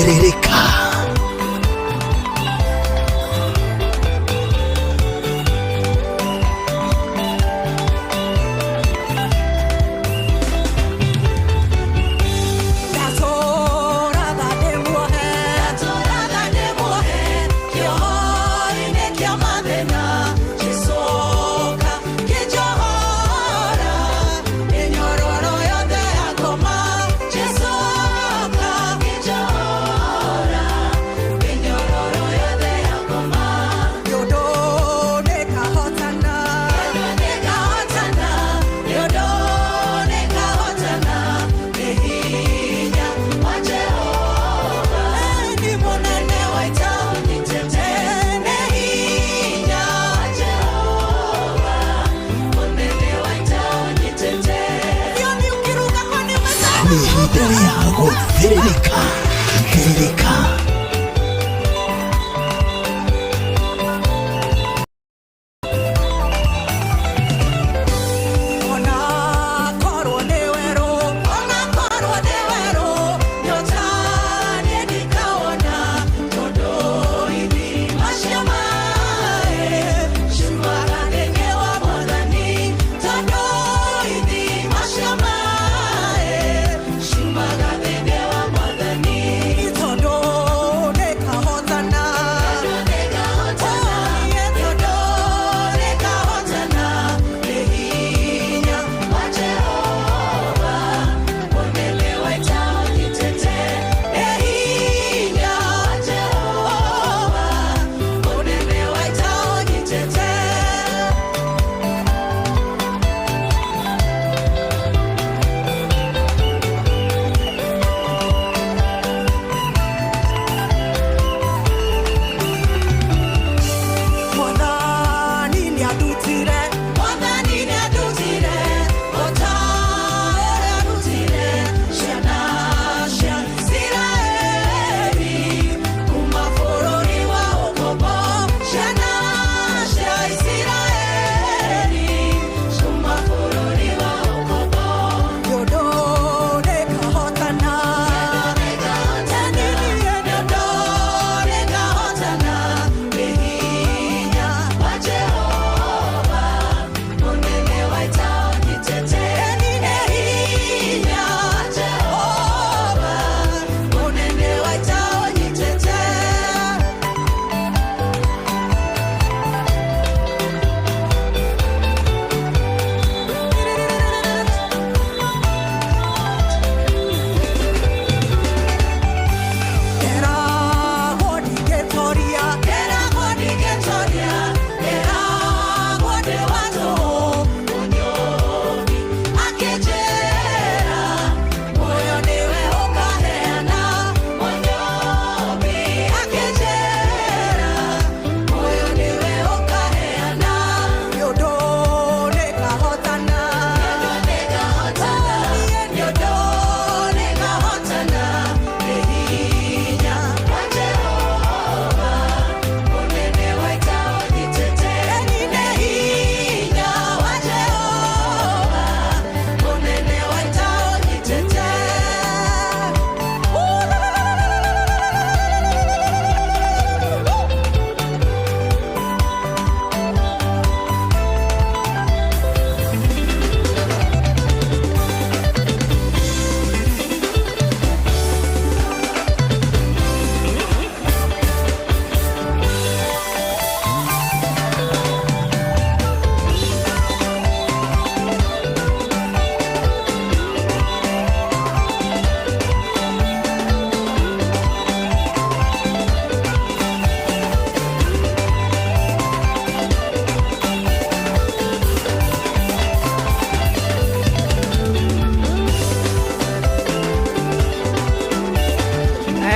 Gũthĩrĩrĩka. Nĩ ihinda rĩa gũthĩrĩrĩka. Thĩrĩrĩka.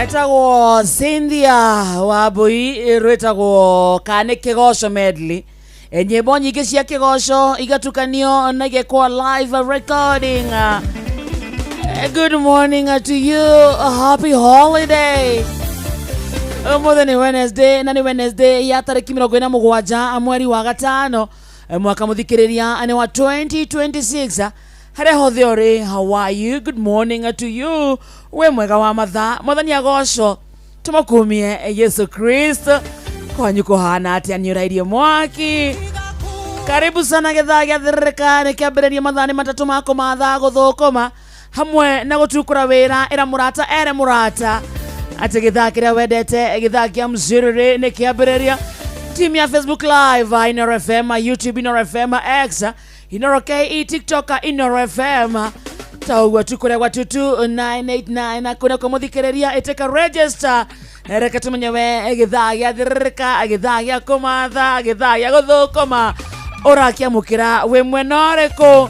Etagwo Cynthia Wambui, rwĩtagwo kana nĩ kĩgoco medley. Nyĩmbo nyingĩ cia kĩgoco igatukanio na igekwo live recording. Good morning to you, happy holiday. Ũmũthĩ nĩ Wednesday na nĩ Wednesday ya tarĩki 47 mweri wa gatano, mwaka mũthikĩrĩria nĩ wa 2026. Harĩa hothe ũrĩ, how are you? Good morning to you. We mwega wa mathaa, mwathani agocwo, tũmũkumie Yesu Kristo. Kwanyu kũhana atĩa? Nĩ ũrairie mwaki? Karibu sana gĩthaa gĩa thĩrĩrĩka nĩ kĩambĩrĩria mathaa nĩ matatũ ma kũmatha gũthũkũma hamwe na gũtukũra wĩra. Ĩra mũrata ere mũrata atĩ gĩthaa kĩrĩa wendete, gĩthaa kĩa mzirĩrĩ nĩ kĩambĩrĩria. Team ya Facebook Live Inoro FM, YouTube Inoro FM, X Inoro KE, TikTok Inoro FM, ta ũguo tu kũrĩa gwa 22989 kũrĩa kũmũthikĩrĩria ĩtĩka register. Reke tumenye we gĩthaa gĩa thĩrĩrĩka, gĩthaa gĩa kũmatha, gĩthaa gĩa gũthũkũma ũrakĩamũkĩra wĩ mwena ũrĩkũ.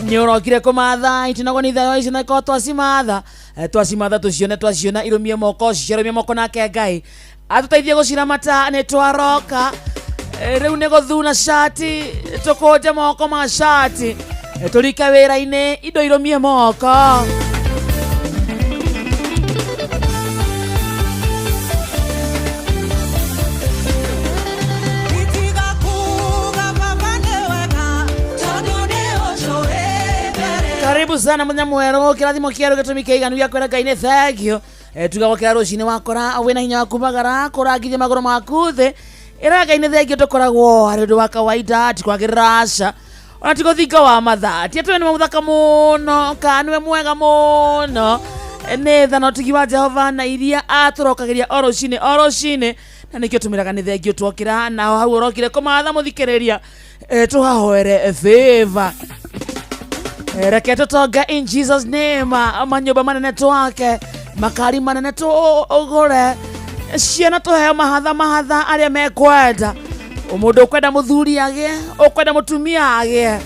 Nĩ ũrokire kũmatha itinagwo nĩ ithayo ici na ikorwo twacimatha. Twacimatha tũcione, twaciona irũmie moko, ciarũmie moko, nake Ngai atũteithie gũciramata. Nĩ twaroka. Rĩu nĩ gũthuna cati, tũkũnje moko ma cati, tũrike wĩra-inĩ, indo irũmie moko. Itiga kuga baba nĩ wega tondũ nĩ ũcũĩ mbere. Karibu sana muthenya mwerũ, kĩrathimo kĩerũ, gĩtũmi kĩiganu gĩa kwĩra Ngai nĩ thank you. Tuga gũkĩra rũcinĩ wakora wĩna hinya wa kumagara kũrangithia magũrũ maku thĩ, ĩra Ngai nĩ thank you. Ndũkoragwo harĩ ũndũ wa kawaida, ti kwagĩrĩra, aca, ona ti gũthinga wa mathaa, ti atĩ we nĩwe mũthaka mũno kana nĩwe mwega mũno. Nĩ tha na ũtugi wa Jehova na iria atũrokagĩria o rũcinĩ o rũcinĩ, na nĩkĩo tũmĩraga nĩ thank you twokĩra. Naho hau ũrokire kũmatha mũthikĩrĩria, tũhahoere favor. Reke tũtonge in Jesus name, manyũmba manene twake, makari manene tũgũre, ciana tũheo mahatha mahatha arĩa mekwenda. Mũndũ ũkwenda mũthuri agĩe, ũkwenda mũtumia agĩe.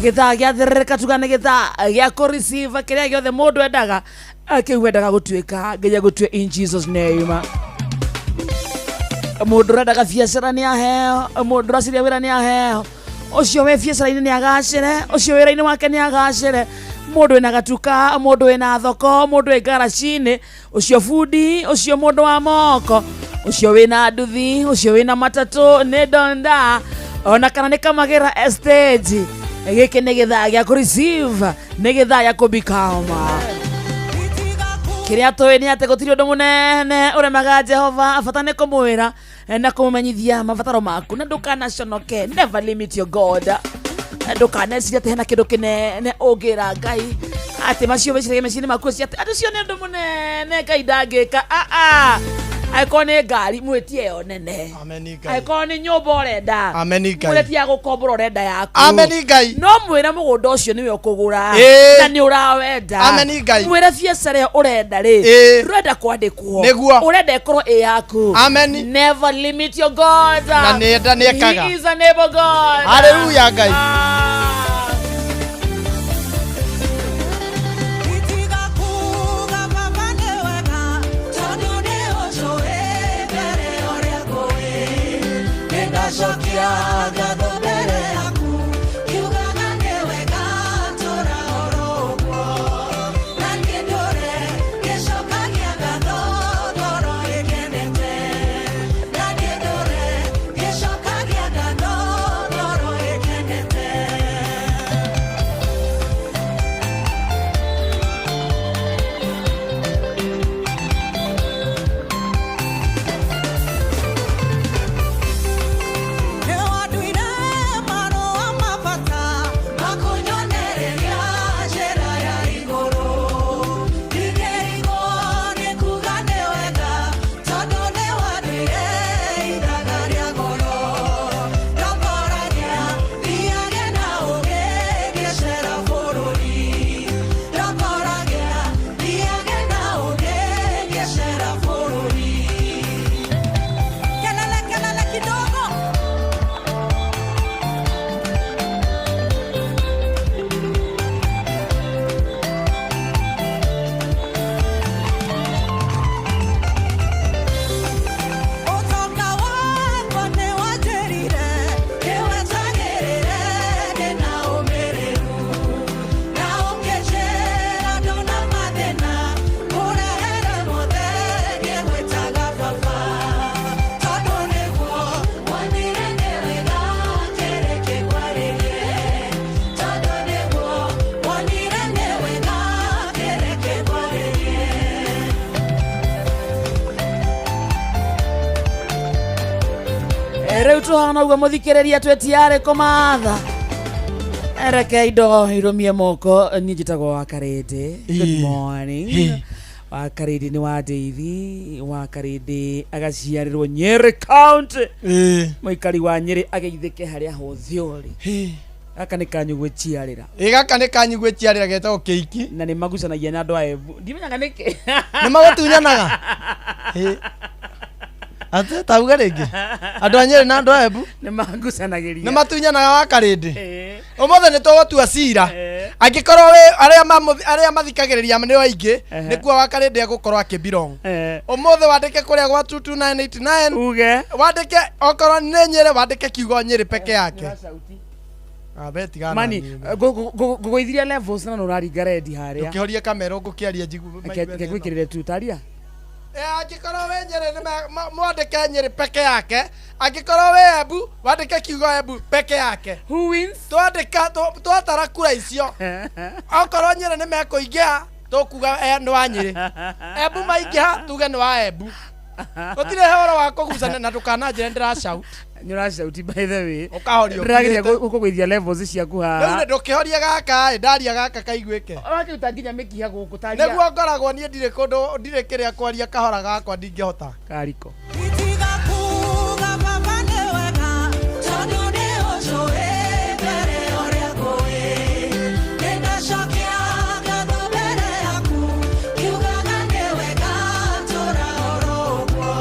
Gĩthaa gĩa thĩrĩrĩka tuga nĩ gĩthaa gĩa kũ receive kĩrĩa gĩothe mũndũ endaga. Kĩu wendaga gũtuĩka, Ngai agũtue in Jesus name. Mũndũ ũrendaga biacara nĩ aheo, mũndũ ũracaria wĩra nĩ aheo, ũcio wĩ biacara-inĩ nĩ agacĩre, ũcio wĩra-inĩ wake nĩ agacĩre, mũndũ wĩna gatuka, mũndũ wĩna thoko, mũndũ wĩ ngaraci-inĩ, ũcio bundi, ũcio mũndũ wa moko, ũcio wĩna nduthi, ũcio wĩna matatũ, nĩ ndonda ona kana nĩ kamagĩra estate. Gĩkĩ nĩ gĩthaa gĩa kũ receive, nĩ gĩthaa gĩa kũ become. Itiga kuga Kĩrĩa tũĩ nĩ atĩ gũtirĩ ũndũ mũnene ũremaga Jehova. Bata nĩ kũmwĩra na kũmũmenyithia mabataro maku, na ndũkanaconoke. Never limit your God. Ndũkanecirie atĩ hena kĩndũ kĩnene ũngĩra Ngai, atĩ macio wĩciragia meciria maku ũcio atĩ ũcio nĩ ũndũ mũnene Ngai ndangĩka. Aa, angĩkorwo nĩ ngari, mwĩtie ĩyo nene. Ameni Ngai. Angĩkorwo nĩ nyũmba ũrenda, Ameni Ngai. mwĩre ti ya gũkombora ũrenda, yaku. Ameni Ngai. No mwĩre mũgũnda ũcio nĩwe ũkũgũra na nĩ ũrawenda. Ameni Ngai. Mwĩre biacara ĩyo ũrenda rĩ, ndũrenda kwandĩkwo, Nĩguo. ũrenda ĩkorwo ĩ yaku. Ameni. Never limit your God. Na nĩ nĩekaga. He is an able God. Hallelujah, Ngai. Ah. Itiga kuga baba nĩ wega tondũ nĩ ũcũĩ mbere ũrĩa ngũĩ. Nĩndacokia ngatho mbere yaku kiugaga nĩ wega tũra oro ũguo, na niĩ ndũre ngĩcokagia ngatho ngoro ĩkenete, na niĩ ndũre ngĩcokagia ngatho ngoro ĩkenete. Rĩu tũhana ũguo mũthikĩrĩria twĩtiarĩ kũmatha reke indo irũmie moko. Niĩ njĩtagwo wa Karĩndĩ. Good Ĩĩ. morning. Ĩĩ. Wa Karĩndĩ nĩ wa Ndeithi. Wa Karĩndĩ agaciarĩrwo Nyĩrĩ County. Ĩĩ. Mũikari wa Nyĩrĩ ageithĩke harĩa hothe ũrĩ. Ĩĩ. Gaka nĩ kanyu gwĩciarĩra. Ĩ gaka nĩ kanyu gwĩciarĩra getagwo kĩiki. Na nĩ magucanagia na andũ a Embu, ndimenyaga nĩkĩ. Nĩ magũtunyanaga. Ĩ. Atĩ tauga rĩngĩ. Andũ a Nyĩrĩ na andũ a Embu Nĩ magucanagĩria. nĩ matunyanaga wa Karĩndĩ. Ĩĩ. Ũmũthĩ nĩ tũgũtua cira. Ĩĩ. Angĩkorwo wĩ arĩa arĩa mathikagĩrĩria nĩ aingĩ, Ehe. nĩkuo wa Karĩndĩ egũkorwo akĩbirong. Eh, Ũmũthĩ wandĩke kũrĩa gwa 22989. Uge. Wandĩke okorwo nĩ Nyĩrĩ, wandĩke kiugo Nyĩrĩ peke yake. Ah, we tigana Mani na niĩ. ngũgũithiria levels na nũraringa rendi harĩa. Ndũkĩhorie kamera ngũkĩaria njigu maigue Reke nĩ ĩno. ngwĩkĩrĩre tu taria. Eh, angĩkorwo wĩ Nyĩrĩ nĩ mwandĩke Nyĩrĩ peke yake. Angĩkorwo wĩ Embu, wandĩke kiugo Embu peke yake. Who wins? Twandĩka twatara kura icio, okorwo Nyĩrĩ nĩ mekũingĩha tũkuga nĩ wa Nyĩrĩ, Embu maingĩha tuge nĩ wa Embu. Gũtirĩ horo wa kũgucania na ndũkananjĩre ndĩracaut. Nĩ ũracauti, by the way. Ũkahorio Ndĩrageria ũkirĩte. gũkũgũithia levels ciaku Rĩu haha. nĩ ndũkĩhorie gaka ĩ, ndaria gaka kaiguĩke. Ũrakĩruta nginya mĩkiha gũkũ taria. Nĩguo ngoragwo niĩ ndirĩ kũndũ, ndirĩ kĩrĩa kwaria kahora gakwa ndingĩhota. Kariko. Itiga kuga baba nĩ wega, tondũ nĩ ũnjũĩ mbere ũrĩa ngũĩ. Nĩndacokia ngatho mbere yaku, ngiugaga nĩ wega tũra oro ũguo.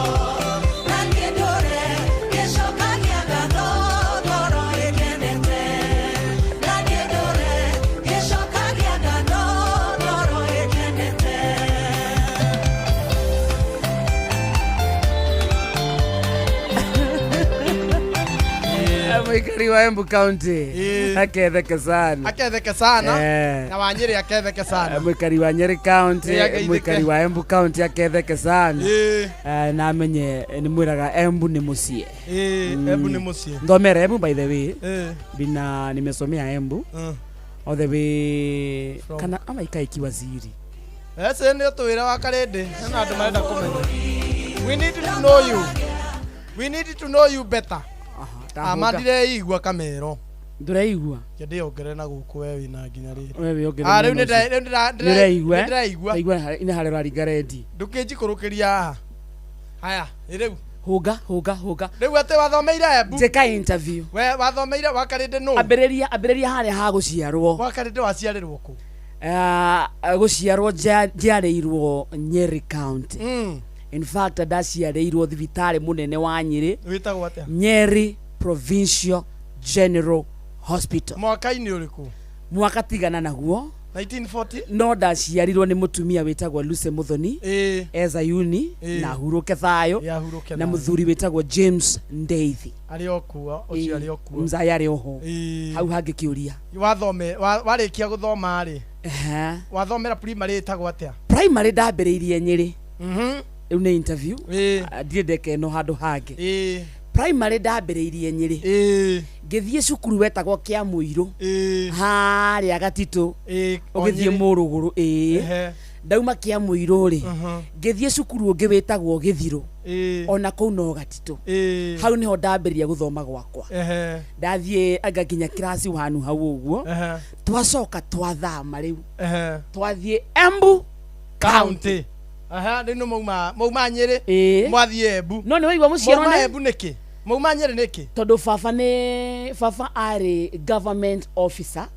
Na niĩ ndũre ngĩcokagia ngatho ngoro ĩkenete. Na niĩ ndũre ngĩcokagia ngatho ngoro ĩkenete. Mũikari wa Embu County Ĩĩ. aketheke sana. Aketheke sana. Eh. Na wa Nyĩrĩ aketheke sana. Mũikari wa Nyeri County, Ĩĩ, ageithĩke. mũikari wa Embu County aketheke sana. Ĩĩ. Na amenye nĩ mwĩraga Embu nĩ mũciĩ. Ĩĩ, Embu nĩ mũciĩ. Thomera Embu, by the way. Ĩĩ. Bina nimesomea Embu Mm. all the way From- kana ama ikaikiwa ziri. Ece nĩ ũtwĩre wa Karĩndĩ, hena andũ marenda kũmenya. We need to know you. We need to know you better. Ama ndireigua kamero. Ndũreigua? Ndĩongerere na gũkũ we wĩna nginya rĩrĩ. We wĩongerere Ah, rĩu mwena nĩ ũcio. Nĩũreigua, eh? ndĩraigua. Ndaigua nĩ harĩa ũraringa rendi. Ndũkĩnjikũrũkĩria haha. Haya, ĩ rĩu. Hũnga hũnga hũnga. Rĩu atĩ wathomeire Embu. Njĩka interview. We wathomeire wa Karĩndĩ nũ? Ambĩrĩria, ambĩrĩria harĩa ha gũciarwo. Wa Karĩndĩ waciarĩrwo kũ? Gũciarwo njiarĩirwo Nyeri County. In fact, ndaciarĩirwo thibitarĩ mũnene wa Nyĩrĩ. Wĩtagwo atĩa? Nyeri Provincial General Hospital. Mwaka-inĩ ũrĩkũ? Mwaka tigana naguo. 1940? No ndaciarirwo nĩ mũtumia wĩtagwo Lucy Muthoni. Ĩĩ. Ezayuni. Ĩĩ. Na hurũke thayũ. Yahurũke Na thayũ. mũthuri wĩtagwo James Ndeithi. Arĩ o kuo, ũcio arĩ o kuo. Mzaya arĩ oho. Ĩĩ. Hau hangĩ kĩũria. Wathome warĩkia gũthoma rĩ, Ehe. wathomera primary ĩtagwo atĩa? Primary ndambĩrĩirie Nyĩrĩ. Rĩu nĩ interview. Ĩĩ. Ah, ndirĩ ndeka ĩno handũ hangĩ. Ĩĩ. Primary ndambĩrĩirie Nyĩrĩ. Ĩĩ. Ngĩthiĩ cukuru wetagwo Kĩamũirũ. Ĩĩ. Harĩa Gatitũ. Ĩĩ, o Ũgĩthiĩ Nyĩrĩ. Mũrũgũrũ ĩĩ. Ehe. Ndauma Kĩamũirũ rĩ, ngĩthiĩ cukuru ũngĩ wĩtagwo Gĩthirũ. Ĩĩ. Ona kũu no Gatitũ. Ĩĩ. Hau nĩho ndambĩrĩria gũthoma gwakwa. Ehe. Ndathiĩ anga nginya kĩraci wanu hau ũguo. Ehe. Twacoka twathama rĩu. Ehe. Twathiĩ Embu County. County. Ehe, rĩu nĩ mauma Nyĩrĩ. Ĩĩ. Mwathiĩ Embu. No nĩ waigua mũciaro Mauma nĩ Embu nĩkĩ? Mauma Nyĩrĩ nĩkĩ? Tondũ baba nĩ baba arĩ government officer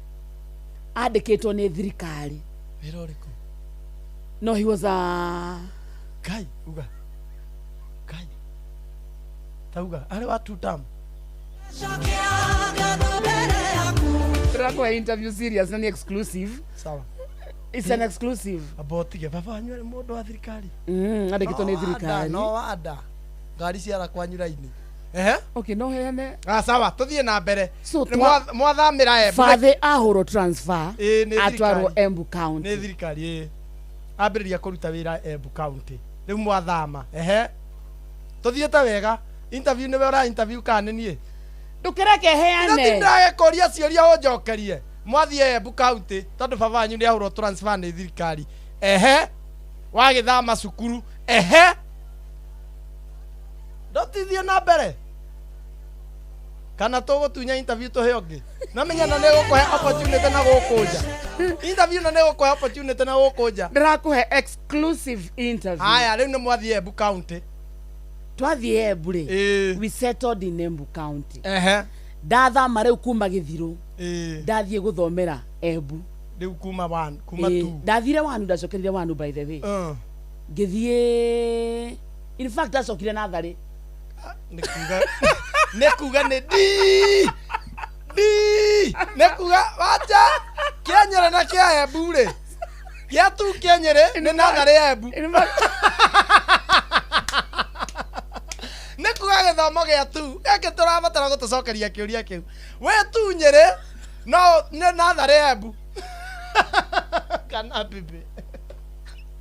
andĩkĩtwo nĩ thirikari. Wĩra ũrĩkũ? No he was a Ngai, uga. Ngai. Tauga, arĩ wa two term. Cokia ngatho mbere yaku. Tũrakũhe interview serious na nĩ exclusive. Sawa. It's an exclusive. Amba ũtige baba wanyu arĩ mũndũ wa thirikari. Andĩkĩtwo nĩ No wanda, thirikari. no wanda. Ngari ciara kwanyu raini. Ehe. Okay, no heane. Ah, sawa, tũthiĩ na mbere. So, Nĩ mwathamĩra Embu. Fathe ahũrwo transfer. Ĩĩ, nĩ Atwarwo thirikari. Embu County. Nĩ thirikari ĩĩ. Ambĩrĩria kũruta wĩra Embu County. Rĩu mwathama. Ehe. Tũthiĩte wega. Interview nĩwe ũra interview kana nĩ niĩ? Ndũkĩreke heane. Ndĩragĩkũria ciũria ũnjokerie. Mwathiĩ Embu County tondũ baba wanyu nĩ ahũrwo transfer nĩ thirikari. Ehe. Wagĩthama cukuru. Ehe. Ndũtithie na mbere. Kana tũgũtunya interview tũhe ũngĩ. Namenya na nĩ gũkũhe opportunity na gũkũ nja. Interview na nĩ gũkũhe opportunity na gũkũ nja. Ndĩrakũhe exclusive interview. Haya, rĩu nĩ mwathiĩ Embu County. Twathiĩ Embu rĩ, Ĩĩ. we settled in Embu County. Ehe. Ndathama rĩu kuma Gĩthirũ, Ĩĩ. ndathiĩ gũthomera Embu. Rĩu kuma one, kuma Ĩĩ, two. ndathire wanu, ndacokerire wanu by the way. Ngĩthiĩ, in fact ndacokire natharĩ. Nĩ kuga nĩ kuga nĩ D D nĩ kuga wacha kĩa Nyĩrĩ na kĩa Embu rĩ gĩa tu kĩa Nyĩrĩ nĩ natharĩ ya Embu. In fact, Nĩ kuga gĩthomo gĩa tu gĩkĩ tũrabatara gũtũcokeria kĩũria kĩu we tu Nyĩrĩ no nĩ natharĩ ya Embu kana bibi.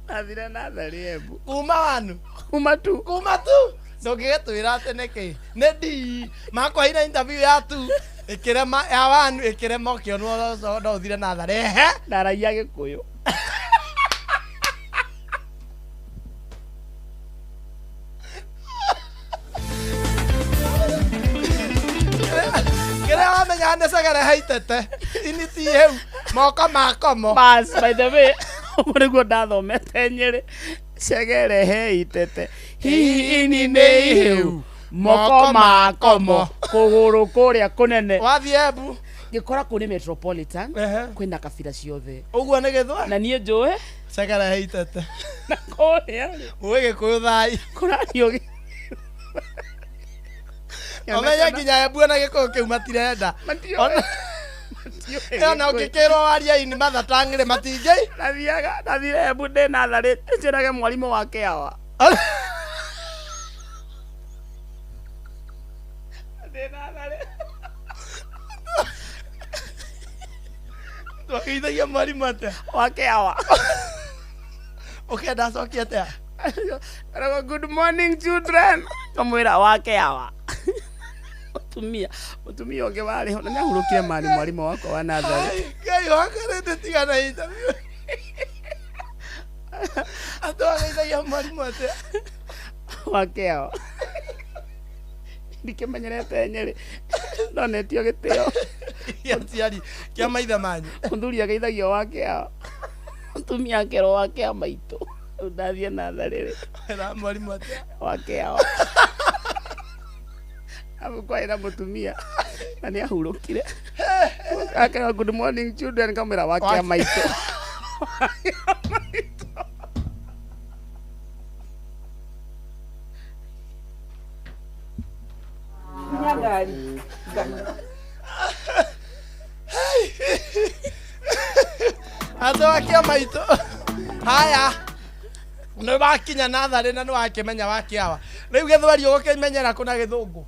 Ndathire natharĩ Embu. Kuma wanu. Kuma tu. Kuma tu ndũngĩgĩtwĩra atĩ nĩkĩ nĩ D makwaheire interview ya tu ĩkĩrema ya wanu ĩkĩrema ũkĩonwo no ũthire natharĩ ehe. Ndaragia Gĩkũyũ. Kĩrĩa wamenya nĩ cegere haitete initi hau moko makomo. Bas, by the way, ũguo nĩguo ndathomete Nyĩrĩ. Cegere he itete, hihi ini nĩ ihĩu, moko makomo, kũgũrũ kũrĩa kũnene. Wathiĩ Embu. Ngĩkora kũu nĩ metropolitan. Ehe. Kwĩna kabira ciothe. Ũguo nĩ gĩthwa Na niĩ njũĩ cegere haitete. Na kũrĩa rĩ ũĩ gĩkũyũ thai. Kũrario ũmenye nginya Embu ona gĩkũyũ kĩu matirenda. Matiũĩ. Ona ũngĩkĩrwo waria ini mathatang'ĩrĩ matingĩ. Nathiaga, ndathire Embu ndĩ natharĩ njĩrage mwarimũ wa kĩawa ndĩ natharĩ. Twageithagia mwarimũ atĩa? Wa kĩawa. Ũkenda acokie atĩa? Eragwo, good morning children, kamwĩra wa kĩawa. Mũtumia, mũtumia ũngĩ warĩ ho na nĩahurũkire mani mwarimũ wakwa wa natharĩ. Ai, Ngai wakarĩte tigana interview. Atĩ wageithagia mwarimũ atĩa? Wa kĩawa ndikĩmenyerete Nyĩrĩ ndonetio gĩtĩo. Gĩa aciari kĩa maithe manyu. Mũthuri ageithagio wa kĩawa, mũtumia akerwo wa kĩa maitũ. Rĩu ndathiĩ natharĩ rĩ, Wĩra mwarimũ atĩa? wa kĩawa abu kwarĩ na mũtumia na nĩ ahurũkire akerwo good morning children, kamwĩra wa kĩa maitũ. Wa kĩa maitũ. Atĩ wa kĩa maitũ. Haya, nĩ wakinya natharĩ na nĩ wakĩmenya wa kĩawa rĩu gĩthweri ũgũkĩmenyera kũ na gĩthũngũ?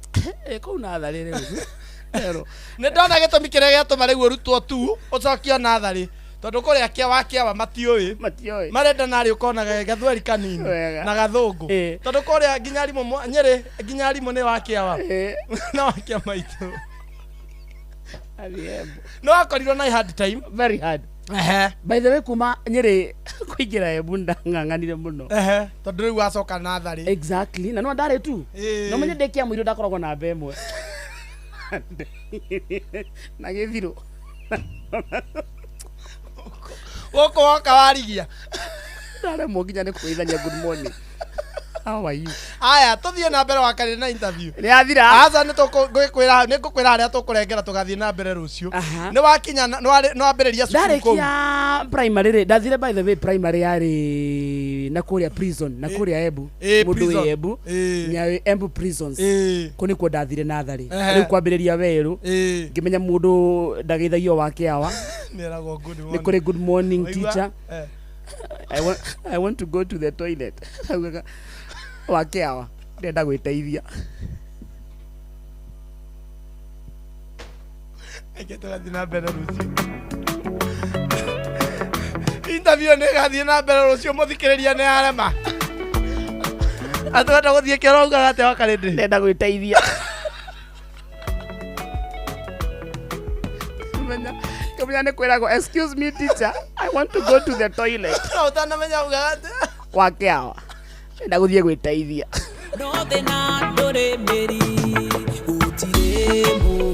Ĩ, kũu natharĩ rĩu erwo. Nĩ ndona gĩtũmi kĩrĩa gĩatũma rĩu ũrutwo tu ũcokio natharĩ tondũ kũrĩa kĩa wa kĩawa matiũĩ. Matiũĩ. Marenda narĩ ũkona gathweri kanini Wega. na gathũngũ. Ĩ. Tondũ kũrĩa nginya arimũ Nyĩrĩ nginya arimũ nĩ wa kĩawa Ĩ. na wa kĩa maitũ. Athiĩ Embu. Nĩ wakorirwo na hard time. Very hard. Ehe. By the way, kuma Nyĩrĩ kũingĩra Embu ndang'ang'anire mũno. Ehe, tondũ rĩu wacoka natharĩ. Exactly, na no ndarĩ tu. Ĩ. No menye ndĩ kĩa mũirũ ndakoragwo namba ĩmwe na gĩthirũ. Gũkũ woka warigia. Ndaremwo nginya nĩ kũgeithania good morning, how are you. Aya, tũthiĩ na mbere wakarĩ na interview. Nĩ yathira. Aca nĩ tũkwĩra nĩ ngũkwĩra harĩa tũkũrengera tũgathiĩ na mbere rũciũ. Aha. Nĩ wakinya nĩ wambĩrĩria cukuru kũu. Ndarĩkia primary rĩ, ndathire by the way primary yarĩ na kũrĩa prison na kũrĩa Embu. Ĩ, Mũndũ prison. wĩ Embu Ĩ. nĩarĩ Embu prisons. Ĩ. Kũu nĩkuo ndathire natharĩ. Ehe. Rĩu kwambĩrĩria werũ Ĩ. ngĩmenya mũndũ ndageithagio wa kĩawa. Nĩeragwo good Nĩ morning. kũrĩ good morning Waigua? teacher. Eh. I want to go to the toilet. Augaga wa kĩawa ndĩrenda gwĩteithia. Reke tũgathiĩ na mbere rũciũ. Interview nĩ ĩgathiĩ na mbere rũciũ mũthikĩrĩria nĩ arema. Atĩ wenda gũthiĩ kĩoro ugaga atĩa wakarĩndĩ? Ndĩrenda gwĩteithia. Menya kĩmenya nĩ kwĩragwo excuse me teacher, I want to go to the toilet. No ũtanamenya ugaga atĩa? Wa kĩawa ndĩrenda gũthiĩ gwĩteithia. No thĩna ndũrĩ mĩri, gũtirĩ mũndũ.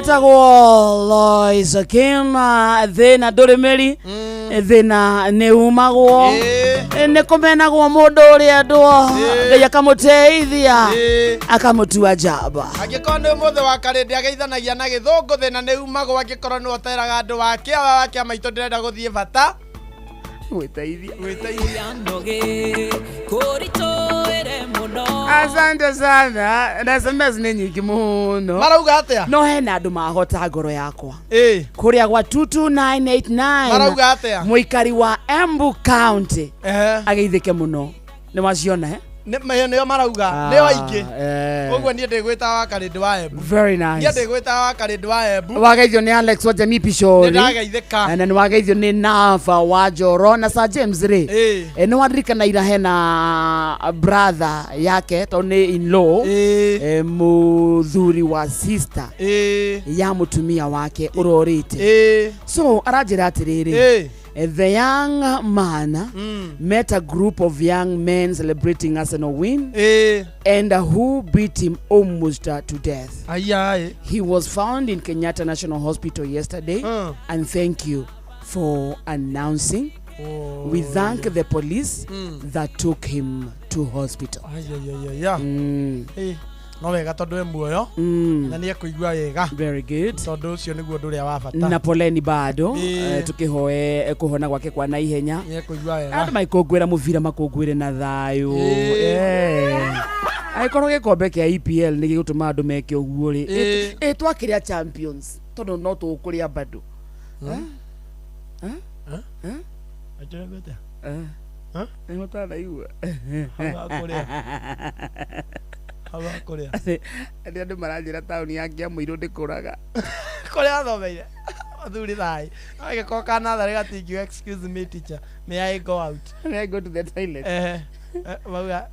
Etagwo Lois Kim, thĩna ndũrĩ mĩri, thĩna nĩ umagwo, nĩ kũmenagwo mũndũ ũrĩa andũ, Ngai akamũteithia, akamũtua njamba. Angĩkorwo nĩ ũmũthĩ wa karĩndĩ ageithanagia na gĩthũngũ, thĩna nĩ umagwo. Angĩkorwo nĩ ũteraga andũ wake wa kĩama itũ, ndĩrenda gũthiĩ bata gwĩteithia. Gwĩteithia. Asante sana, na SMS nĩ nyingĩ mũno. Marauga atĩa? No hena andũ mahota ngoro yakwa ĩ kũrĩa gwa 22989. Marauga atĩa? Mũikari wa Embu County ageithĩke mũno nĩ waciona, eh? Nĩo marauga nĩo aingĩ. Ah, ũguo niĩ ndĩgwĩta wa karĩndĩ wa Embu. Very Niĩ nice. ndĩgwĩta wa karĩndĩ wa Embu. Wageithio nĩ Alex wa Jamii Nĩ Pishori. ndageithĩka. Na nĩ wageithio nĩ Nava wa Njoro na Sir James rĩ. Ĩ. Nĩ waririkana ira hena brother yake, tondũ nĩ in law, mũthuri wa sister ya mũtumia wake ũrorĩte. So aranjĩra atĩrĩrĩ, the young man met a group of young men celebrating Arsenal win and who beat him almost to death. Aiyaĩ. He was found in Kenyatta National Hospital yesterday, and thank you for announcing. We thank the police that took him to hospital. Aiyaiyaiya. No wega tondũ e muoyo na nĩ ekũigua wega. Very good. Tondũ ũcio nĩguo ũndũ ũrĩa wa bata. Na poleni bado. Ĩĩ. Tukihoe kuhona gwake kwa naihenya. Nĩ ekũigua wega. Andũ maikũngũĩra mũbira makũngũĩre na thayũ. Ĩĩ. Angĩkorwo gĩkombe kĩa EPL nĩ gĩgũtũma andũ meke ũguo rĩ, Ĩĩ. ĩ twakĩrĩa Champions tondũ no tũkũrĩa bado. Anjĩra atĩa? Eh? Nĩ mũtanaigua? Hau hakũrĩa. Hau hakũrĩa. Nĩ andũ maranjĩra taũni ya Kĩamũirũ ndĩkũraga. Kũrĩa athomeire athuri thai agĩkorwo kanatharĩ gatingiuga, "Excuse me, teacher, may I go out?" May I go to the toilet? Ehe. Mauga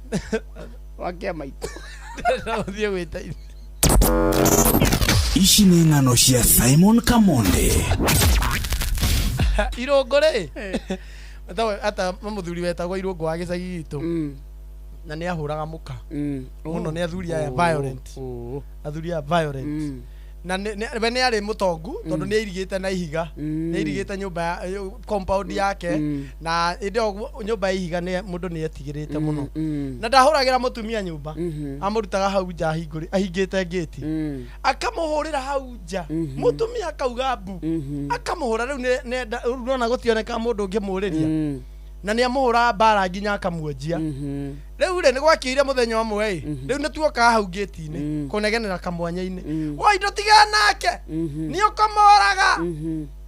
wa Kĩamaitũ. No ũthiĩ gwĩteithia. Ici nĩ ng'ano cia Simon Kamonde. Irũngũ rĩ, ata mũthuri wetagwo Irũngũ wa gĩcagi gitũ, na nĩ ahũraga mũka mũno. Nĩ athuri aya violent. Athuri aya violent. Na we nĩ arĩ mũtongu tondũ nĩ airigĩte na ihiga, nĩ airigĩte nyũmba ya compound yake, na hĩndĩ ĩyo nyũmba ya ihiga nĩ mũndũ nĩ etigĩrĩte mũno. Na ndahũragĩra mũtumia nyũmba, amũrutaga hau nja ahingĩte ngĩti, akamũhũrĩra hau nja. Mũtumia akauga mbu, akamũhũra. Rĩu rĩu nona gũtioneka mũndũ ũngĩmũrĩria, na nĩ amũhũraga mbara nginya akamuonjia. Rĩu rĩ, nĩ gwakĩire mũthenya ũmwe ĩ, rĩu nĩ tuokaga hau ngĩti-inĩ kũnegenera kamwanya-inĩ, woi, ndũtigane nake, nĩ ũkũmoraga.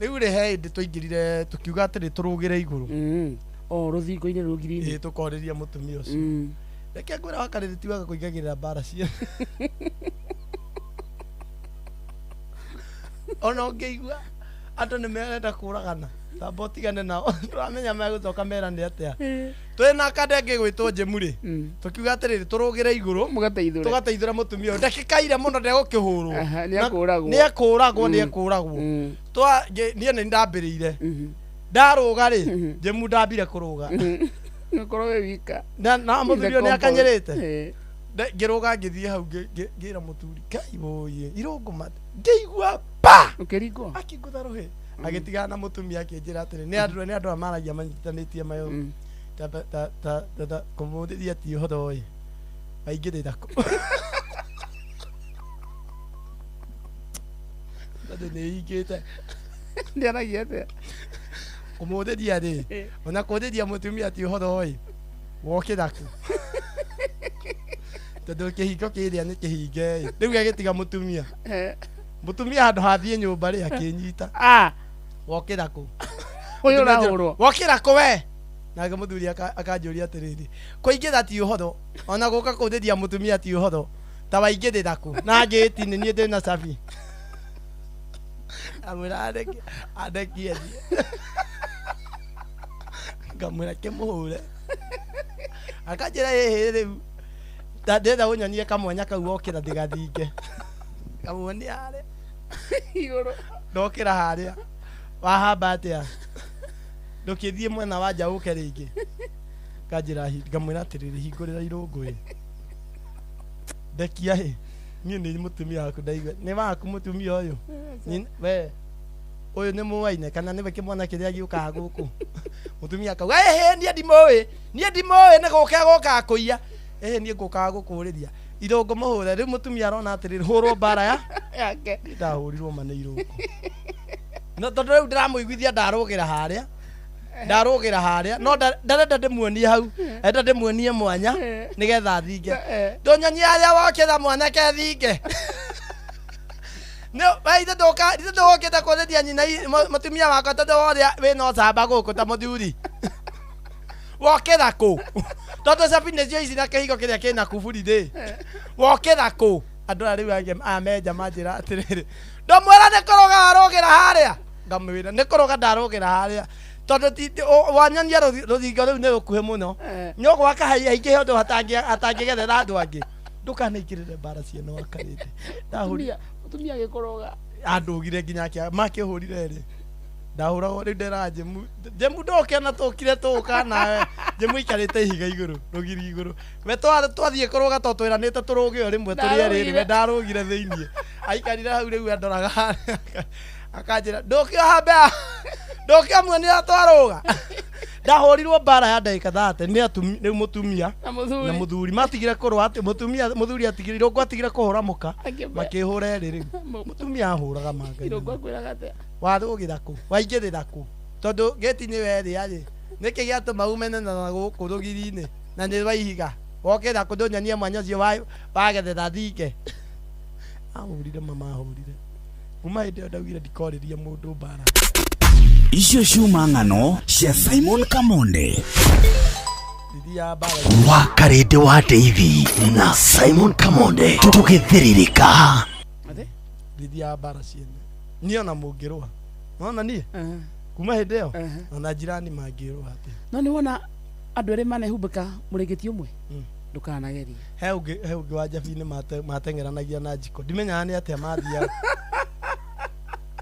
Rĩu rĩ, he hĩndĩ twaingĩrire tũkiuga atĩrĩ, tũrũgĩre igũrũ. O rũthingo-inĩ rũgiri-inĩ. Ĩ, tũkorĩria mũtumia ũcio. Reke ngwĩra, wakarĩrĩ ti wega kũingagĩrĩra mbara cia ona ũngĩigua andũ nĩ merenda kũragana, tamba ũtigane nao, ndũramenya megũcoka merane atĩa. Twĩna kandenge gwĩtwo Njemu rĩ, tũkiuga atĩrĩrĩ, tũrũgĩre igũrũ. Mũgateithũre. Tũgateithũra mũtumia ũyũ ndakĩkaire mũno, ndegũkĩhũrwo. Aha, nĩekũragwo. Nĩekũragwo, nĩekũragwo. Niĩ nĩ ndambĩrĩire ndarũga rĩ, Njemu ndambire kũrũga. Ũkorwo wĩ wika. Na mũthuri ũyũ nĩakanyĩrĩte. Eh. Ngĩrũga ngĩthiĩ hau, ngĩra mũthuri, "Ngai woye, irũngũ ngĩigua pa." Ũkĩringwo. Akĩngũtha rũhĩ, agĩtigana na mũtumia, akĩnjĩra atĩrĩ, nĩ andũ aya maragia manyitanĩtie mayo. Ta kũmũthĩria ti ũhoro ĩ, waingĩrĩra kũ tondũ nĩ hingĩte. Ndĩaragia atĩa? Kũmũthĩria rĩ, ona kũthĩria mũtumia ti ũhoro ĩ, wokĩra kũ tondũ kĩhingo kĩrĩa nĩ kĩhinge ĩ. Rĩu agĩtiga mũtumia. Mũtumia handũ hathiĩ nyũmba rĩ, akĩnyita. Ah, "Wokĩra kũ?" Ũyũ ũrahũrwo. "Wokĩra kũ we?" Nake mũthuri akanjũria atĩrĩrĩ, "Kũingĩra ti ũhoro, ona gũka kũthĩria mũtumia ti ũhoro, ta waingĩrĩra kũ na ngĩti nĩ niĩ ndĩna cabi?" Amwĩra andekie thiĩ, ngamwĩra kĩmũhũre, akanjĩra, "Ĩhĩ, rĩu ndĩrenda ũnyonie kamwanya kau wokĩra ndĩgathinge." Ngamuonia harĩa Igũrũ. Ndokĩra harĩa wahamba atĩa, ndũkĩthiĩ mwena wa nja ũke rĩngĩ. Kanjĩra ngamwĩra atĩrĩrĩ, "Hingũrĩra irũngũ ĩ, ndekia ĩ." Niĩ nĩ mũtumia waku ndaigua nĩ waku mũtumia ũyũ. We ũyũ nĩ mũwaine kana nĩwe kĩmwana kĩrĩa gĩũkaga gũkũ? Mũtumia akauga, ĩhĩ, niĩ ndimũĩ, niĩ ndimũĩ, nĩ gũka gũkaga kũiya. Ĩhĩ, niĩ ngũkaga gũkũrĩria irũngũ mũhũre. Rĩu mũtumia arona atĩrĩrĩ, hũrwo mbara ya yake. Ndahũrirwo ma nĩ irũngũ. No tondũ rĩu ndĩramũiguithia ndarũgĩra harĩa, ndarũgĩra harĩa, no ndarenda ndĩmuonie hau, enda ndĩmuonie mwanya nĩgetha thinge. Ndũnyonie harĩa wokĩra mwanake thinge. Ithe ndũgũkĩte kũrĩria nyina mũtumia wakwa tondũ wa ũrĩa wĩna ũcamba gũkũ ta mũthuri. Wokĩra kũ? Tondũ cabi nĩcio ici na kĩhingo kĩrĩa kĩna kuburi rĩ. Wokĩra kũ? Andũ aya rĩu angĩ aya menja manjĩra atĩrĩrĩ, ndũmwĩra nĩ kũrũga warũgĩra harĩa? Ngamwĩra nĩ kũrũga ndarũgĩra harĩa. Tondũ wanyonia rũthingo rũu nĩ rũkuhĩ mũno. Nĩ ũgwaka haingĩhe ũndũ hatangĩgerera andũ angĩ. Ndũkanaingĩrĩre mbara ciene wakarĩte. Ndahũrire. Mũtumia agĩkũrũga. Andũgire nginya makĩhũrire rĩ. Ndahũragwo rĩu nderaga Jemu, Jemu ndũke na tũkire tũka nawe. Jemu aikarĩte ihiga igũrũ, rũgiri igũrũ. We twathiĩ kũrũga tondũ twĩranĩte tũrũge o rĩmwe tũrĩ erĩ rĩ, we ndarũgire thĩiniĩ. Aikarire hau rĩu andoraga harĩa, akanjĩra, ndũke ũhambe haha, ndũke ũmuonie twarũga. Ndahũrirwo mbara ya ndagĩka 30 nĩ rĩu mũtumia Na mũthuri. na mũthuri matigire kũrũa atĩ mũtumia, mũthuri atigire, irũngũ atigire kũhũra mũka, Akĩmbe. makĩhũra erĩ rĩu. Mũtumia ahũraga manga. Irũngũ akwĩraga atĩa? Warũgĩra kũ? Waingĩrĩra kũ? Tondũ gĩti nĩ werĩa rĩ, nĩkĩ gĩatũma umene na gũkũ rũgiri-inĩ na nĩ rwa ihiga? Wokĩra kũ ndũnyonie mwanya ũcio wagerera thinge? Ahũrire mama, ahũrire. Kuma hĩndĩ ĩyo ndaugire ndikorĩria mũndũ mbara. Icio ciuma ng'ano cia Simon Kamonde. Thithi ya mbara. Wakarĩndĩ wa Ndeithi na Simon Kamonde tũgĩthĩrĩrĩka. Atĩ? Thithi ya mbara ciene. Niĩ ona mũngĩrũa. Nona niĩ? Kuma hĩndĩ ĩyo ona jirani mangĩrũa atĩa. No nĩ wona andũ erĩ manehumbĩka mũrĩngĩti ũmwe? Ndũkanagerie. He ũngĩ wa njabinĩ mateng'eranagia na njiko. Ndimenyaga nĩ atĩa mathiaga.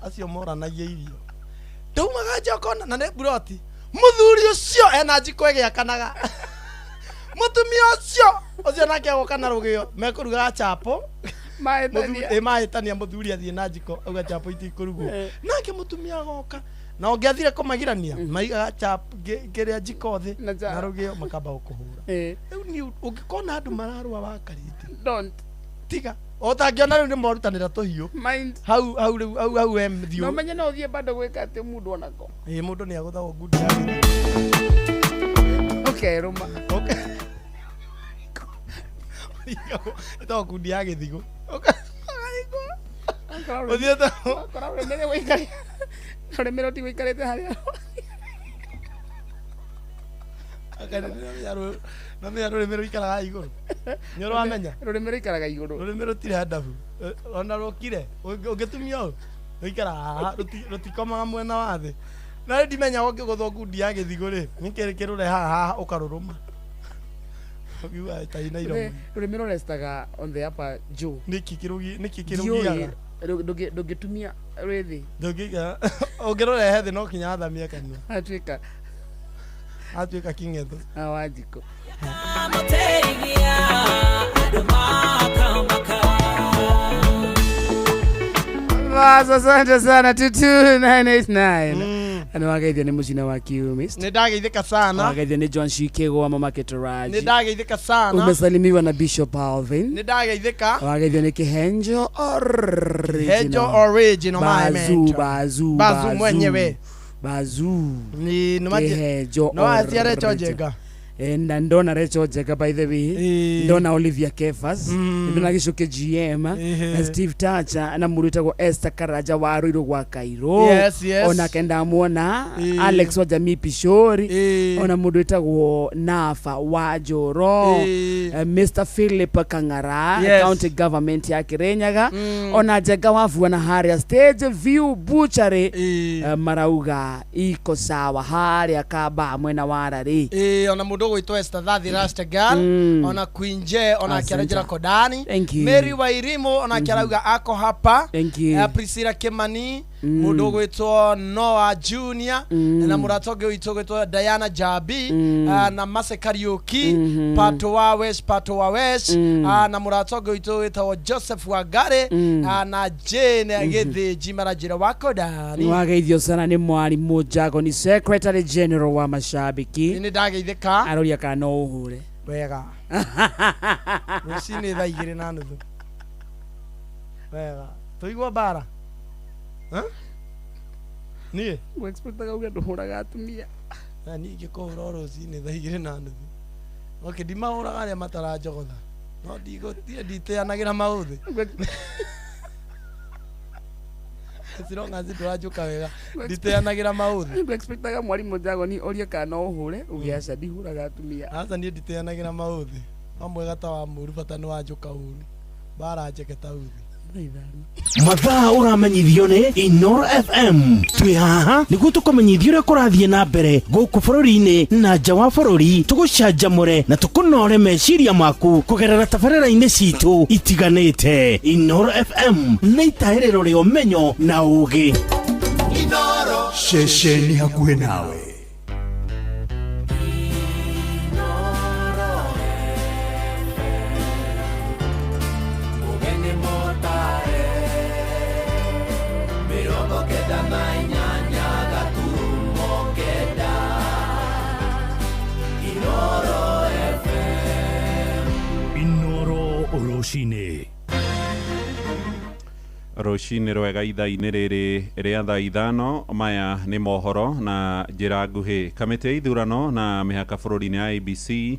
Acio moranagia irio. Ndaumaga nja ũkona na nĩ mburoti. Mũthuri ũcio ena njiko ĩgĩakanaga. Mũtumia ũcio nake agoka na rũgĩo. Mekũrugaga chapo. Mahĩtania. Mahĩtania mũthuri athiĩ na njiko auga chapo itikũrugwo. Nake mũtumia agoka. Na ũngĩathire kũmagirania, maigaga chapo kĩrĩa njiko thĩ Na na rũgĩo makamba gũkũhũra. Rĩu niĩ ũngĩkona andũ mararũa wakarĩte. Don't. Tiga. O tangĩona rĩu nĩ morutanĩra tũhiũ. Mind. Hau, hau rĩu, hau, hau we thiũ. No menye no ũthiĩ bado gwĩka atĩ mũndũ onako. Ĩĩ, mũndũ nĩ agũthagwo ngundi ya gĩthũri. Ũkerũma. Ĩtagwo ngundi ya gĩthigũ. Ũthiĩte Ũkora ũrĩmĩre wĩikarĩte. Ũrĩmĩre ũtige ũikarĩte harĩa. No menya rũrĩmĩ rũikaraga igũrũ. Nĩ ũramenya? Rũrĩmĩ rũikaraga igũrũ. Rũrĩmĩ rũtirĩ handabu. Ona rũkire, ũngĩtumia ũũ, rũikaraga haha, rũtikomaga mwena wa thĩ. Na rĩu ndimenya ũngĩgũthwo ngundi ya gĩthigũ rĩ, nĩkĩ kĩrũrehaga haha ũkarũrũma. Ũkiuga ta ina iromo. Rũrĩmĩ rũrestaga on the upper jaw. Nĩkĩ nĩkĩ Ndiũĩ, kĩrũgiaga? ndũngĩtumia rwĩ thĩ. Ndũngĩiga, ũngĩrũrehe thĩ no kinya athamie kanua. Atuĩka. Atuĩka kĩng'etho. Wa njiko. Amũteithia andũ makamaka. Bas, asante sana 22989. Nĩ wageithio nĩ mũcina wa Kiumist. Nĩ ndageithĩka sana. Wageithio nĩ John Shikego wa Mama Keturaji. Nĩ ndageithĩka sana. Umesalimiwa na Bishop Alvin. Nĩ ndageithĩka. Wageithio nĩ Kihenjo Original. Kihenjo Original, my Bazu, mentor. bazu, Bazu bazu. mwenyewe. Bazu. Ni, nĩ manjĩ- Kihenjo no acia Recho Original. Njenga. Na ndona Recho Njenga by the way. Ndona Olivia Kefas. Ndona Gicuke GM. Na Steve Tacha na mũndũ wĩtagwo Esther Karanja wa Ruiru gwa Kairũ. Yes, yes. Onake ndamuona. Alex wa Jamii Pishori. Ona mũndũ wĩtagwo Nafa wa Njoro. Mr Philip Kang'ara, Yes. County Government ya Kirinyaga. Ona Njenga wa Buana harĩa Stage View Butchery. Marauga iko sawa harĩa Kamba mwena wa Rari. Ona mũndũ ũgwĩtwo Esther Thathi Rasta Girl, ona Queen J, ona Asante. akĩaranjĩra Kodani. Thank you. Mary Wairimu, ona akĩarauga ako hapa. Thank you. Priscilla Kimani, Mũndũ ũgwĩtwo Noah Junior na mũrata ũngĩ witũ ũgwĩtwo Diana Jabi, na Mase Kariuki, Pato wa West, Pato wa West, na mũrata ũngĩ witũ wĩtagwo Joseph Wangari, na Jane Gĩthĩnji maranjĩra wako ndani. Wageithio sana nĩ mwarimũ Jago, ni secretary general wa mashabiki. Nĩ ndageithĩka. Aroria kana no ũhũre. Wega, rũcinĩ thaa 2:30 wega tũigua mbara. Huh? Niĩ Ngwexpectaga uge ndũhũraga atumia. Na niĩ ingĩkũhũra o rũcinĩ thaa 2:30, okay, ndimahũraga arĩa mataranjogotha, no ndigũtie nditeanagĩra maũthĩ as long as ndũranjũka wega, nditeanagĩra maũthĩ. Ngwexpectaga mwarimũ Jago ni orie kana no ũhũre, uge aca, ndihũraga atumia. Aca, niĩ nditeanagĩra maũthĩ, no mwega ta wa mũru, bata nĩ wanjũka ũru, mbara njeke ta uthi. Thaa 5. Mathaa ũramenyithio nĩ Inoro FM. Twĩ haha nĩguo tũkũmenyithia ũrĩa kũrathiĩ na mbere gũkũ bũrũri-inĩ na nja wa bũrũri, tũgũcanjamũre na tũkũnore meciria maku kũgerera tabarĩra-inĩ citũ itiganĩte. Inoro FM nĩ itahĩrĩro rĩa ũmenyo na ũũgĩ. Ceceni hakuhĩ nawe. Mũgeni mũtare 98.9 Inoro FM. Inoro rũcinĩ. Rũcinĩ rwega, ithaa-inĩ rĩrĩ rĩa thaa 5, maya nĩ mohoro na njĩra nguhĩ. Kamĩtĩ ya ithurano na mĩhaka bũrũri-inĩ IEBC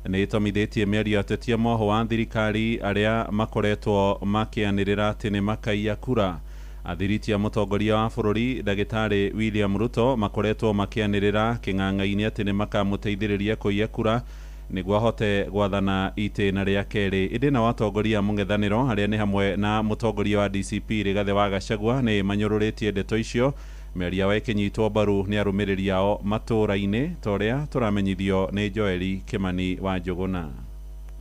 nĩ ĩtomithĩtie mĩario ya ateti a moho wa thirikari arĩa makoretwo makĩanĩrĩra atĩ nĩ makaiya kura. Athiriti a mũtongoria wa bũrũri ndagĩtarĩ William Ruto makoretwo makĩanĩrĩra kĩng'ang'a-inĩ atĩ nĩ makamũteithĩrĩria kũiya kura nĩguo ahote gwathana itĩna rĩa kerĩ. Ĩndĩ nao atongoria a mũng'ethanĩro arĩa nĩ hamwe na mũtongoria wa DCP Rigathĩ wa Gachagua nĩ manyũrũrĩtie ndeto icio, mĩario yao ĩkĩnyitwo mbaru nĩ arũmĩrĩri ao matũũra-inĩ, ta ũrĩa tũramenyithio nĩ Joeli Kimani wa Njũgũna.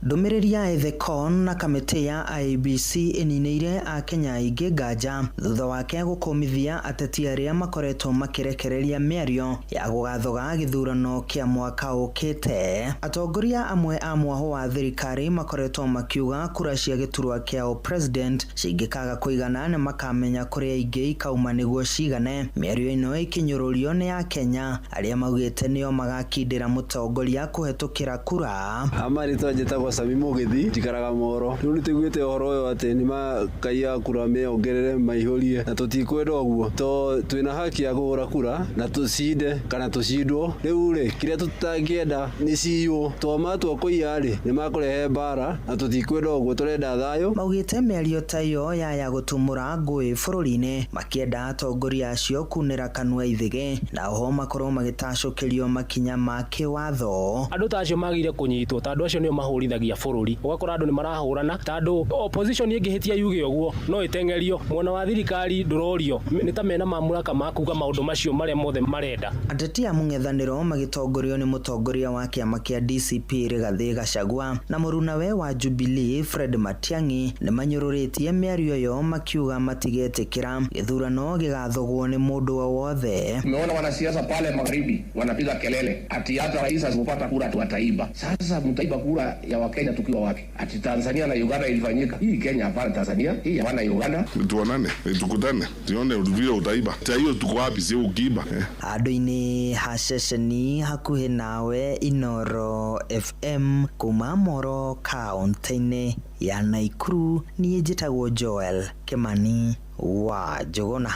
Ndũmĩrĩri ya Ethekon na kamĩtĩ ya IEBC ĩninĩire akenya aingĩ nganja thutha wake gũkũmithia ateti arĩa makoretwo makĩrekereria mĩario ya gũgathoga gĩthurano kĩa mwaka ũkĩte. Atongoria amwe a mwaho wa thirikari makoretwo makiuga kura cia gĩturwa kĩa president cingĩkaga kũigana nĩ makamenya kũrĩa ingĩ ikauma nĩguo cigane. Mĩario ĩno ĩkĩnyũrũrio nĩ akenya arĩa maugĩte nĩo magakindĩra mũtongoria kũhetũkĩra kura. Amarĩtwa njĩtagwo Sami Mũgĩthi, njikaraga Moro. Rĩu nĩtũiguĩte ũhoro ũyũ atĩ nĩmakaiya kura meyongerere maihũrie, na tũtikwenda ũguo to twĩna haki ya kũgũra kura na tũcinde kana tũcindwo. Rĩu rĩ, kĩrĩa tũtangĩenda nĩ ciywo to matua kũiya rĩ, nĩmakũrehe mbara na tũtikwenda ũguo, tũrenda thayũ. Maugĩte mĩario ta ĩyo yaya gũtumũra ngũĩ bũrũri-inĩ, makĩenda atongoria acio kunĩra kanua ithĩgĩ na oho makorwo magĩtacũkĩrio makinya ma kĩwatho. Andũ ta acio magĩrĩire kũnyitwo ta andũ acio nĩo mahũrithagia bũrũri, ũgakora andũ nĩ marahũrana ta andũ opposition ĩngĩhĩtia yuge ũguo no ĩteng'erio, mwena wa thirikari ndũrorio, nĩ ta mena mamlaka ma kuga maũndũ macio marĩa mothe marenda. Ateti a mũng'ethanĩro magĩtongorio nĩ mũtongoria wa kĩama kĩa DCP Rigathĩ Gachagua na mũrunawe wa Jubilee Fred Matiang'i nĩ manyũrũrĩtie mĩario ĩyo, makiuga matigetĩkĩra gĩthurano gĩgathogwo nĩ mũndũ o wothe. Tumeona wanasiasa pale magharibi wanapiga kelele ati hata rais asipopata kura tu ataiba. Sasa mtaiba kura ya Wakenya tukiwa wapi? Ati Tanzania na Uganda ilifanyika. Hii Kenya hapana Tanzania, hii hapana Uganda. Tuonane, tukutane, tuone vile utaiba. Sasa hiyo tuko wapi? Sio ukiiba. Eh. Handũ-inĩ ha ceceni hakuhĩ nawe, Inoro FM kuma Moro kaũntĩ-inĩ ya Naikuru, niĩ njĩtagwo Joel Kimani wa Njũgũna.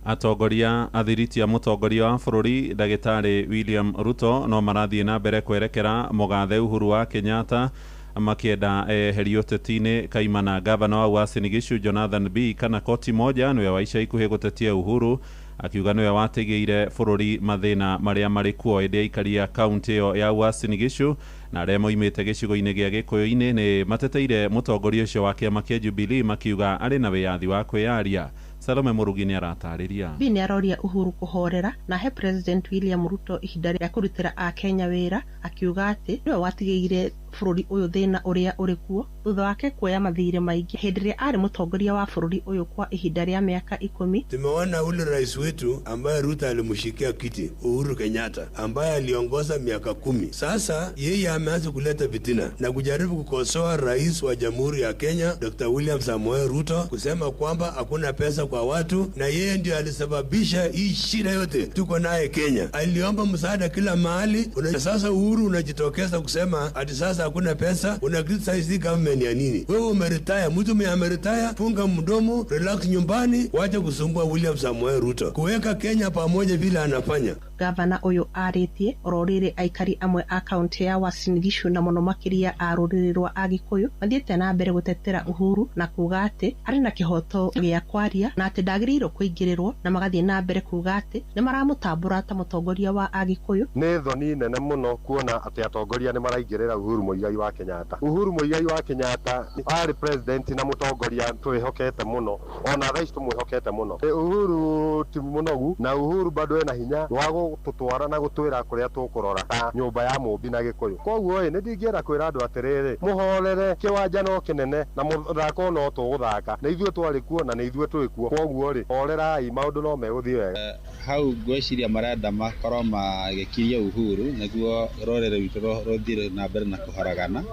Atongoria athiriti a mũtongoria wa bũrũri ndagĩtarĩ William Ruto no marathiĩ na mbere kwerekera mũgathe Uhuru wa Kenyatta makĩenda eherio ũteti-inĩ kaimana. Gavana wa Uasin Gishu Jonathan B kana koti moja nĩwe wa ica ikuhĩ gũtetia Uhuru, akiuga nĩwe watigĩire bũrũri mathĩna marĩa marĩ kuo. Ĩndĩ aikari a kaunti ĩyo ya Uasin Gishu na arĩa moimĩte gĩcigo-inĩ gĩa Gĩkũyũ-inĩ nĩ mateteire mũtongoria ũcio wa kĩama kĩa Jubilee, makiuga arĩ na wĩyathi wa kwĩyaria. Salome Mũrugi nĩ aratarĩria. B nĩ aroria Uhuru kũhorera na he President William Ruto ihinda rĩa kũrutĩra akenya wĩra, akiuga atĩ nĩwe watigĩire Bũrũri ũyũ thĩna ũrĩa ũrĩ kuo thutha wake kuoya mathiirĩ maingĩ hĩndĩ ĩrĩa arĩ mũtongoria wa bũrũri ũyũ kwa ihinda rĩa mĩaka 10. Tumeona ule rais wetu ambaye Ruto alimshikia kiti, Uhuru Kenyatta, ambaye aliongoza miaka 10. Sasa yeye ameanza kuleta fitina na kujaribu kukosoa rais wa Jamhuri ya Kenya Dr. William Samoei Ruto, kusema kwamba hakuna pesa kwa watu, na yeye ndio alisababisha hii shida yote tuko naye Kenya. Aliomba msaada kila mahali. Sasa Uhuru unajitokeza kusema ati sasa hakuna pesa, una criticize government ya nini? Wewe umeretire, mtu mwenye ameretire, funga mdomo, relax nyumbani, wacha kusumbua William Samoei Ruto. Kuweka Kenya pamoja vile anafanya. Gavana ũyũ arĩtie oro rĩrĩ aikari amwe a kaunti ya Uasin Gishu na mũno makĩria a rũrĩrĩ rwa Agĩkũyũ mathiĩte na mbere gũtetera Uhuru na kuga atĩ arĩ na kĩhoto gĩa kwaria na atĩ ndagĩrĩirwo kũingĩrĩrwo, na magathiĩ na mbere kuga atĩ nĩ maramũtambũra ta mũtongoria wa Agĩkũyũ. Nĩ thoni nene mũno kuona atĩ atongoria nĩ maraingĩrĩra Uhuru Muigai wa Kenyatta. Uhuru Muigai wa Kenyatta arĩ president na mũtongoria twĩhokete mũno, ona thaa ici tũmwĩhokete mũno. Uhuru ti mũnogu na Uhuru bado ena hinya wa gũtũtwara na gũtwĩra kũrĩa tũkũrora ta nyũmba ya mũmbi na Gĩkũyũ. Koguo ĩ nĩ ndingĩenda kwĩra andũ atĩrĩrĩ, mũhorere, kĩwanja no kĩnene na mũthako no tũgũthaka, na ithuĩ twarĩ kuo na nĩ ithuĩ twĩ kuo. Koguo rĩ, horerai, maũndũ no megũthiĩ wega. Hau ngwĩciria marenda makorwo magĩkiria Uhuru nĩguo rũrĩrĩ rwitũ rũthiĩ na mbere na kũharagana,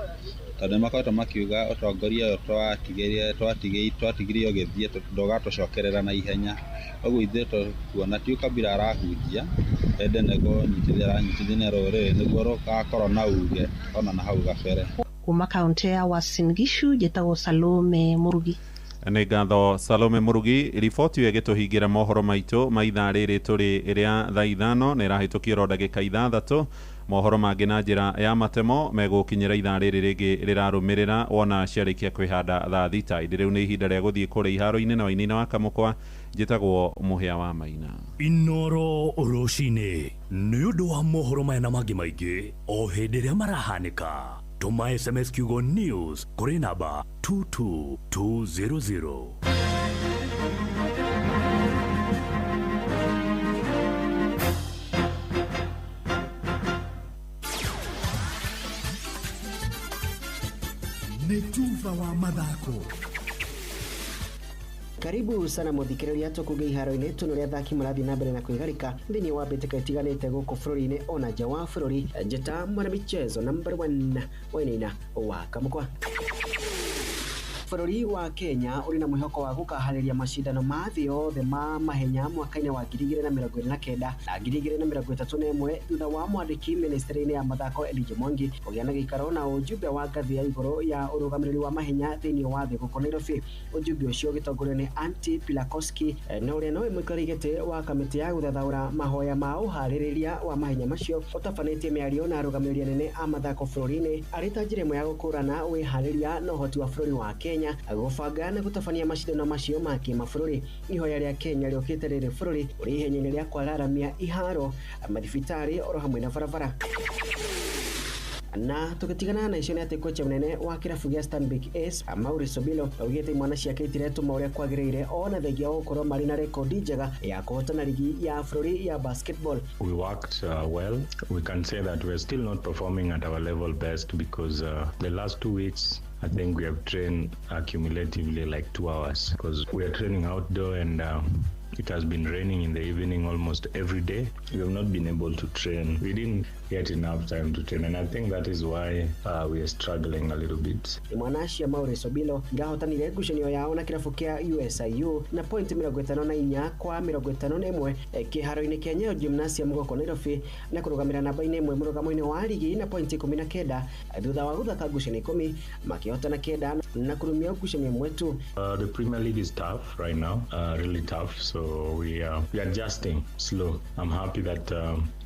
tondũ nĩ makoretwo makiuga ũtongoria ũyũ twatigire ũgĩthiĩ ndũgatũcokerera na ihenya. Ũguo ithuĩ tũkuona ti ũkabira arahunjia, ende nĩ kũnyitithia aranyitithania rũrĩrĩ nĩguo rũgakorwo na uge ona na hau gabere. Kuma kaunti ya Uasin Gishu njĩtagwo Salome Murugi. Nĩ ngatho Salome Murugi. Riboti ĩyo ĩgĩtũhingĩra mohoro maitũ ma ithaa rĩrĩ tũrĩ rĩa thaa 5 na ĩrahĩtũkio oro ndagĩka 6. Mohoro mangĩ na njĩra ya matemo megũkinyĩra ithaa rĩrĩ rĩngĩ rĩrarũmĩrĩra wona ciarĩkia kwĩhanda thaa 6. Ĩndĩ rĩu nĩ ihinda rĩa gũthiĩ kũrĩa iharo-inĩ na wainina wa Kamũkwa. Njĩtagwo Mũhĩa wa Maina. Inoro rũcinĩ nĩ ũndũ wa mohoro maya na mangĩ maingĩ o hĩndĩ ĩrĩa marahanĩka. Tũma SMS kiugo news kũrĩ namba 22200. Nĩ tuba wa mathako. Karibu sana muthikiriria tukuge iharo-inĩ tuone ũrĩa athaki marathiĩ na mbere na kwĩgarĩka thĩinĩ wa mbĩtĩka itiganĩte gũkũ bũrũri-inĩ ona nja wa bũrũri. Njĩta mwana michezo number 1 wainaina wa Kamũkwa. Bũrũri wa Kenya ũrĩ na mwĩhoko wa gũkaharĩria macindano ma thĩ yothe ma mahenya mwaka-inĩ wa 2029 na 2031 thutha wa mwandĩki ministry-inĩ ya mathako Elijah Mwangi kũgĩa na gĩikaro na ũjumbe wa ngathĩ ya igũrũ ya ũrũgamĩrĩri wa mahenya thĩinĩ wa thĩ gũkũ Nairobi. Ũjumbe ũcio ũgĩtongorio nĩ Antti Pilakoski na ũrĩa nowe mũikarĩri gĩtĩ wa kamĩtĩ ya gũthathaũra mahoya ma ũharĩrĩria wa mahenya macio ũtabanĩtie mĩario na arũgamĩrĩri anene a mathako bũrũri-inĩ arĩ ta njĩra ĩmwe ya gũkũrana wĩharĩria na ũhoti wa bũrũri wa Kenya gũbanga na gũtabania macindano macio ma kĩmabũrũri. Ihoya rĩa Kenya rĩũkĩte rĩrĩ bũrũri ũrĩ ihenya-inĩ rĩa kwararamia iharo, mathibitarĩ oro hamwe na barabara. Na tugitigana na icio nĩ atĩ kocha mũnene wa kĩrabu gĩa Stanbic Ace Maurice Obilo augĩte imwana ciake itiretũma ũrĩa kwagĩrĩire ona thengia wa gũkorwo marĩ na rekondi njega ya kũhotana ligi ya bũrũri ya basketball. We worked well. We can say that we're still not performing at our level best because the last 2 weeks I think we have trained accumulatively like 2 hours because we are training outdoor and it has been raining in the evening almost every day. We have not been able to train. We didn't get enough time to train, and I think that is why we are struggling a little bit. Mwanacia Maurice Obilo irahotanire ngucanio yao na kirabu kia USIU na point 54 kwa 51 kiharo-inĩ kĩa Nyayo Gymnasium gũkũ Nairobi na kũrũgamĩra namba-inĩ ĩmwe mũrũgamo-inĩ wa ligi na point 19 thutha wa gũthaka ngucanio 10 makĩhotana 9 na kũrũmia ngucanio ĩmwe tu. The Premier League is tough right now, really tough. So we are adjusting slow. I'm happy that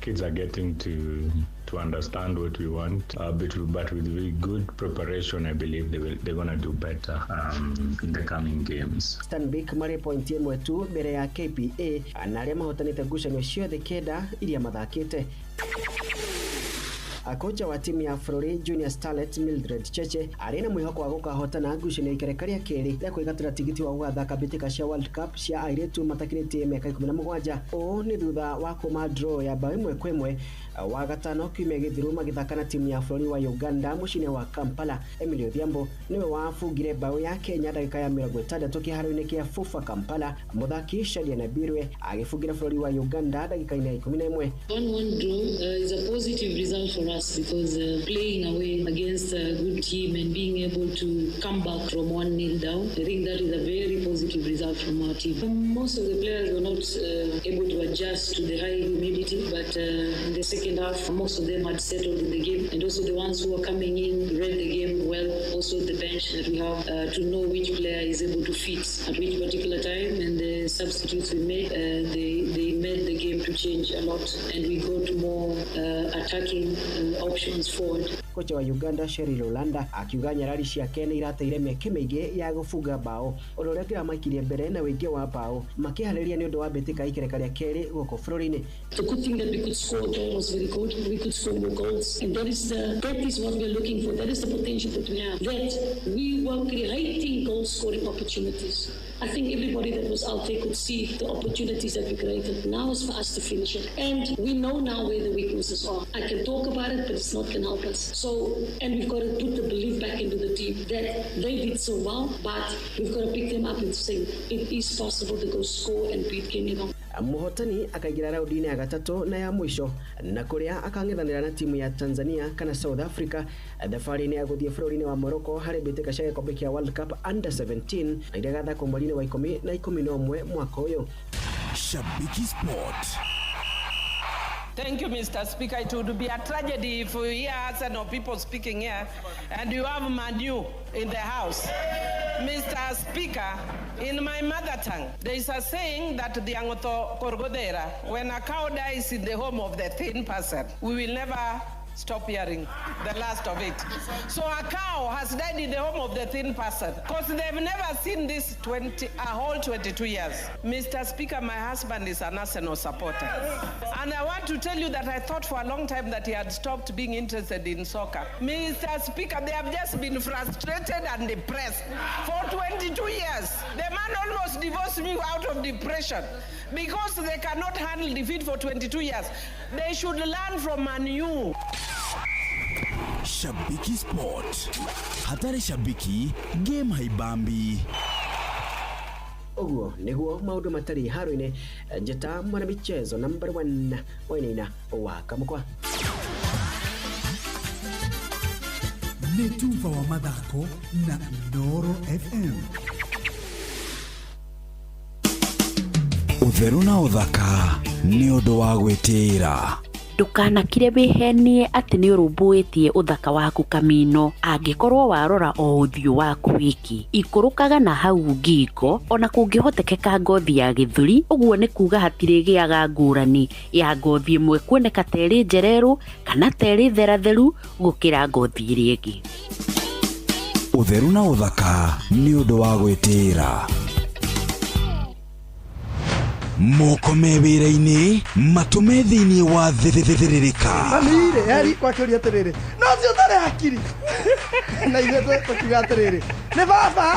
kids are getting to understand what we want, but with really good preparation, I believe they're gonna do better in the coming games. Stanbic marĩ point ĩmwe tu mbere ya KPA na arĩa mahotanĩte ngucanio ciothe 9 iria mathakĩte. Kocha wa timu ya bũrũri Junior Starlets Mildred Cheche arĩ na mwĩhoko wa gũkahotana ngucanio ya ikereka rĩa kerĩ rĩa kwĩgatĩra tigiti wa gũgathaka mbĩtĩka cia World Cup cia airĩtu matakĩrĩtie mĩaka 17. Ũũ nĩ thutha wa kuma draw ya bao 1-1 wa gatano kiumia gĩthiru magĩthaka na timu ya bũrũri wa Uganda mũciĩ-inĩ wa Kampala. Emily Odhiambo nĩwe wabungire bao ya Kenya ndagĩka ya 60 kĩharo-inĩ kĩa Fufa Kampala. Mũthaki Shadia Nabirwe agĩbungira bũrũri wa Uganda ndagĩka-inĩ ya 11. 1-1 draw is a positive result for us because playing away against a good team and being able to come back from 1-0 down, I think that is a very positive result from our team. Most of the players were not able to adjust to the high humidity, but in the second half, most of them had settled in the game, and also the ones who were coming in read the game well. Also the bench that we have to know which player is able to fit at which particular time, and the substitutes we made, they made the game to change a lot, and we got more attacking options forward. Kocha wa Uganda Sheryl Olanda akiuga nyarari ciake nĩ irateire mĩeke mĩingĩ ya gũbunga bao, ũndũ ũrĩa ũngĩramaikirie mbere na ũingĩ wa bao makĩharĩria nĩ ũndũ wa mbĩtĩka ikereka rĩa kerĩ gũkũ bũrũri-inĩ. The good thing that we could score a goal was very good. We could score more goals, and that is what we are looking for. That is the potential that we have. That we were creating goal scoring opportunities. I think everybody that was out there could see the opportunities that we created. Now it's for us to finish it. And we know now where the weaknesses are. I can talk about it, but it's not going to help us. So, and we've got to put the belief back into the team that they did so well, but we've got to pick them up and say it is possible to go score and beat Kenya. Mũhotani akaingĩra raũndi-inĩ ya gatatũ na ya mũico na kũrĩa akang'ethanĩra na timu ya Tanzania kana South Africa thabarĩ-inĩ ya gũthiĩ bũrũri-inĩ wa Morocco harĩ mbĩtĩka cia gĩkombe kĩa World Cup Under 17 na iria igathakwo mweri-inĩ wa 10 na 11 mwaka ũyũ. Shabiki Sport. Thank you, Mr. Speaker. It would be a tragedy if we hear Arsenal people speaking here and you have Manu in the house. Mr. Speaker, in my mother tongue, there is a saying that the Angoto Korgodera, when a cow dies in the home of the thin person, we will never stop hearing the last of it. So a cow has died in the home of the thin person because they've never seen this a whole 22 years. Mr. Speaker, my husband is an Arsenal supporter. And I want to tell you that I thought for a long time that he had stopped being interested in soccer. Mr. Speaker, they have just been frustrated and depressed for 22 years. The man almost divorced me out of depression because they cannot handle defeat for 22 years. They should learn from Manu. Shabiki Sport. Hatari shabiki, game haibambi. Ũguo nĩguo maũndũ matarĩ haro-inĩ. Njĩta mwana michezo number 1 Wainaina wa Kamũkwa. Nĩ tuba wa mathako na Inooro FM. Ũtheru na ũthaka nĩ ũndũ wa gwĩtĩĩra. Ndũkanakire wĩhenie atĩ nĩ ũrũmbũĩtie ũthaka waku kamino angĩkorwo warora o ũthiũ waku wiki. Ikũrũkaga na hau ngingo ona kũngĩhotekeka ngothi ya gĩthũri, ũguo nĩ kuga hatirĩgĩaga ngũrani ya ngothi ĩmwe kuoneka ta ĩrĩ njererũ kana ta ĩrĩ theratheru gũkĩra ngothi ĩrĩa ĩngĩ. Ũtheru na ũthaka nĩ ũndũ wa gwĩtĩĩra. Moko me wĩra-inĩ matũme thĩinĩ wa thĩthĩrĩrĩka. Mami-rĩ, eri kwakĩũria atĩrĩrĩ, no ũcio ũtarĩ hakiri. Na ithuĩ tũkiuga atĩrĩrĩ, nĩ baba.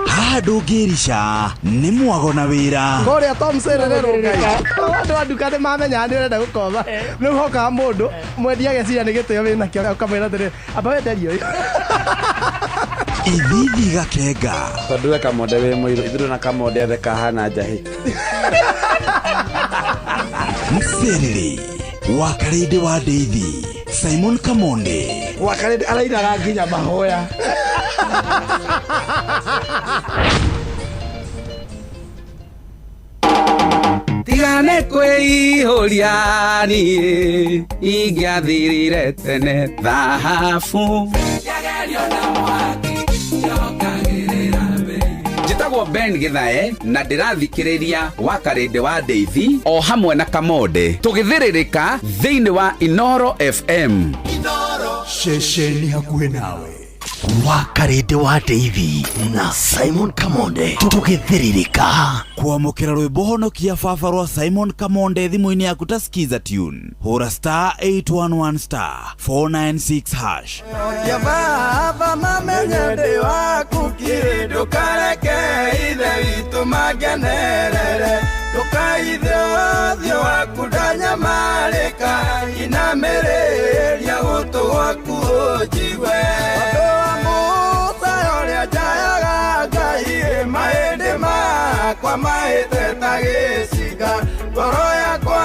Haha ndũngĩrica nĩ mwago na wĩra. Kũrĩa Tom Serere Rũngai. Andũ a nduka nĩ mamenyaga nĩ ũrenda gũkoma. Rĩu hokaga mũndũ mwendia ageciria nĩ gĩtĩo wĩnakĩo ũkamwĩra atĩrĩrĩ, amba wenderie ũyũ. Ithithi gakenga. Tondũ we kamonde wĩ mũirũ, ithuĩ na kamonde othe kahana njahĩ. Mserere wa Karĩndĩ wa Ndeithi, Simon Kamonde. Wa Karĩndĩ arainaga nginya mahoya. Tigane kwĩihũria niĩ ingĩathirire tene thahabu. Njĩtagwo Ben Githae na ndĩrathikĩrĩria wa Karĩndĩ wa Ndeithi o hamwe na Kamonde tũgĩthĩrĩrĩka thĩinĩ wa Inooro FM. Ceceni hakuhĩ nawe. Wakarĩndĩ wa Ndeithi na Simon Kamonde tũgĩthĩrĩrĩka. Kwamũkĩra rwĩmbo honokia baba rwa Simon Kamonde thimũ-inĩ yaku ta skiza tune, hũra star 811 star 496 hash. Kia baba mamenye ndĩ waku kiri, ndũkareke ithe witũ mangenerere, ndũkaithe ũthiũ waku ndanyamarĩka, inamĩrĩria gũtũ gwaku ũnjigue. Ũndũ wa Musa ũrĩa njayaga Ngai, mahĩndĩ makwa mahĩte ta gĩcinga, ngoro yakwa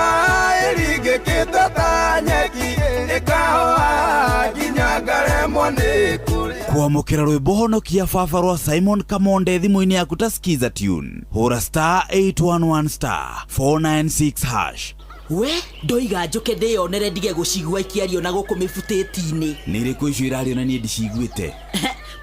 ĩringĩkĩte ta nyeki, ĩkahoha nginya ngaremwo nĩ kũrĩa. Kwamũkĩra rwĩmbo honokia baba rwa Simon Kamonde thimũ-inĩ yaku ta skiza tune, hũra star 811 star 496 hash. We ndoiga njũke ndĩyonere ndige gũcigua ikĩario na gũkũ mĩbutĩti-inĩ. Nĩ irĩkũ icio irario na niĩ ndiciguĩte?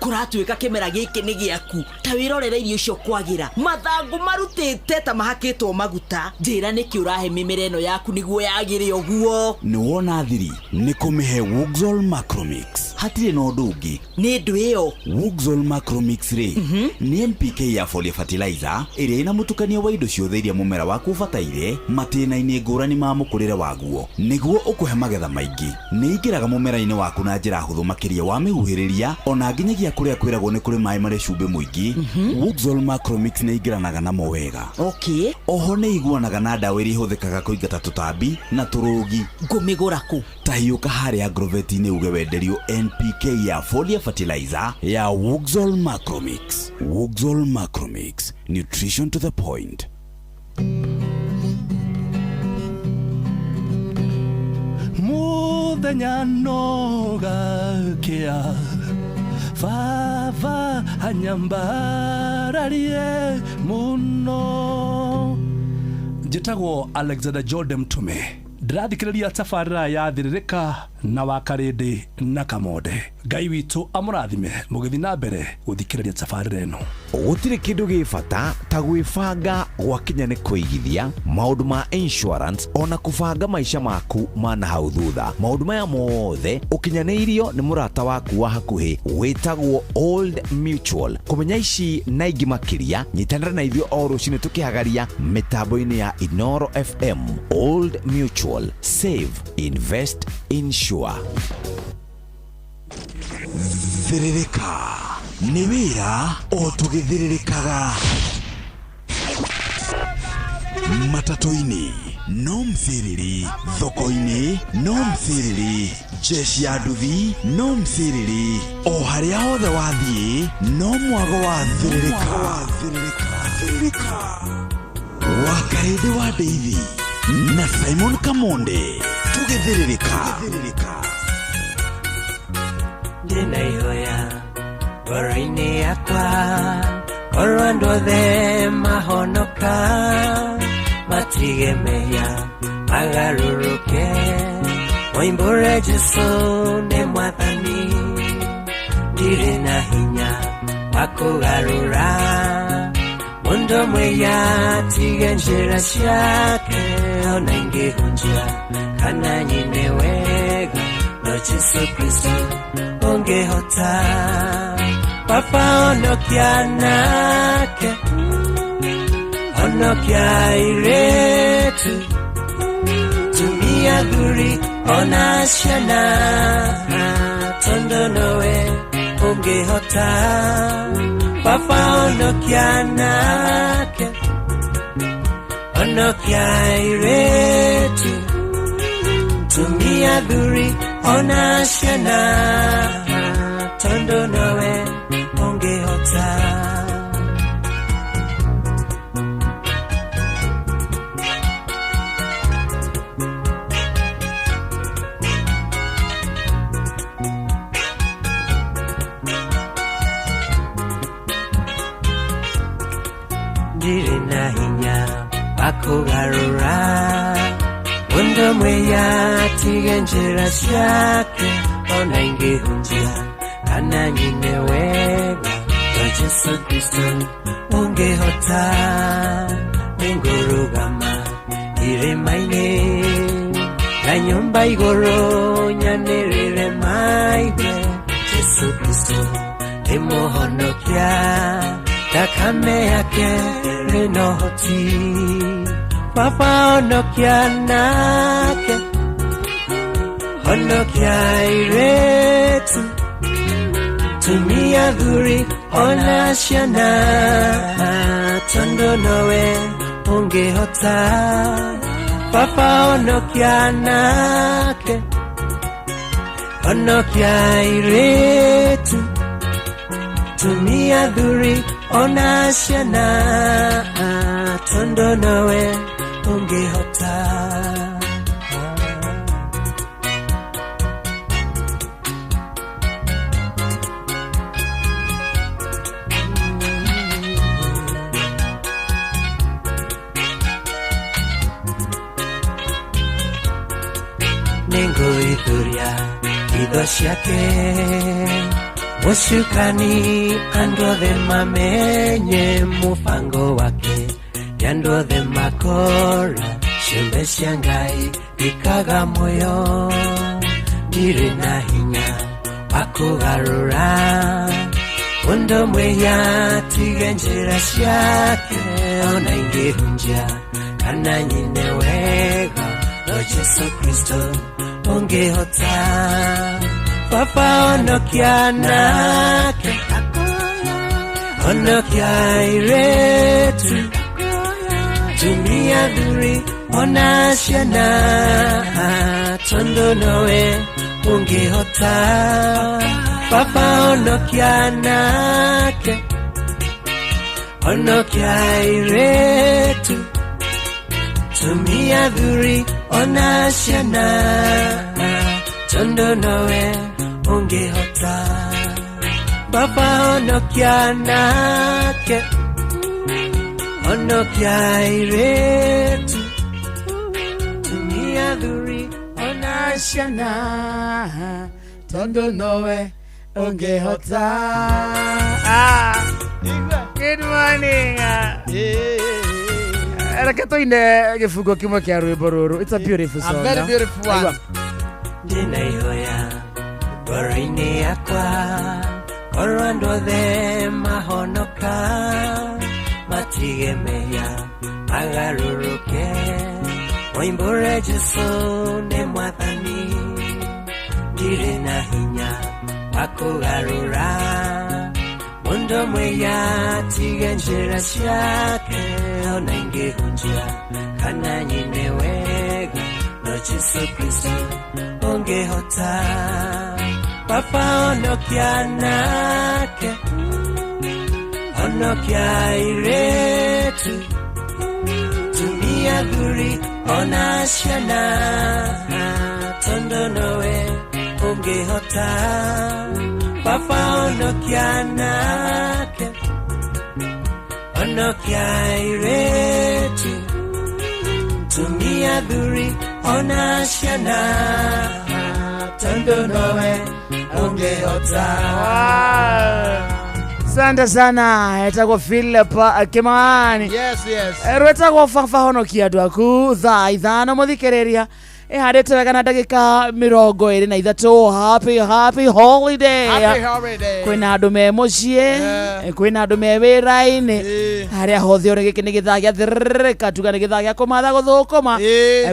Kũratuĩka kĩmera gĩkĩ nĩ gĩaku, ta wĩrorere irio icio kwagĩra, mathangũ marutĩte ta mahakĩtwo maguta. Njĩra nĩkĩ ũrahe mĩmera ĩno yaku nĩguo yagĩre ũguo? Nĩ wona thiri nĩ kũmĩhe Wuxal Macromix, hatirĩ na ũndũ ũngĩ. Nĩ ndũ ĩyo? Wuxal Macromix rĩ, nĩ NPK ya foliar fertilizer ĩrĩa ĩna mũtukanio wa indo ciothe iria mũmera waku ũbataire matĩna-inĩ ngũrani ma mũkũrĩre waguo nĩguo ũkũhe magetha maingĩ. Nĩ ingĩraga mũmera-inĩ waku na njĩra hũthũ makĩria wa mĩhuhĩrĩria, ona nginyagia kũrĩa kwĩragwo nĩ kũrĩ maĩ marĩ cumbĩ mũingĩ. Wuxal Macromix nĩ ingĩranaga namo wega. Oho nĩ iguanaga na ndawa iria ihũthĩkaga kũingata tũtambi na tũrũgi. Ngũmĩgũra kũ? Ta hiũka harĩa Agrovet-inĩ uge wenderio NPK ya foliar fertilizer ya Wuxal Macromix. Wuxal Macromix, nutrition to the point. Muthenya no gakĩa, baba anyambararie mũno. Njĩtagwo Alexander Jordan Mtume, ndĩrathikĩrĩria tabarĩra ya Thĩrĩrĩka na Wakarĩndĩ na Kamonde. Ngai witũ amũrathime mũgĩthiĩ na mbere gũthikĩrĩria tabarĩra ĩno. Gũtirĩ kĩndũ gĩ bata ta gwĩbanga gwakinya nĩ kũigithia maũndũ ma insurance ona kũbanga maica maku ma na hau thutha. Maũndũ maya mothe ũkinyanĩirio nĩ mũrata waku wa hakuhĩ wĩtagwo Old Mutual. Kũmenya ici na ingĩ makĩria, nyitanĩra na ithuĩ o rũcinĩ tũkĩhagaria mĩtambo-inĩ ya Inoro FM. Old Mutual, save, invest, insure. Thĩrĩrĩka nĩ wĩra o tũgĩthĩrĩrĩkaga. Matatũ-inĩ no mciriri, thoko-inĩ no mciriri, jeshi ya nduthi no mciriri, o harĩa hothe wathiĩ no mwago wa thĩrĩrĩka. Wakarĩndĩ wa Ndeithi na Simon Kamonde tũgĩthĩrĩrĩka. Ndĩna ihoya ngoro-inĩ yakwa, korwo andũ othe mahonoka, matige mehia magarũrũke, moimbũre Jesũ nĩ Mwathani. Ndirĩ na hinya wa kũgarũra mũndũ mwĩhia atige njĩra ciake, ona ingĩhunjia kana nyine wega, no Jesũ Kristo ũngĩhota. Baba honokia anake, honokia airĩtu, tumia athuri ona ciana, tondũ nowe ũngĩhota. Baba honokia anake, honokia airĩtu, tumia athuri ona ciana, tondũ nowe ũngĩhota. Ndirĩ na hinya wa kũgarũra mũndũ mwĩhia atige njĩra ciake, ona ingĩhunjia kana nyine wega, no Jesũ Kristo ũngĩhota. Nĩngũrũgama irĩma-inĩ na nyũmba igũrũ nyanĩrĩre maigue Jesũ Jesu Kristo nĩ mũhonokia thakame yake ĩrĩ na ũhoti baba honokia nake honokia airĩtu tumia thuri ona ciana tondũ nowe ũngĩhota baba honokia nake honokia airĩtu tumia thuri ona ciana tondũ nowe ũngĩhota. Nĩngũithuria itho ciake mũcukani andũ othe mamenye mũbango wake nĩ andũ othe makora ciũmbe cia Ngai ikaga muoyo ndirĩ na hinya wa kũgarũra mũndũ mwĩhia atige njĩra ciake ona ingĩhunjia kana nyine wega no Jesu Kristo ũngĩhota baba honokia nake honokia airĩtu tumia thuri ona ciana tondũ nowe ũngĩhota baba honokia nake honokia airĩtu tumia thuri ona ciana tondũ nowe ũngĩhota baba honokia nake honokia airĩtu tumia thuri ona ciana tondũ nowe ũngĩhota. Good morning. Reke tũine gĩbungo kĩmwe kĩa rwĩmbo rũrũ. It's a beautiful song. A very beautiful one. Ndĩna ihoya ngoro-inĩ yakwa korwo andũ othe mahonoka matige mehia magarũrũke moimbũre Jesũ nĩ mwathani ndirĩ na hinya wa kũgarũra mũndũ mwĩhia atige njĩra ciake ona ingĩhunjia kana nyine wega no Jesu Kristo ũngĩhota baba honokia nake honokia airĩtu tumia thuri ona ciana tondũ nowe ũngĩhota baba honokia nake honokia airĩtu tumia thuri ona ciana tondũ nowe ũngĩhota. Asante sana etagwo Philip Kimani. Yes, yes. Rwetagwo baba honokia andũ aku thaa 5 mũthikĩrĩria ĩhandĩte wega na ndagĩka 23. Happy happy holiday. Happy holiday. Kwĩna andũ me mũciĩ, kwĩna andũ me wĩra-inĩ, harĩa hothe ũrĩ gĩkĩ nĩ gĩthaa gĩa thĩrĩrĩka tuga nĩ gĩthaa gĩa kũmatha gũthũkũma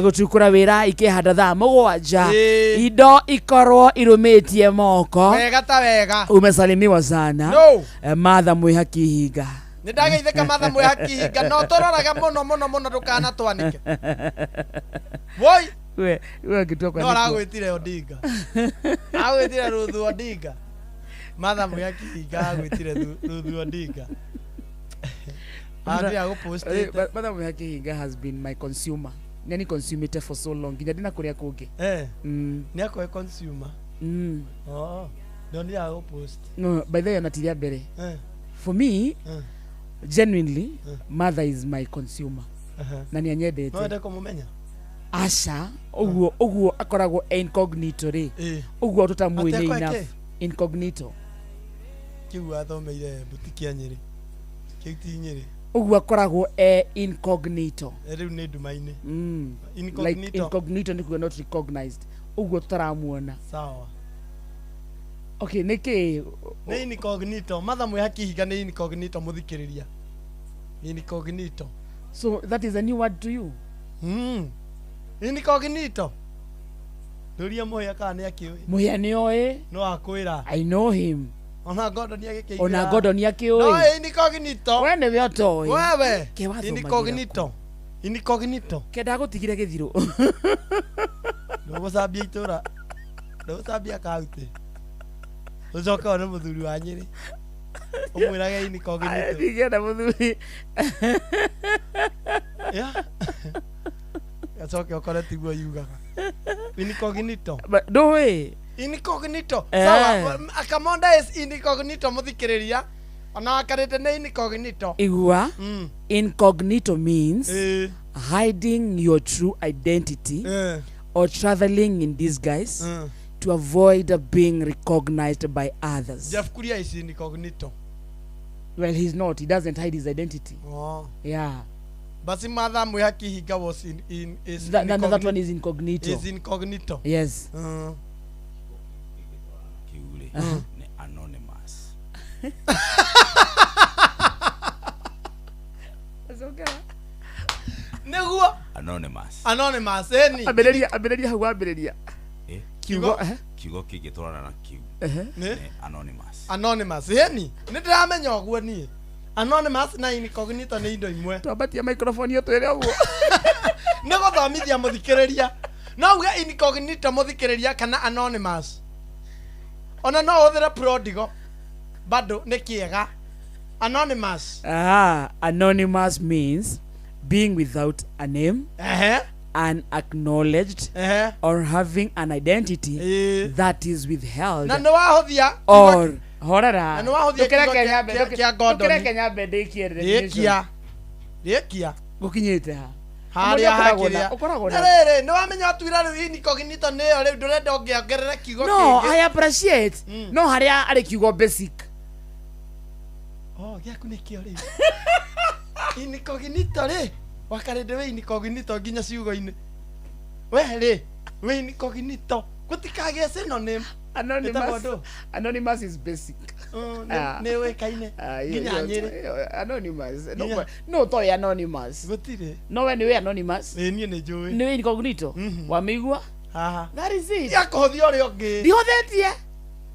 gũtukũra wĩra ikĩhanda thaa 7 indo ikorwo irũmĩtie moko wega ta wega. Umesalimiwa sana. No. Matha mwĩhaki ihinga. Nĩ ndageithĩka Matha mwĩhaki ihinga no tũroraga mũno mũno mũno ndũkanatwanĩke. Woi we we no aragwĩtire Odinga agwĩtire Ruthu Odinga Matha mwĩhaki ihinga agwĩtire Ruthu Odinga. Matha mwĩhaki ihinga has been my consumer. Nĩ consumete for so long nginya ndina kũrĩa kũngĩ. Nĩ akwe consumer. Oh, ndonire agũpost. No, by the way ona ti rĩa mbere. For me, genuinely, mother is my consumer. Na nĩ anyendete. No wende kũmũmenya? Aca, ũguo ũguo akoragwo incognito rĩ. Ũguo tũtamũĩ nĩ enough. Incognito. Kĩu athomeire boutique ya Nyĩrĩ. Kĩu ti Nyĩrĩ. Ũguo akoragwo e incognito. Rĩu nĩ nduma-inĩ. Incognito. Like incognito nĩ kuga not recognized. Ũguo tũtaramuona. Sawa. Okay, nĩkĩ? Nĩ incognito. Martha Mwĩhaki Ihinga nĩ incognito mũthikĩrĩria. Incognito. So that is a new word to you? Incognito. Ndũria Mũhĩa kana nĩ akĩũĩ. Mũhĩa nĩ oĩ. No akwĩra. I know him. Ona Gordon agĩkĩiguĩra. Ona Gordon akĩũĩ. No incognito. We nĩwe ũtoĩ. Wewe. Ke wathomagĩra Incognito. Incognito. Kenda gũtigire gĩthirũ. Ndũgũcambia itũra. Ndũgũcambia kaunti. Ũcoke one mũthuri wa Nyĩrĩ. Ũmwĩrage incognito. Ndingĩenda mũthuri. Yeah. Acoke ũkore tiguo yugaga. Incognito. Ndũĩ. Incognito. Eh. Sawa, Akamonda is incognito mũthikĩrĩria. Ona wakarĩte nĩ incognito. Igua. Incognito means Eh. hiding your true identity Eh. or traveling in disguise to avoid being recognized by others. Jeff Kuria is incognito. Well, he's not. He doesn't hide his identity. Oh. Yeah. Basi Martha Mwĩhaki Ihinga was in is That one is incognito. Is incognito. Yes. Kiu-rĩ, nĩ anonymous. Nĩguo Anonymous. Anonymous ĩni. Ambĩrĩria, ambĩrĩria hau wambĩrĩria. Eh? Kiugo, eh? Kiugo kĩngĩtwarana na kiu Ehe. Nĩ? nĩ anonymous. Anonymous ĩni. Nĩ ndĩramenya ũguo niĩ. Anonymous na incognito nĩ indo imwe. Twambatia microphone ĩyo twĩre ũguo. Nĩ gũthomithia mũthikĩrĩria. No uge incognito mũthikĩrĩria kana anonymous. Ona no ũhũthĩre prodigo. Bado nĩ kĩega. Anonymous. Ah, anonymous means being without a name, unacknowledged, or having an identity that is withheld. Na nĩ wahũthia or horera. Na nĩ wahũthia Ndũkĩreke kiugo nyambe, kĩa Gordon. ndũkĩreke nyambe ndĩkie Rĩkia. Rĩkia. Gũkinyĩte ha? Harĩa Ũkoragwo na- hakĩrĩa. ũkoragwo Na na- rĩrĩ, nĩ wamenya watuira rĩu incognito nĩyo rĩu ndũrenda ũngĩongerere kiugo No, kĩngĩ. I appreciate. No harĩa arĩ kiugo basic. Oh, gĩaku nĩkĩo rĩu. Incognito rĩ, wakarĩndĩ wĩ incognito nginya ciugo-inĩ. We rĩ, wĩ incognito. Gũtikagĩe synonym. Ĩtagwo Anonymous, ndũ? anonymous is basic. Nĩ ũĩkaine Ah, iyo- nginya iyo- Nyĩrĩ. iyo- Anonymous. No, Nginya- no toĩ anonymous. Gũtirĩ. No we nĩwe anonymous. Ĩĩ niĩ nĩ njũĩ. Nĩwe incognito. Wamĩigua? Haha. That is it. Ya kũhũthia ũrĩa ũngĩ. Ndihũthĩtie.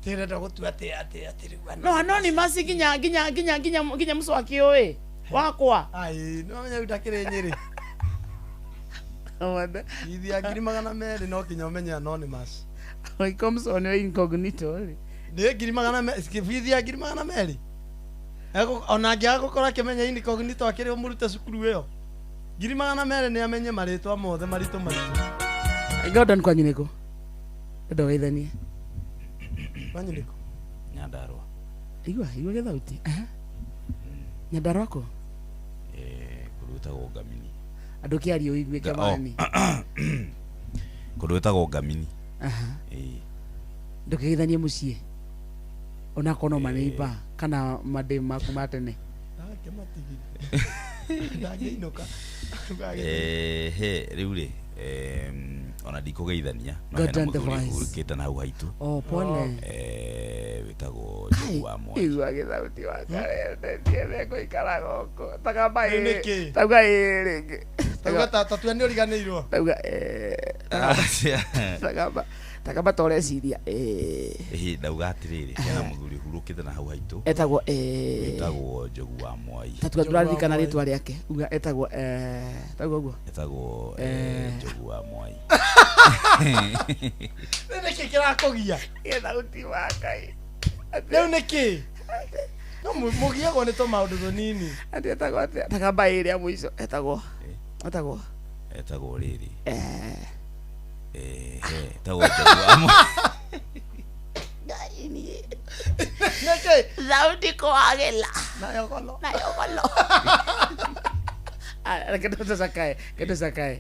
Ndĩrenda gũtua atĩ atĩ atĩ rĩu No anonymous nginya nginya nginya nginya nginya mũcwaki ũĩ wakwa. Ai, nĩ wamenya rĩu ndakĩrĩ Nyĩrĩ. Ithia 200,000 no kinya ũmenye anonymous. It comes on your incognito rĩ. Nĩ 200,000, bithi ya 200,000. Ona angĩaga gũkorwo akĩmenya incognito akĩrĩ mũrute cukuru ĩyo. 200,000 nĩ amenye marĩtwa mothe maritũ maritũ. Gordon kwanyu nĩkũ? Ndogeithanie. Kwanyu nĩkũ? Nyandarua. Igua, igua gĩthauti. Aha. Nyandarua kũ? Eh, kũndũ gwĩtagwo Ngamini. Andũ kĩaria ũiguĩke Oh. mani. Kũndũ gwĩtagwo Ngamini. Aha. Ĩĩ. Ndũkĩgeithanie mũciĩ. Onakorwo no maneiba kana mandĩ maku ma tene. Ndangĩmatigire. Ndangĩinũka. Eh, he, rĩu rĩ, ona ndikũgeithania no hena Gordon the mũthuri voice. ũhurũkĩte na hau haitũ. Oh, pole. Eh, wĩtagwo Njogu wa Mwai. Igua gĩthauti wakarende ndiende gũikara gũkũ. Takamba Rĩu ĩ. nĩkĩ? Tauga ĩ rĩngĩ. Tauga ta tua nĩ ũriganĩirwo. Tauga ĩ. Takamba takamba ta ũreciria ĩ. Ĩhĩ, ndauga atĩrĩrĩ, hena mũthuri ũhurũkĩte na hau haitũ. Etagwo ĩ. Wĩtagwo Njogu wa Mwai. Tatua ndũraririkana rĩtwa rĩake. Uga etagwo tauga ũguo. Etagwo Njogu wa Mwai. Rĩu nĩkĩ kĩrakũgia? Gĩthauti wa Ngai. Rĩu nĩkĩ? No mũgiagwo nĩ tũmaũndũ tũnini. Atĩ etagwo atĩa? Takamba ĩ rĩa mũico etagwo. Etagwo. Etagwo rĩrĩ. Eh. Eh, he, etagwo Njogu wa Mwai. Nĩkĩ? Thauti kwagĩra. Nayo golo. Nayo golo. Ah, reke tũcakae, reke tũcakae.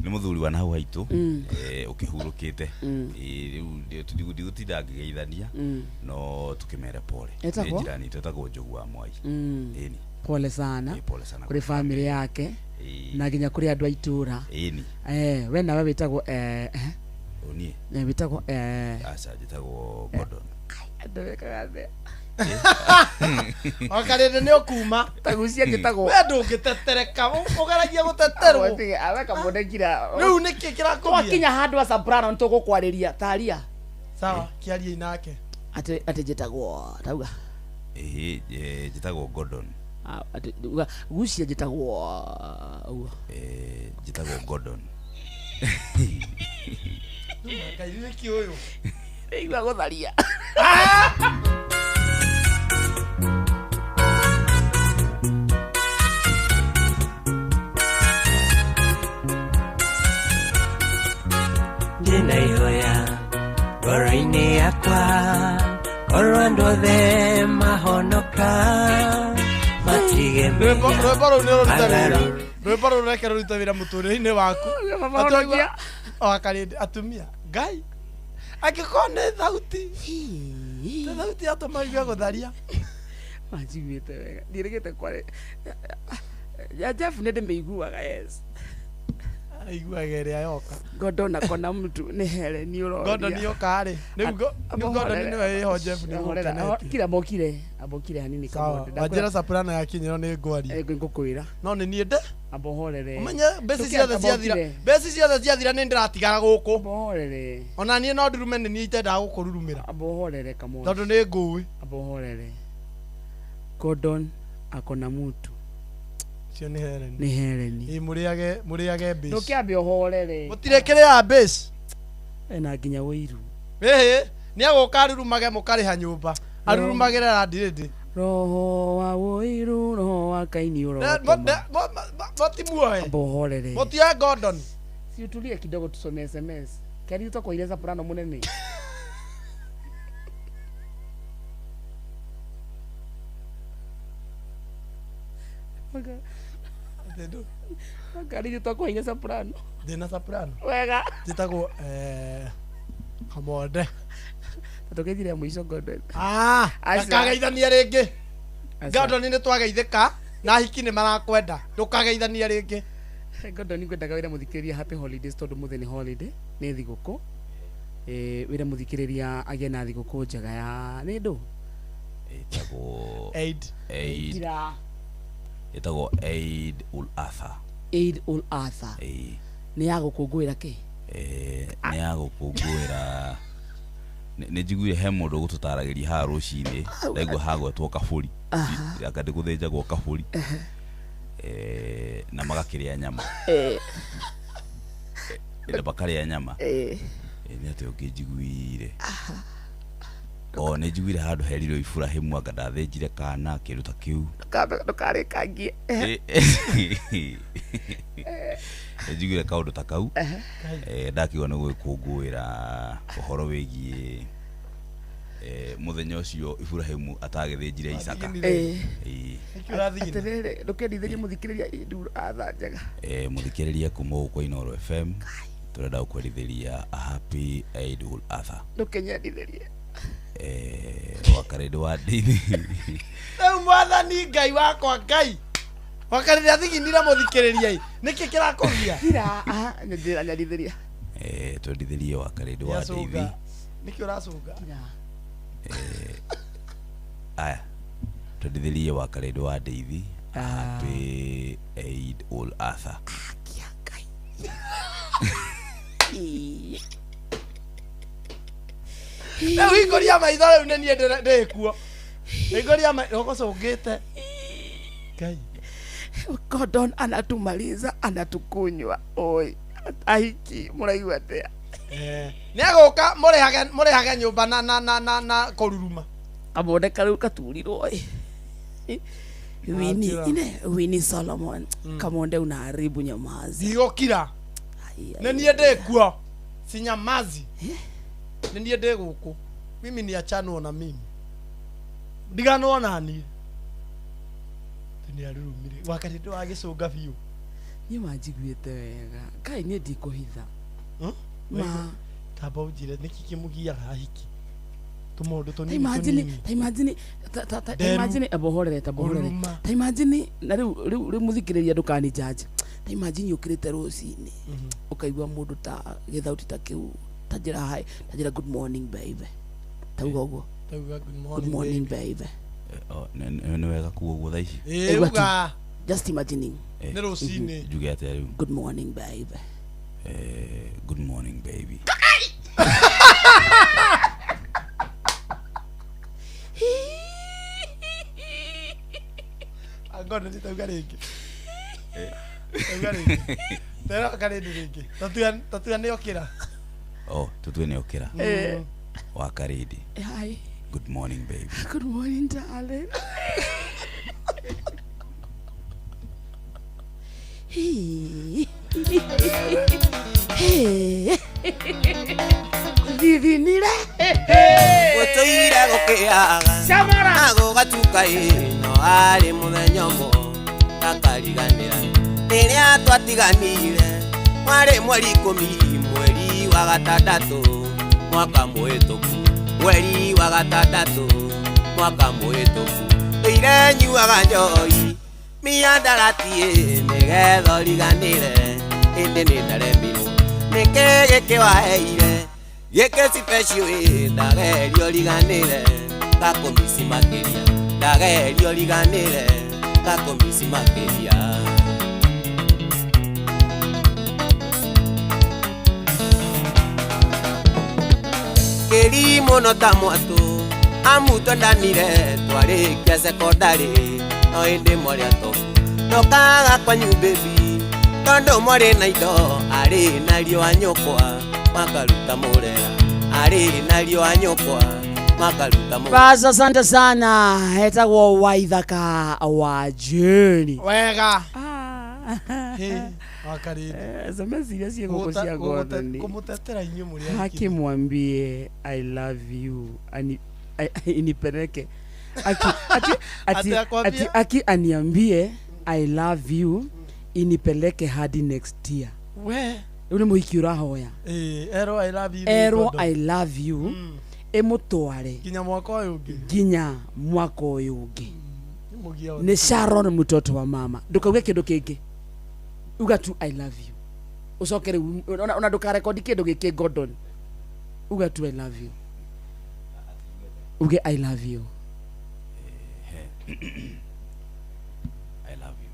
Nĩ mũthuri wa na hau haitũ Mm. ũkĩhurũkĩte. Ĩĩ, rĩu ndigũtinda ngĩgeithania no tũkĩmere pole. Nĩ Etagwo? njirani itũ etagwo Njogu wa Mwai. Ĩni. Pole sana. Ĩĩ, pole sana kũrĩ family yake Ĩĩ. na nginya kũrĩ andũ a itũra. Ĩni. Eh, we nawe wĩtagwo Ũ niĩ? wĩtagwo Aca, njĩtagwo Gordon. Andũ mekaga atĩa? Wakarĩndĩ nĩ ũkuma. Tagucia njĩtagwo. We ndũngĩtetereka, ũgeragia gũteterwo. Awe kamũnde ngira. Rĩu nĩkĩ kĩrakũgia? Twakinya handũ a soprano nĩtũgũkwarĩria taria. Sawa, kĩarie nake. Atĩ atĩ njĩtagwo tauga. Ĩhĩ, njĩtagwo Gordon. Ah, atĩ uga gucia njĩtagwo ũguo. Njĩtagwo Gordon. Ngai nĩkĩ ũyũ? Nĩigua gũtharia. Ndĩna ihoya ngoro-inĩ yakwa korwo andũ othe mahonoka matige Rwĩmbo mehia rwĩmbo rũu nĩ rũruta wĩra. Agarũ- Rwĩmbo rũu reke rũrute wĩra mũtũrĩre-inĩ waku. Mahonokia. Wakarĩndĩ atumia. Ngai. Angĩkorwo nĩ thauti. Nĩ thauti yatũma igue gũtharia. Manjiguĩte wega. Ndiĩrĩgĩte kwarĩ. Ya Jeff nĩ ndĩmĩiguaga yes. Aiguaga ĩrĩa yoka. Gordon akona mtu nĩ Helen ũroria. Gordon yoka rĩ. Rĩu Gordon nĩwe ĩho Jeff nĩ gũkenetie. Kira mokire, abokire hanini Sawa, kamũndĩ. wanjĩra soprano yakinyĩrwo nĩ ngwaria. Ngũkwĩra. No nĩ niĩ nde. Amba ũhorere. Ũmenye mbeci ciothe ciathira. Mbeci ciothe ciathira nĩ ndĩratigara gũkũ. Amba ũhorere. Ona niĩ no ndurume nĩ niĩ itendaga gũkũrurumĩra. Amba ũhorere kamũndĩ. Tondũ nĩ ngũĩ. Amba ũhorere. Gordon akona mtu. Ũcio nĩ Helen. Nĩ Helen. Ĩ mũrĩage mũrĩage mbeci. Ndũkĩambe ũhorere. Mũtirĩ kĩrĩa mbeci. Ena nginya ũiru. Ĩhĩ, nĩ agũka arurumage mũkarĩha nyũmba. Arurumagĩre landirĩndĩ. Roho wa ũiru, roho wa Kaini ũrotũma. Mũtimuoe. Amba ũhorere. Mũtioe Gordon. Si utulie kidogo tusome SMS. Kari twakoire soprano munene. Kari twakoire soprano. Ndĩna soprano. Wega. Njĩtagwo Kamonde. Tũgeithire mũico Gordon. Ah, Aca. ndũkageithanie rĩngĩ. Aca. Gordon nĩ twageithĩka na hiki nĩ marakwenda. Ndũkageithanie rĩngĩ. Gordon ngwendaga wĩra mũthikĩrĩria happy holidays tondũ mũthĩ nĩ holiday nĩ thigũkũ. Wĩra mũthikĩrĩria agĩe na thigũkũ njega ya nĩ ndũ? Ĩtagwo Eid. Eid. Ira. Ĩtagwo Eid ul Adha. Eid ul Adha. Ĩĩ. Nĩ ya gũkũngũĩra kĩ? Nĩ ya gũkũngũĩra nĩ njiguire he mũndũ ũgũtũtaragĩria haha rũcinĩ ndaigua hagwetwo kabũri. Anga nĩ gũthĩnjagwo kabũri. Na magakĩrĩa nyama. Na makarĩa nyama. Nĩ atĩa ũngĩ njiguire? O nĩ njiguire handũ herirwo Iburahĩmu anga ndathĩnjire kana kĩndũ ta kĩu. Ndũkarĩkangie. Nĩ njiguire kaũndũ ta kau. Ndakiuga nĩ gũgĩkũngũĩra ũhoro wĩgiĩ mũthenya ũcio Iburahĩmu atagĩthĩnjire Isaka. Ĩĩ. Atĩrĩrĩ, ndũkendithĩrie mũthikĩrĩria Eid ul Adha njega. Mũthikĩrĩria kuma gũkũ kwa Inooro FM tũrenda gũkwerithĩria a happy Eid ul Adha. Ndũkĩnyendithĩrie. Wakarĩndĩ wa ndini. Rĩu mwathani Ngai wakwa Ngai. Wakarĩndĩ athiginire mũthikĩrĩria ĩ. Nĩkĩ kĩrakũgia? Kira, njĩra nyendithĩria. Twendithĩrie wakarĩndĩ wa ndeithi. Nĩkĩ ũracũnga? Aya. Twendithĩrie wakarĩndĩ wa ndeithi. Happy Eid ul Adha. Rĩu hingũria maitho rĩu nĩ niĩ ndĩkuo. Hingũria maitho ũgũcũngĩte. Ngai. Gordon anatumaliza anatukunywa. Oi, ahiki mũraigua atĩa? Nĩ agũka mũrĩhage mũrĩhage nyũmba na na na na na kũruruma. Kamũndĩ karĩu katurirwo ĩ. Winnie, ine Winnie Solomon. Kamonde unaharibu nyamazi. Ndigũkira. Nĩ niĩ ndĩkuo. Sinyamazi. Nĩ niĩ ndĩ gũkũ. Mimi ni achanwo na mimi. Ndiganwo na niĩ. Nĩ arurumire. Wakarĩndĩ wagĩcũnga biũ. Niĩ manjiguĩte wega. Ngai niĩ ndikũhitha. Ma. Tamba ũnjĩre nĩkĩ kĩmũgiaga ahiki? Tũmaũndũ tũnini Imagine, tũnini. imagine, ta ta Nderu. imagine abohorere ta bohorere. Ũruma. Ta imagine na rĩu rĩu rĩu mũthikĩrĩria ndũkani judge. Ta imagine ũkĩrĩte rũcinĩ ũkaigua mũndũ ta gĩthauti ta kĩu ta njĩra hi, ta njĩra good morning baby. Tauga ũguo. Tauga good Good morning. morning baby. Oh, nĩ wega kuga ũguo thaa ici. Ĩĩ, Igua tu. uga. Just imagining. Nĩ rũcinĩ. Njuge atĩa rĩu? Good morning baby. Good morning baby. Angona nĩ tauga rĩngĩ. Tauga rĩngĩ. Tera karĩndĩ rĩngĩ. Tatua nĩ okĩra. Oh, tũtue nĩ okĩra. Eh. Wa Karĩndĩ. Hi. Good morning baby. Good morning darling. Hey. Hey. Thithinire. Gũtũire gũkĩaga Camara. na gũgatuka ĩ no arĩ mũthenya ũmwe ndakariganĩra rĩrĩa twatiganire warĩ mweri ikũmi mweri wa gatandatũ mwaka mũhĩtũku mweri wa gatandatũ mwaka mũhĩtũku ndũire nyuaga njohi mĩandarati ĩ nĩgetha ũriganĩre ĩndĩ nĩ ndaremirwo nĩkĩ gĩkĩ waheire gĩkĩ special ĩ ndageria ũriganĩre ngakũmici makĩria ndageria ũriganĩre ngakũmici makĩria. Kĩri mũno ta mwatũ amu twendanire twarĩkia cekondarĩ no ĩndĩ mwarĩ atobu ndokaga kwanyu baby tondũ mwarĩ na indo arĩ na riũa nyũkwa makaruta mũrera arĩ na riũa nyũkwa makaruta mũrera. Bas, asante sana. Etagwo Waithaka wa Jane. Wega. Hĩ, wa Karĩndĩ. SMS iria ciĩ gũkũ cia Gordon. Kũmũtetera inyuĩ mũrĩ Haki mwambie I love you ani inipeleke aki, ati, ati, Ati akwambie? ati, aki aniambie I love you inipeleke hadi next year. We. Rĩu nĩ mũhiki ũrahoya Ĩĩ, erwo I love you. erwo Gordon. I love you ĩmũtware Nginya mwaka ũyũ ũngĩ. nginya mwaka ũyũ ũngĩ. Nĩ mũgia Nĩ Sharon mtoto wa mama. Ndũkauge kĩndũ kĩngĩ, uga tu I love you ũcoke rĩu ona ndũkarekondi kĩndũ gĩkĩ Gordon, uga tu I love you, uge I love you. I love you.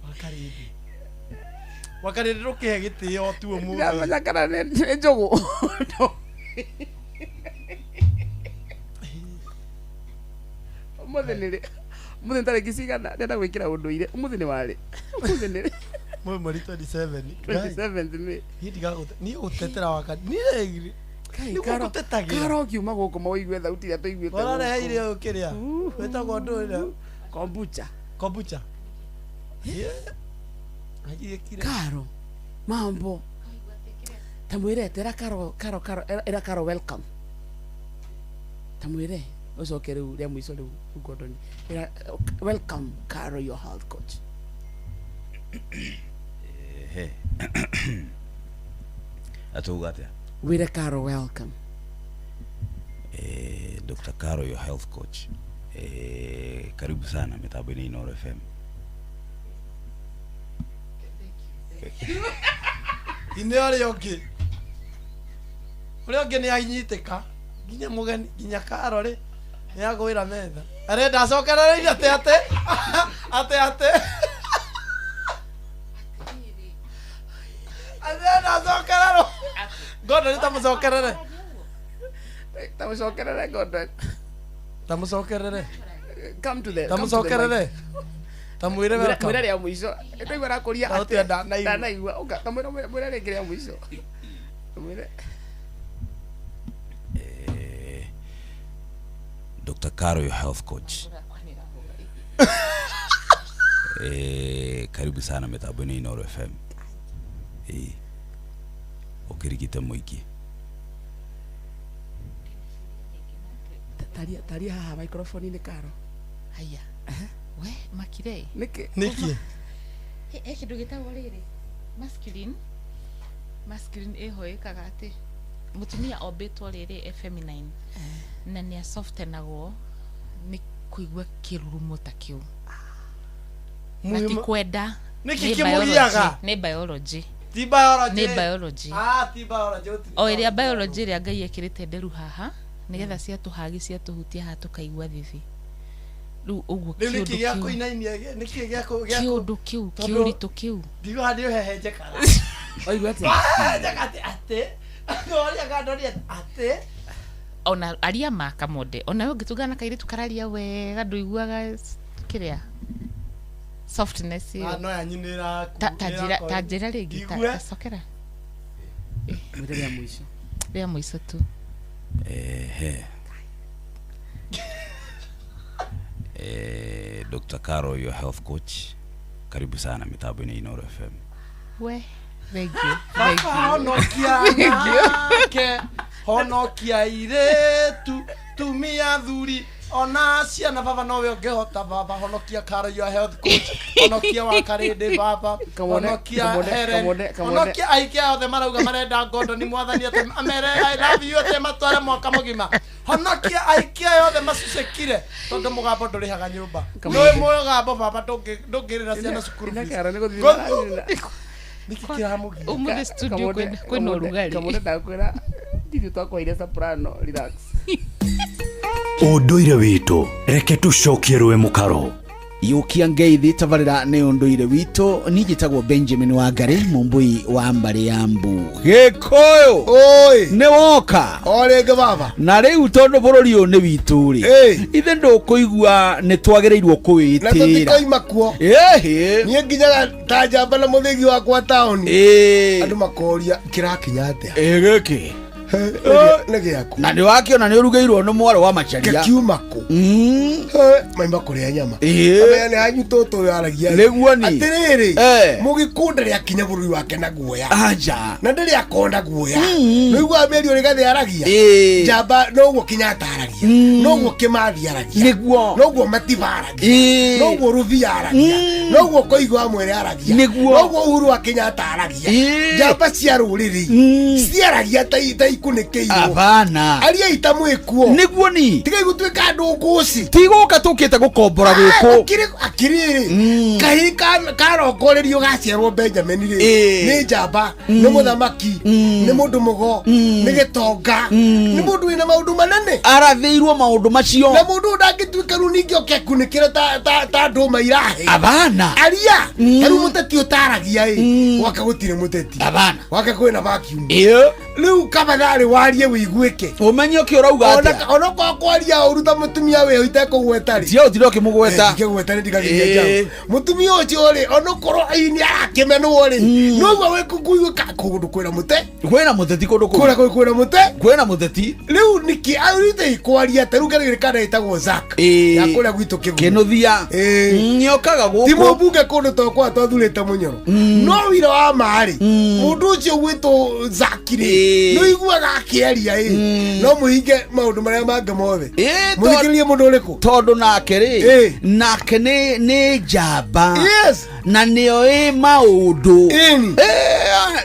Wakarĩndĩ. Wakarĩndĩ ndũkĩhe gĩtĩo tu ũmũthĩ. Ndamenya kana nĩ njũgũ. Ũmũthĩ nĩ rĩ? Ũmũthĩ nĩ tarĩki cigana? Ndĩrenda gwĩkĩra ũndũire. Ũmũthĩ nĩ warĩ? Ũmũthĩ nĩ rĩ? Mwĩ mweri 27. 27th May. Niĩ ndigagũte. Niĩ gũtetera Wakarĩndĩ. Niĩ Kai, nĩguo Karo- ngũtetagĩra. Karo ũkiuma gũkũ maũigue thauti ĩrĩa tũiguĩte Warareheire gũkũ. ũyũ kĩrĩa? Wĩtagwo ũndũ ũrĩa? Kombucha. Kombucha. Yeah. Agĩkire. Karo mambo ta mwĩre tera Karo Karo Karo era Karo welcome ta mwĩre ũcoke rĩu rĩa mũico rĩu Gordon era welcome Karo your health coach. Ehe. Atauga atĩa? Wĩre Karo welcome. Dr. Caro your health coach. Karibu sana mitambo-inĩ Inooro FM. Ine ũrĩa ũngĩ. Ũrĩa ũngĩ nĩ anyitĩka. Nginya mũgeni, nginya Karo rĩ nĩ agwĩra metha. Arenda acokerereire atĩ atĩ atĩ atĩ. Arenda acokererwo. Gordon ta mũcokerere. Ta mũcokerere Gordon. Ta mũcokerere. Come to the Ta come to the mic. mũcokerere. Ta mwĩre welcome. Mwĩre rĩa mũico ndaigua arakũria Thauti atĩ ndanaigua. ndanaigua ũka ta mwĩre mwĩre rĩngĩ rĩa mũico. Mwĩre Dr. Caro your health coach. Karibu sana mitambo-inĩ Inooro FM. Ũkĩrigite mũingĩ. taria taria haha microphone-inĩ Karo. Haya. We makire. Nĩkĩ? Nĩkĩ? He kĩndũ gĩtagwo rĩrĩ masculine. Masculine ĩho ĩkaga atĩ mũtumia ombĩtwo rĩrĩ e feminine na nĩ asoftenagwo nĩ kũigua kĩrurumo ta kĩu na ti kwenda. Nĩkĩ Nĩ kĩmũgiaga? biology, nĩ biology. Ti biology. Nĩ biology. Ah, ti biology, gũtirĩ. O ĩrĩa biology ĩrĩa Ngai ekĩrĩte nderu haha nĩgetha ciatũhagi ciatũhutia haha tũkaigua thithi. Rĩu ũguo Rĩu nĩkĩ kĩũndũ gĩa kĩu kũinainia, nĩkĩ gĩa kũ- gĩa kũ- kĩũndũ kĩu tondũ kĩũritũ kĩu Ndiguaga ndĩũhehenjekaga. Waigua atĩa? Wahehenjeka atĩ atĩ. Ngoria ngandoria atĩ. Ona aria ma Kamonde, ona we ũngĩtũngana na kairĩtu kararia wega ndũiguaga kĩrĩa softness ĩyo. Ah, no yanyu nĩ ĩraku- Ta nĩ njĩra ta ĩrakoria. njĩra rĩngĩ ta Njigue. ta cokera. Mwĩre rĩa mũico. Rĩa mũico tu. Ehe. Eh, Dr. Caro, your health coach. Karibu sana mitambo-inĩ ya Inooro FM. We, thank you. Baba Thank you. honokia Thank you. nake honokia airĩtu tumia thuri ona ciana baba nowe ũngĩhota baba honokia Caro your health coach honokia wa karĩndĩ baba Kamone, honokia Kamone, Helen Kamone, Kamone. honokia aikia othe marauga marenda ngondo ni mwathani atĩ amere I love you atĩ matware mwaka mũgima honokia aikia othe macucĩkire tondũ mũgambo ndũrĩhaga nyũmba Kamone. nĩũĩ mũgambo baba ndũngĩrĩra ciana cukuru Ina fees. Caro nĩ gũthiĩ Ngũthu- na- Nĩkĩ kĩramũgia? Ũmũthĩ studio kwĩna ũrugarĩ. Kamone ndakwĩra ndithuĩ twakwaire soprano relax. Ũndũire witũ reke tũcokie rũĩ mũkaro. Yũkia ngeithi tabarĩra nĩ ũndũire witũ. Niĩ njĩtagwo Benjamin Wangari, mũmbui wa mbarĩ ya mbu Gĩkũyũ. Nĩ woka o rĩngĩ baba. Na rĩu tondũ bũrũri ũyũ nĩ witũ rĩ, ithe ndũkũigua nĩ twagĩrĩirwo Na kũwĩtĩra. tũtikoima kuo. Ĩhĩ. Niĩ nginyaga ta njamba na mũthĩgi wakwa taũni, andũ makoria kĩrakinya atĩa. Ĩ gĩkĩ nĩ gĩaku. Na nĩ wakĩona nĩ ũrugĩirwo nĩ mwarĩ wa Macharia. Gĩkiuma kũ? Maima kũrĩa nyama. Ĩĩ. Amenya nĩ anyu tũtũ ũyũ aragia. Nĩguo ni. Atĩrĩrĩ, Eh. mũgĩkũyũ ndarĩ akinya bũrũri wake na guoya. Anja. Na ndarĩ akonda guoya. Nĩũiguaga mĩario Rigathĩ aragia? Ĩĩ. Njamba noguo Kenyatta aragia. Noguo Kĩmathi aragia. Nĩguo. Noguo Matiba aragia. Ĩĩ. Noguo Rubia aragia. Noguo Koigo wa Mwere aragia. Nĩguo. Noguo Uhuru wa Kenyatta aragia. Ĩĩ. Njamba cia rũrĩrĩ ciaragia ta ta ikunĩkĩirwo. Abana. Aria ita mwĩkuo. Nĩguo ni. Tigai gũtuĩka andũ ngũci. Tigũka tũkĩte gũkombora gũkũ. Akirĩrĩ kahĩ karongorerio gaciarwo Benjamin rĩ, Ĩĩ. nĩ njamba, nĩ mũthamaki, nĩ mũndũ mũgo, nĩ gĩtonga, nĩ mũndũ wĩna maũndũ manene. Arathĩirwo maũndũ macio. Na mũndũ ũyũ ndangĩtuĩka rĩu ningĩ oke akunĩkĩre ta ndũma irahe. Abana. Aria ta rĩu mũteti ũtaragia ĩ, gwake gũtirĩ mũteti. Abana. Gwake kwĩna vacuum. Ĩĩ. Rĩu kabatharĩ warie wĩiguĩke. Ũmenye ũkĩ ũrauga atĩa. Ona okorwo kwaria ũru ta mũtumia wĩho itekũgweta rĩ. Tia ũtinde ũkĩmũgweta. Ndikĩgweta nĩ ndigagĩria Ĩĩ. njaũ. Mũtumia ũcio rĩ, ona okorwo ĩ nĩ arakĩmenwo rĩ, noguo wĩkũiguĩka kũndũ kwĩna mũte. Kwĩna mũteti kũndũ kũu. Kũrĩa kwĩna mũte. Kwĩna mũteti. Rĩu nĩkĩ arute kwaria ta rĩu karĩ kana ĩtagwo Zack. Ĩĩ. Ya kũrĩa gwitũ Kĩguũ. Kĩnũthia. Ĩĩ. Nĩokaga gũkũ. Ti mũmbunge kũndũ to kwa twathurĩte mũnyoro. No wira wa ma rĩ, mũndũ ũcio ũgwĩtwo Zack rĩ, Ĩĩ. nĩ ũiguaga akĩaria ĩ. No mũhinge maũndũ marĩa mangĩ mothe. Ĩĩ, Mũthikĩrĩrie mũndũ ũrĩkũ? Tondũ nake rĩ, Ĩĩ. nake nĩ njamba. Yes. Na nĩoĩ maũndũ. Ĩni.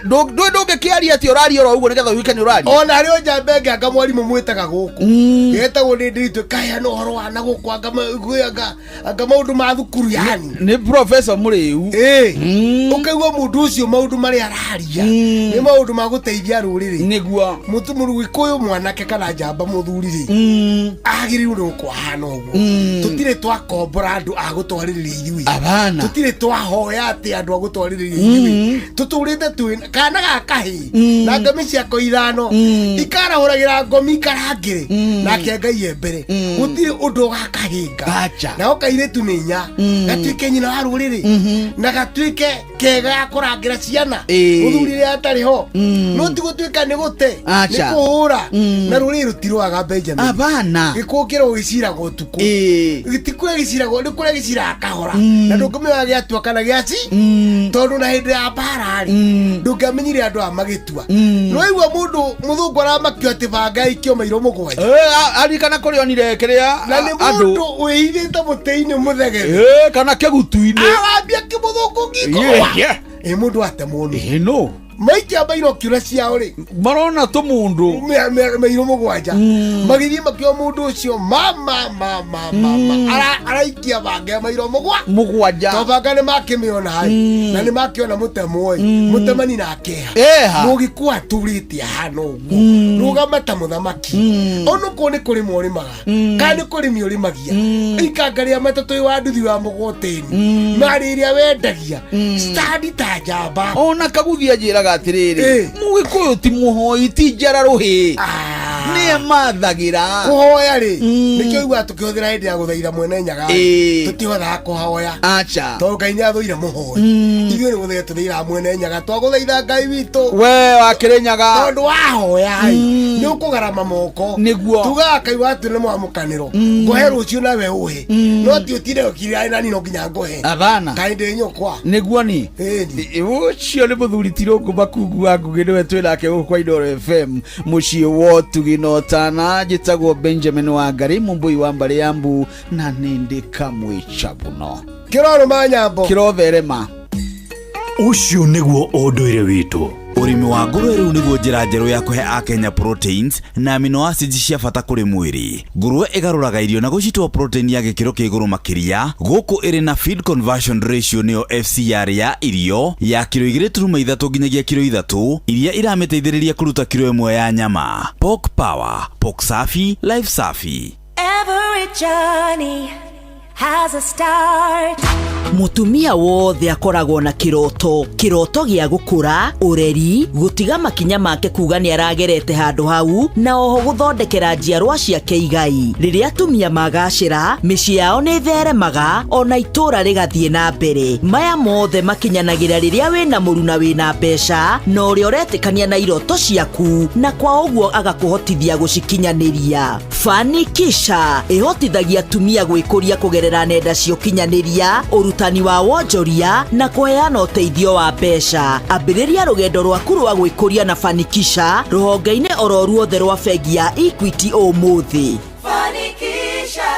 Ndũĩ ndũngĩkĩaria atĩ ũraria oro ũguo nĩgetha ũiguĩke nĩ ũraria. Ona harĩ o njamba ĩngĩ anga mwarimũ mwĩtaga gũkũ. Getagwo nĩ ndĩritũ kaheana ũhoro wa na gũkũ anga anga maũndũ ma thukuru yani. Nĩ professor Mũrĩu. Ĩĩ. Ũkaigua mũndũ ũcio maũndũ marĩa araria nĩ maũndũ ma gũteithia rũrĩrĩ. Nĩguo. Mũtu mũgĩkũyũ mwanake kana njamba mũthuri rĩ, agĩrĩirwo nĩ gũkorwo ahana ũguo. Tũtirĩ twakombora andũ a gũtwarĩrĩria ithuĩ. Abana. Tũtirĩ twahoya atĩ andũ a gũtwarĩrĩria ithuĩ. Tũtũrĩte twĩ kana ga kahĩĩ na ngomi ciako ithano ikarahũragĩra ngomi ikarangĩre nake Ngai e mbere. Gũtirĩ ũndũ ũgakahĩnga. Acha. Nao kairĩtu nĩ inya gatuĩke nyina wa rũrĩrĩ na gatuĩke kega ga kũrangĩra ciana Ĩĩ. mũthuri rĩrĩa atarĩ ho. No ti gũtuĩka nĩ gũte, nĩ Acha. kũhũra na rũrĩrĩ rũtirũaga Benjamin. Abana. Gĩkũũ kĩro gĩciraga ũtukũ. Ĩĩ. Ti kũrĩa gĩciragwo, nĩ kũrĩa gĩciraga kahora. Na ndũngĩmenya gĩatua kana gĩaci, tondũ na hĩndĩ ya mbara rĩ, ndũngĩamenyire andũ aya magĩtua. Nĩwaigua mũndũ mũthũngũ aramakio atĩ banga ikio mairo 7. Aririkana kũrĩa onire kĩrĩa Na nĩ andũ. mũndũ wĩhithĩte mũtĩ-inĩ mũthegere. Ĩĩ, kana kĩgutu-inĩ. Arambia kĩmũthũngũ ngingo. Yeah, yeah. Ĩ mũndũ atemwo nũ? Ĩĩ, no. Maikia bainokura ciao rĩ marona tũmũndũ mĩirũ mũgwanja magĩthiĩ makĩoya mũndũ ũcio mama mama mama araikia banga ya mairo mũgwanja to banga nĩ makĩmĩona ĩ na nĩ makĩona mũtemo ĩ mũtemani nake Eha. Mũgĩkũyũ atũrĩte ahana ũguo rũgama ta mũthamaki onokorwo nĩ kũrĩma ũrĩmaga kana nĩ kũrĩmi ũrĩmagia ikanga rĩa matatũ wa nduthi wa mũgoteni marĩ ĩrĩa wendagia standi ta njamba ona kaguthia njĩraga atĩrĩrĩ mũgĩkũyũ ti mũhoi ti njara rũhĩ nĩ emathagĩra kũhoya rĩ nĩkĩo iguaga tũkĩhũthĩra hĩndĩ ya gũthaitha mwene nyaga tũtihotaga kũhoya acha tondũ Ngai nĩ athũire mũhoi ithuĩ nĩ gũthaitha tũthaithaga mwene nyaga twagũthaitha Ngai witũ we wa Kĩrĩnyaga tondũ wahoya ĩ nĩ ũkũgarama moko nĩguo tugaga Ngai watu nĩ mwamũkanĩro ngũhe rũciũ nawe ũhe no ti ũtinde ũkirĩra nani no nginya ngũhe Abana. kaĩ ndĩ nyũkwa nĩguo ni ũcio nĩ mũthuri ti rũngũ makungu wa ngũgĩ nĩwe twĩ nake gũkũ kwa Inooro FM mũciĩ wa ũtugi na ũtana njĩtagwo Benjamin Wangari mũmbũi wa mbarĩ ya mbu na nĩ ndĩ kamwe chabuno kĩrorũma nyambo kĩrotherema ũcio nĩguo ũndũire witũ Ũrĩmi wa ngũrwe rĩu nĩguo njĩra njerũ ya kũhe akenya proteins na amino acids cia bata kũrĩ mwĩrĩ. Ngũrwe ĩgarũraga irio na gũcitua protein ya gĩkĩro kĩa igũrũ makĩria gũkũ ĩrĩ na feed conversion ratio nĩyo FCR ya irio ya kiro 2.3 nginyagia kiro 3 iria iramĩteithĩrĩria kũruta kiro 1 ya nyama. Pork Power, Pork Safi, Life Safi. Every journey has a start. Mũtumia wothe akoragwo na kĩroto kĩroto gĩa gũkũra ũreri gũtiga makinya make kuga nĩ aragerete handũ hau na oho gũthondekera njiarwa ciake igai rĩrĩa atumia magacĩra mĩciĩ yao nĩ ĩtheremaga ona itũũra rĩgathiĩ na mbere maya mothe makinyanagĩra rĩrĩa wĩna mũruna wĩna mbeca na ũrĩa ũretĩkania na iroto ciaku na kwa ũguo agakũhotithia gũcikinyanĩria. Fanikisha ĩhotithagia atumia gwĩkũria kũgerera nenda cia ũkinyanĩria ũrutani wa wonjoria na kũheana ũteithio wa mbeca. Ambĩrĩria rũgendo rwaku rwa gwĩkũria na Fanikisha rũhonge-inĩ oro ruothe rwa bengi ya Equity ũmũthĩ. Fanikisha.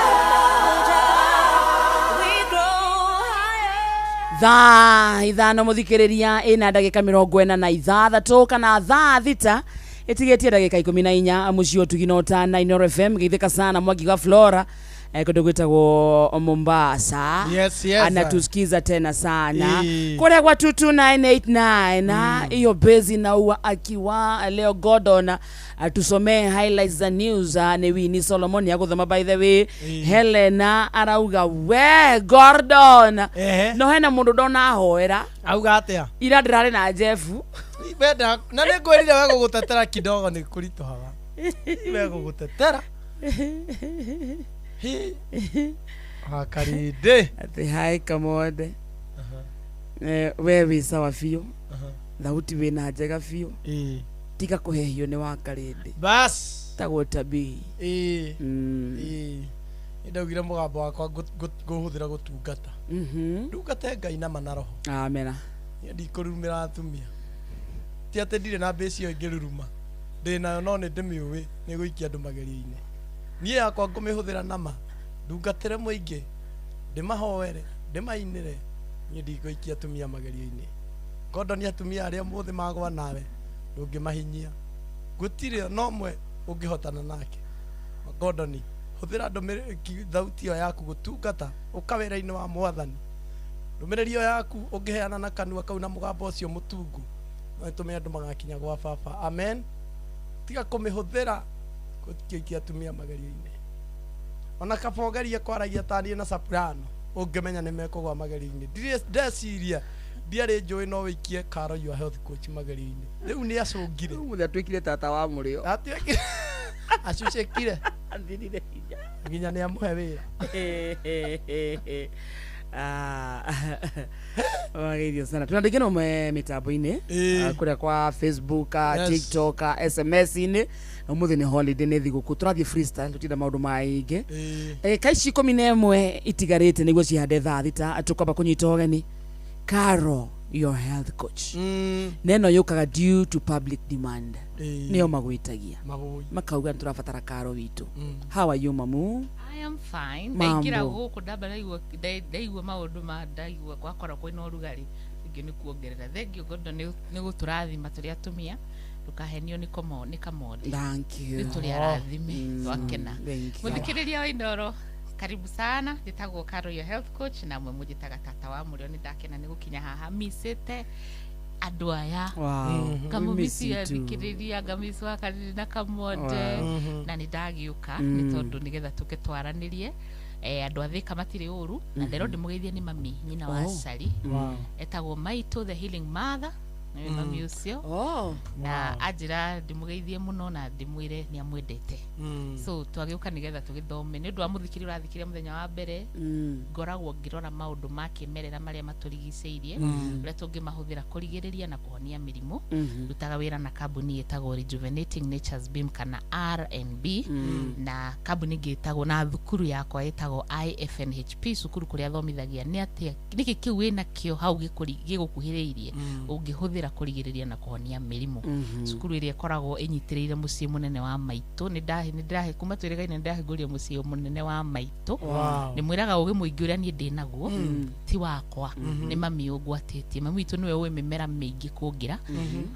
We grow higher. Thaa 5 mũthikĩrĩria ĩna ndagĩka 46 kana thaa 6 ĩtigĩtie ndagĩka 14 mũciĩ ũtugi na ũtana Inooro FM geithĩka sana Mwangi wa Flora kũndũ gwĩtagwo Mombasa. Yes, yes. Anatusikiza tena sana Ii. kũrĩa gwa 22989 hiyo bezi naua akiwa Leo Gordon atusomee highlights za news nĩ Winnie Solomon ya gũthoma by the way. Helena arauga we Gordon no hena mũndũ ndona ahoera auga atĩa ira ndĩrarĩ na Jeff wenda na nĩ ngwĩrire we gũgũtetera kidogo nĩ kũritũhaga we gũgũtetera hi wakarinde atĩ hai Kamonde we wĩ sawa biũ thauti wĩna njega biũ tiga kũhehio nĩ Wakarĩndĩ bas tagwo tabii ĩĩ ĩĩ ndaugire mũgambo wakwa ngũhũthĩra gũtungata ndungate Ngai nama na roho amena niĩ ndikũrurumĩra atumia ti atĩ ndirĩ na mbĩci ĩyo ingĩruruma ndĩ nayo no nĩ ndĩmĩũĩ nĩ gũikia andũ magerio-inĩ niĩ yakwa ngũmĩhũthĩra nama ndungatĩre mũingĩ ndĩmahoere ndĩmainĩre niĩ ndigũikia atumia magerio-inĩ Gordon atumia arĩa mũthĩ magwa nawe ndũngĩmahinyia gũtirĩ no ũmwe ũngĩhotana nake Gordon hũthĩra thauti ĩyo yaku gũtungata ũka wĩra-inĩ wa mwathani ndũmĩrĩri ĩyo yaku ũngĩheana na kanua kau na mũgambo ũcio mũtungu no ĩtũme andũ magakinya gwa baba amen tiga kũmĩhũthĩra gũikia atumia magerio-inĩ ona kaba ũgerie kwaragia ta niĩ na soprano ũngĩmenya nĩ mekũgwa magerio-inĩ ndeciria ndiarĩ njũĩ no wĩikie Karo your health coach magerio-inĩ rĩu nĩ acũngire ũmũthĩ atuĩkire tata wa mũrĩo atuĩkire acucĩkire athirire hinya nginya nĩ amũhe wĩra wageithio sana tunandĩke no mĩtambo-inĩ kũrĩa kwa Facebook, Yes. TikTok, SMS-inĩ na ũmũthĩ nĩ holiday nĩ thigũkũ tũrathiĩ freestyle tũtinda maũndũ maingĩ ndagĩka ici 11 itigarĩte nĩguo cihande thaa 6 tũkwamba kũnyita ũgeni Karo your health coach na ĩno yũkaga due to public demand nĩo magwĩtagia makauga nĩ tũrabatara Karo witũ. How are you mamu? I am fine. Mambo. Ndaingĩra gũkũ ndamba ndaigua maũndũ ma ndaigua gwakora kwĩna ũrugarĩ Thengio nĩ kuongerera. Thengio Gordon nĩ gũtũrathima tũrĩ atumia. Ndũkahenio nĩ komo nĩ Kamonde. Thank you. Nĩ tũrĩ arathime twakena. Thank you. Mũthikĩrĩria wa Inooro, karibu sana. Njĩtagwo Carol, your health coach, na mwe mũnjĩtaga tata wa mũrĩo. Nĩ ndakena nĩ gũkinya haha micĩte andũ aya. Wow. We miss Ngamũmici you too. athikĩrĩria, ngamici wa Kariri na Kamonde. Wow. Na nĩ ndagĩũka nĩ tondũ nĩgetha tũke twaranĩrie. Andũ a Thĩka matirĩ ũru na nderwo ndĩmũgeithie nĩ mami nyina wa Oh. Cari. Wow. Etagwo Maitũ the healing mother, nĩwe mami ũcio. Oh. Na anjĩra ndĩmũgeithie mũno na ndĩmwĩre nĩ amwendete. So twagĩũka nĩgetha tũgĩthome nĩ ũndũ wa mũthikĩri ũrathikĩria mũthenya wa mbere. Ngoragwo ngĩrora maũndũ ma kĩmerera marĩa matũrigicĩirie, ũrĩa tũngĩmahũthĩra kũrigĩrĩria na kũhonia mĩrimũ. Ndutaga wĩra na kambuni ĩtagwo Rejuvenating Nature's Beam kana R&B, na kambuni ĩngĩ ĩtagwo, na thukuru yakwa ĩtagwo IFNHP, cukuru kũrĩa thomithagia nĩ atĩa nĩkĩ kĩu wĩnakĩo hau gĩgũkuhĩrĩirie ũngĩhũthĩra kũrigĩrĩria na kũhonia mĩrimũ. Cukuru ĩrĩa ĩkoragwo ĩnyitĩrĩire mũciĩ mũnene wa maitũ, nĩ ndĩrahe kuma twĩrĩgaine, nĩ ndĩrahingũrire mũciĩ mũnene wa maitũ. Wow. Nĩ mwĩraga ũgĩ mũingĩ ũrĩa niĩ ndĩ naguo ti wakwa, nĩ mami ũngwatĩtie. Mami witũ nĩwe ũĩ mĩmera mĩingĩ kũngĩra.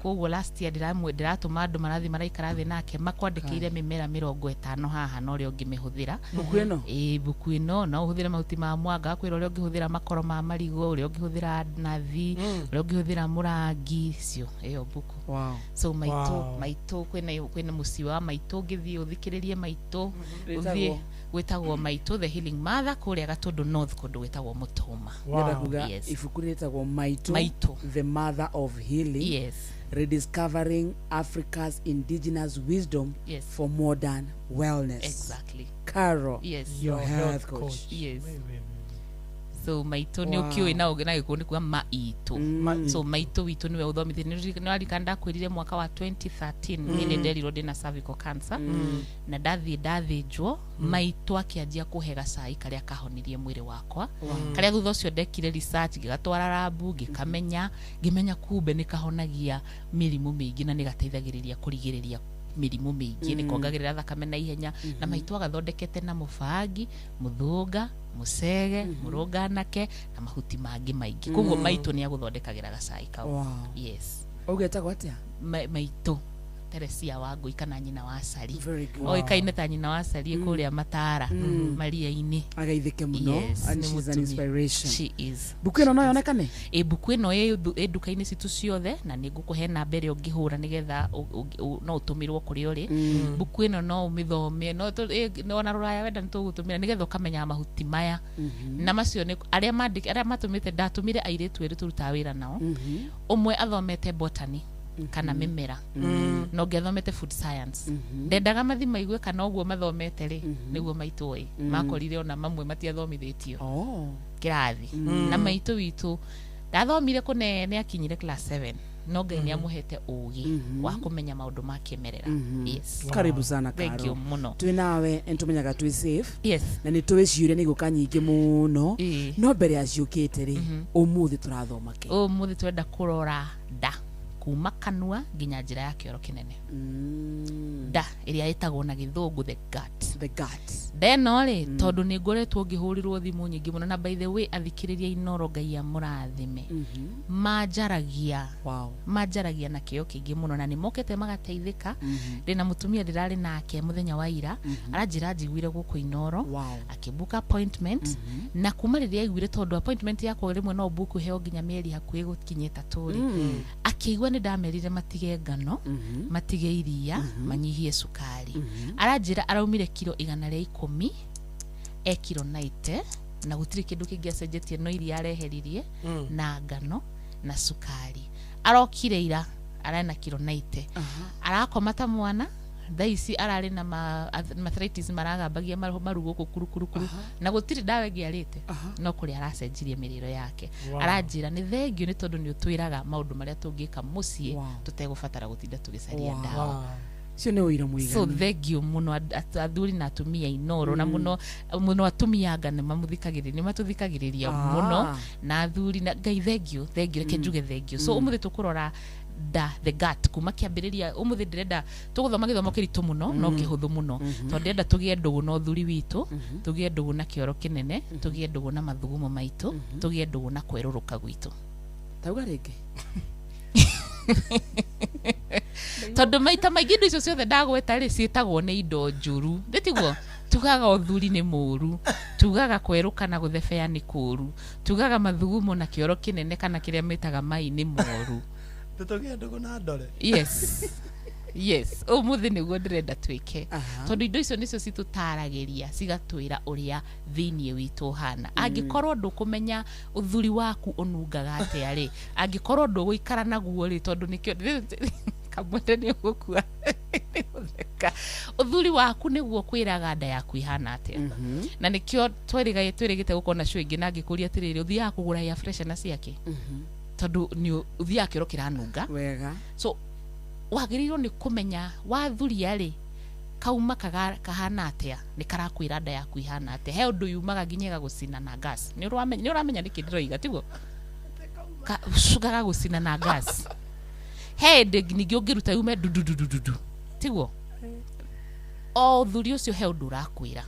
Koguo last year ndĩratũma andũ marathiĩ maraikara thĩ nake makwandĩkĩire mĩmera 50 haha na ũrĩa ũngĩmĩhũthĩra. Mbuku ĩno? Ĩĩ, mbuku ĩno no ũhũthĩre mahuti ma mwanga, akwĩra ũrĩa ũngĩhũthĩra makoro ma marigũ, ũrĩa ũngĩhũthĩra nathi, ũrĩa ũngĩhũthĩra mũrangi cio, ĩyo mbuku. Wow. So maitũ, Wow. maitũ kwĩna mũciĩ wa maitũ, ũngĩthiĩ ũthikĩrĩrie maitũ. Rĩtagwo? Ũthiĩ gwĩtagwo Maitũ the healing mother, kũrĩa Gatũndũ North, kũndũ gwĩtagwo Mũtũma. Ndĩrenda kuga Yes. ibuku rĩtagwo Maitũ, Maitũ. the mother of healing. Yes. Rediscovering Africa's indigenous wisdom Yes. for modern wellness. Exactly. Carol, Yes. your health coach. Yes. So maitũ nĩ Wow. ũkĩũĩ na ũgĩ na gĩkũyũ nĩ kuga maitũ. So maitũ witũ nĩwe ũthomithĩtie. Nĩ warika ndakwĩrire mwaka wa 2013 niĩ nĩ nderirwo ndĩna cervical cancer, na ndathiĩ ndathĩnjwo, maitũ akĩanjia kũhe gacai karĩa kahonirie mwĩrĩ wakwa, karĩa thutha ũcio ndekire research, ngĩgatwara rabu, ngĩkamenya, ngĩmenya kumbe nĩ kahonagia mĩrimũ mĩingĩ na nĩ gateithagĩrĩria kũrigĩrĩria mĩrimũ mĩingĩ, nĩ kongagĩrĩra thakame na ihenya. Na maitũ agathondekete na mũbangi, mũthũnga, mũcege, mũrũnganake na mahuti mangĩ maingĩ. Koguo maitũ nĩ agũthondekagĩra gacai kau. Wow. Yes. Ũgetagwo atĩa? Maitũ Teresia wa Ngũi kana nyina wa Cari. Very good. Oĩkaine ta nyina wa Cari kũrĩa Matara maria-inĩ. Agaithĩke mũno. Yes, And nĩ she's an mũtumia. inspiration. She is. Mbuku ĩno no yonekane? Ĩ, mbuku ĩno ĩ nduka-inĩ citũ ciothe, na nĩ ngũkũhe namba ĩrĩa ũngĩhũra nĩgetha no ũtũmĩrwo kũrĩa ũrĩ. Mbuku ĩno no ũmĩthome, no ona rũraya wenda nĩ tũgũtũmĩra nĩgetha ũkamenya mahuti maya na macio nĩ arĩa mandĩk arĩa matũmĩte. Ndatũmire airĩtu erĩ tũrutaga wĩra nao, ũmwe athomete botany kana mĩmera, na ũngĩ athomete food science. Ndendaga mathi maigue kana ũguo mathomete rĩ nĩguo maitũ ĩ makorire ona mamwe matiathomithĩtio Oh. kĩrathi. Na maitũ witũ ndathomire kũnene, akinyire class 7, no Ngai nĩ amũhete ũgĩ wa kũmenya maũndũ ma kĩmerera. Yes. Karibu sana Thank Carol. you mũno. Twĩ nawe nĩ tũmenyaga twĩ safe. Yes. Na nĩ tũĩ ciũria nĩ igũka nyingĩ mũno. Ĩĩ. No mbere ya ciũkĩte rĩ, ũmũthĩ tũrathoma kĩ? Ũmũthĩ twenda kũrora nda kuma kanua nginya njĩra ya kĩoro kĩnene, nda ĩrĩa ĩtagwo na gĩthũngũ the gut. The gut. Nda ĩno rĩ, tondũ nĩ ngoretwo ngĩhũrĩrwo thimũ nyingĩ mũno, na by the way athikĩrĩria Inoro, Ngai amũrathime, manjaragia. Wow. Manjaragia na kĩo kĩingĩ mũno na nĩ mokĩte magateithĩka. Ndĩna mũtumia ndĩrarĩ nake mũthenya wa ira, aranjĩra njiguire gũkũ Inoro. Wow. Akĩbook appointment, na kuma rĩrĩa aiguire, tondũ appointment yakwa rĩmwe no book heo nginya mĩeri hakuhĩ gũkinya 3 rĩ, akĩigua nĩ ndamerire matige ngano, matige iria, manyihie cukari. Aranjĩra araumire kiro 110, e kiro 90, na gũtirĩ kĩndũ kĩngĩ acenjetie no iria areheririe na ngano na cukari. Arokire ira arena kiro 90, arakoma ta mwana. Thaa ici ararĩ na arthritis maragambagia maru gũkũ kurukurukuru, na gũtirĩ ndawa ĩngĩ arĩte no kũrĩa aracenjirie mĩrĩre yake. Wow. Aranjĩra nĩ thengio nĩ tondũ nĩ ũtwĩraga maũndũ marĩa tũngĩka mũciĩ Wow. tũtegũbatara gũtinda tũgĩcaria Wow. ndawa. Cio nĩ ũira mũiganu. So thengio mũno athuri na atumia Inoro, na mũno mũno atumia anga nĩ mamũthikagĩrĩria, nĩ matũthikagĩrĩria mũno, na athuri na Ngai thengio, thengio, reke njuge thengio. So ũmũthĩ tũkũrora nda, the gut, kuma kĩambĩrĩria. Ũmũthĩ ndĩrenda tũgũthoma gĩthomo kĩritũ mũno no kĩhũthũ mũno, tondũ ndĩrenda tũgĩe ndũgũ na ũthuri witũ, tũgĩe ndũgũ na kĩoro kĩnene, tũgĩe ndũgũ na mathugumo maitũ, tũgĩe ndũgũ na kwerũrũka gwitũ. Tauga rĩngĩ. Tondũ maita maingĩ indo icio ciothe ndagweta rĩ, ciĩtagwo nĩ indo njũru, nĩ tiguo? Tugaga ũthuri nĩ mũũru, tugaga kwerũka na gũthebea nĩ kũũru, tugaga mathugumo na kĩoro kĩnene kana kĩrĩa metaga mai nĩ moru. Tũtũgĩe ndũgũ na ndore. Yes, yes, ũmũthĩ nĩguo ndĩrenda twĩke, tondũ indo icio nĩcio citũtaragĩria, cigatwĩra ũrĩa thĩiniĩ witũ ũhana. Angĩkorwo ndũkũmenya ũthuri waku ũnungaga atĩa rĩ, angĩkorwo ndũgũikara naguo rĩ, tondũ nĩkĩo kamwende nĩ ũgũkua nĩ gũtheka. Ũthuri waku nĩguo kwĩraga nda yaku ihana atĩa, na nĩkĩo twĩrĩgĩte gũkorwo na show ĩngĩ na ngĩkũria atĩrĩrĩ, ũthiaga kũgũra air freshener ciake, tondũ nĩ ũthiaga kĩoro kĩranunga wega. So wagĩrĩirwo nĩ kũmenya wathuria rĩ, kauma kahana atĩa, nĩ karakwĩra nda yaku ihana atĩa. He ũndũ yumaga nginya ĩgagũcina na gas. Nĩ ũramenya nĩkĩ ndĩroiga, tiguo? Gagagũcina na gas. He hĩndĩ ningĩ ũngĩruta yume ndududududu, tiguo? O ũthuri ũcio he ũndũ ũrakwĩra.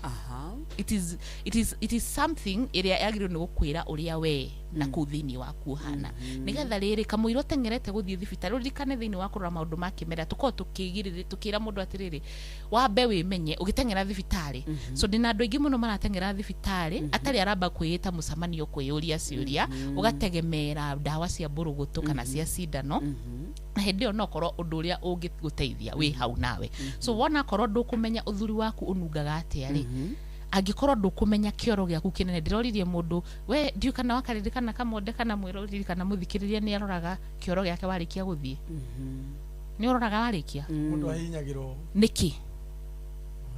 It is something ĩrĩa yagĩrĩirwo nĩ gũkwĩra ũrĩa we na kũu thĩinĩ waku ũhana, nĩgetha rĩrĩ kamũira ũteng'erete gũthiĩ thibitarĩ, ũririkane thĩinĩ wa kũrora maũndũ ma kĩmera tũkorwo tũkĩgirĩrĩ tũkĩra mũndũ atĩrĩrĩ, wambe wĩmenye ũgĩteng'era thibitarĩ. So ndĩna andũ aingĩ mũno marateng'era thibitarĩ atarĩ aramba kwĩĩta mũcemanio kwĩyũria ciũria, ũgategemera ndawa cia mbũrũgũtũ kana cia cindano, na hĩndĩ ĩyo no korwo ũndũ ũrĩa ũngĩgũteithia wĩ hau nawe. So wona akorwo ndũkũmenya ũthuri waku ũnungaga atĩa rĩ, angĩkorwo ndũkũmenya kĩoro gĩaku kĩnene, ndĩroririe mũndũ we ndiũ kana wakarĩrĩ kana kamonde kana mwĩroriri kana mũthikĩrĩria nĩ aroraga kĩoro gĩake warĩkia gũthiĩ, nĩ ũroraga warĩkia? Mũndũ ahihinyagĩrwo. Nĩkĩ?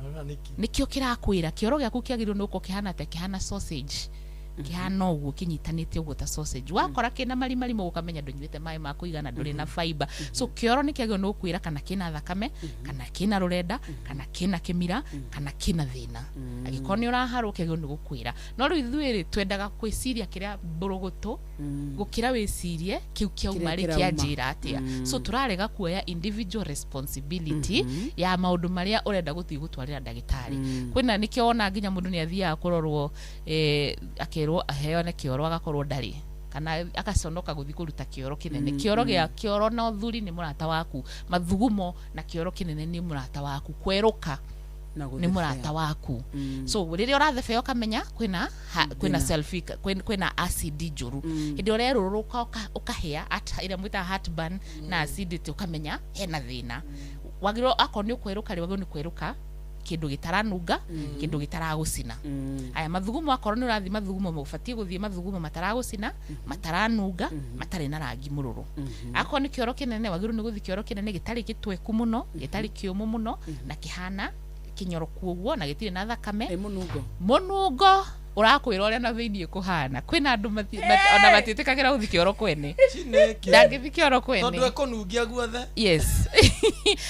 Ũrona nĩkĩ? Nĩkĩo kĩrakwĩra kĩoro gĩaku kĩagĩrĩirwo nĩ gũkorwo kĩhana atĩa. Kĩhana sausage, kĩhana ũguo kĩnyitanĩte ũguo ta sausage. Wakora kĩna marimarima ũkamenya ndũnyuĩte maĩ ma kũigana, ndũrĩ na fiber. So kĩoro nĩ kĩagĩrĩirwo nĩ gũkwĩra kana kĩna thakame, kana kĩna rũrenda, kana kĩna kĩmira, kana kĩna thĩna. Angĩkorwo nĩ ũraharwo, kĩagĩrĩirwo nĩ gũkwĩra. No rĩu ithuĩ rĩ, twendaga gwĩciria kĩrĩa mbũrũgũtũ gũkĩra wĩcirie kĩu kĩauma rĩ kĩrauma. Kĩanjĩra atĩa. So tũrarega kuoya individual responsibility ya maũndũ marĩa ũrenda gũthiĩ gũtwarĩra ndagĩtarĩ. Kwĩna nĩkĩo wona nginya mũndũ nĩ athiaga kũrorwo, akerwo aheane kĩoro, agakorwo ndarĩ kana agaconoka gũthiĩ kũruta kĩoro kĩnene. Kĩoro gĩa kĩoro na ũthuri nĩ mũrata waku, mathugumo na kĩoro kĩnene nĩ mũrata waku, kwerũka na nĩ gũthebea. Mũrata waku. So rĩrĩa ũrathebea ũkamenya kwĩna kwĩna Thĩna. selfie, kwĩna acid njũru. Hĩndĩ ĩrĩa ũrerũrũka ũkahĩa ĩrĩa mwĩtaga heartburn na acidity, ũkamenya hena thĩna. Wagĩrĩirwo akorwo nĩ ũkwerũka rĩ, wagĩrĩirwo nĩ kwerũka kĩndũ gĩtaranunga, kĩndũ gĩtaragũcina. Aya mathugumo, akorwo nĩ ũrathiĩ mathugumo, ũbatiĩ gũthiĩ mathugumo mataragũcina, mataranunga, matarĩ na rangi mũrũrũ. Akorwo nĩ kĩoro kĩnene, wagĩrĩirwo nĩ gũthiĩ kĩoro kĩnene gĩtarĩ gĩtweku mũno, gĩtarĩ kĩũmũ mũno, na kĩhana kĩnyoroku ũguo na gĩtirĩ na thakame. Mũnungo. Mũnungo ũrakwĩra ũrĩa na thĩiniĩ kũhana. Kwĩna andũ ona matiĩtĩkagĩra gũthiĩ kĩoro kwene. Nĩkĩ? Ndangĩthiĩ kĩoro kwene. Tondũ ekũnungia guothe. Yes.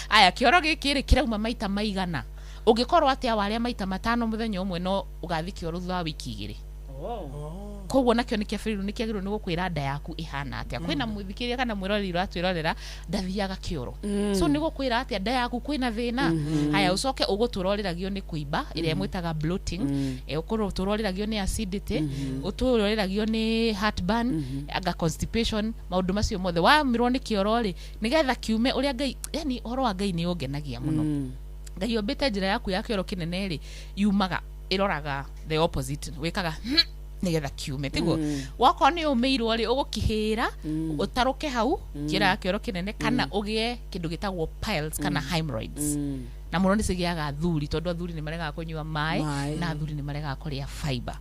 Aya, kĩoro gĩkĩ rĩ, kĩrauma maita maigana? Ũngĩkorwo atĩa warĩa maita 5 mũthenya ũmwe, no ũgathiĩ kĩoro thutha wa wiki 2. Koguo nakĩo nĩ kĩagĩrĩirwo nĩ gũkwĩra nda yaku ĩhana atĩa. Kwĩna mũthikĩrĩria kana mwĩroreri ũratwĩrorera ndathiaga kĩoro. So nĩ gũkwĩra atĩa nda yaku kwĩna thĩna. Haya, ũcoke ũgũtũrorĩragio nĩ kũimba ĩrĩa mwĩtaga bloating, ũtũrorĩragio nĩ acidity, ũtũrorĩragio nĩ heartburn, anga constipation, maũndũ macio mothe. Wamirwo nĩ kĩoro rĩ, nĩgetha kiume ũrĩa Ngai, yani ũhoro wa Ngai nĩ ũngenagia mũno. Ngai ombĩte njĩra yaku ya kĩoro kĩnene rĩ, yumaga ĩroraga the opposite, wĩkaga nĩgetha kiume, tiguo? Wakorwo nĩ ũmĩirwo rĩ, ũgũkĩhĩra ũtarũke hau njĩra ya kĩoro kĩnene, kana ũgĩe kĩndũ gĩtagwo piles kana hemorrhoids. Na mũno nĩ cigĩaga athuri, tondũ athuri nĩ maregaga kũnyua maĩ, Maĩ. na athuri nĩ maregaga kũrĩa fiber.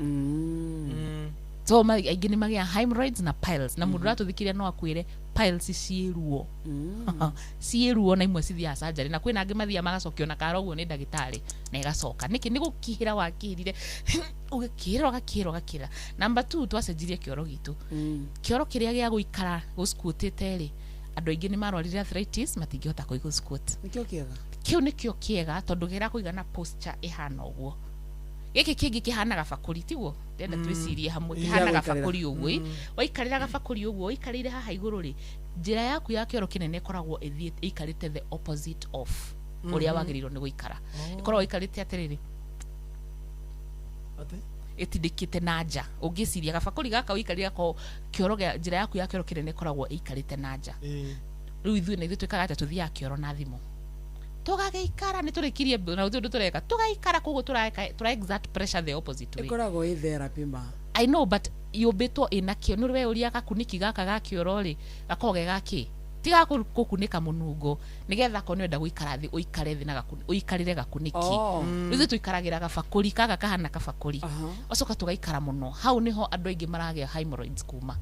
So aingĩ nĩ magĩaga hemorrhoids na piles. Na mũndũ ũratũthikĩrĩria no akwĩre piles ciĩ ruo, ciĩ ruo, na imwe cithiaga surgery, na kwĩna angĩ mathiaga magacokio na kara ũguo nĩ ndagĩtarĩ na ĩgacoka. Nĩkĩ? Nĩ gũkihĩra wakihĩrire, ũgĩkĩra, ũgakĩra, ũgakĩra. Number two, twacenjirie kĩoro gitũ. Kĩoro kĩrĩa gĩa gũikara gũsquatĩte rĩ, andũ aingĩ nĩ marwarire arthritis, matingĩhota kũigũ squat. Nĩkĩo kĩega. Kĩu nĩkĩo kĩega, tondũ kĩrakũiga na posture ĩhana ũguo. Gĩkĩ kĩngĩ kĩhana gabakũri, tiguo? Ndĩrenda twĩcirie hamwe. Kĩhana Gĩa gũikarĩra. Gabakũri ũguo ĩ. Waikarĩra gabakũri ũguo ũikarĩire haha igũrũ rĩ, njĩra yaku ya kĩoro kĩnene ĩkoragwo ĩthiĩte ĩikarĩte the opposite of ũrĩa wagĩrĩirwo nĩ gũikara. Ĩkoragwo ĩikarĩte atĩrĩrĩ. Atĩ? Ĩtindĩkĩte na nja. Ũngĩciria gabakũri gaka ũikarĩre gako kĩoro gĩa njĩra yaku ya kĩoro kĩnene ĩkoragwo ĩikarĩte na nja. Rĩu ithuĩ na ithuĩ twĩkaga atĩa? Tũthiaga kĩoro na thimũ tũgagĩikara, nĩ tũrĩkirie na gũtirĩ ũndũ tũreka, tũgaikara koguo tũra exert pressure the opposite way. Ĩkoragwo ĩ therapy ma. I know, but yũmbĩtwo ĩna kĩo. Nĩ we ũria gakunĩki gaka ga kĩoro rĩ, gakoragwo ge gakĩ ti ga gũkunĩka mũnungo, nĩgetha akorwo nĩ ũrenda gũikara thĩ, ũikare thĩ na ũikarĩre gakunĩki. Rĩu ithuĩ tũikaragĩra gabakũri gaka kahana kabakũri, ũcoka tũgaikara mũno hau. Nĩho andũ aingĩ maragĩa hemorrhoids kuma.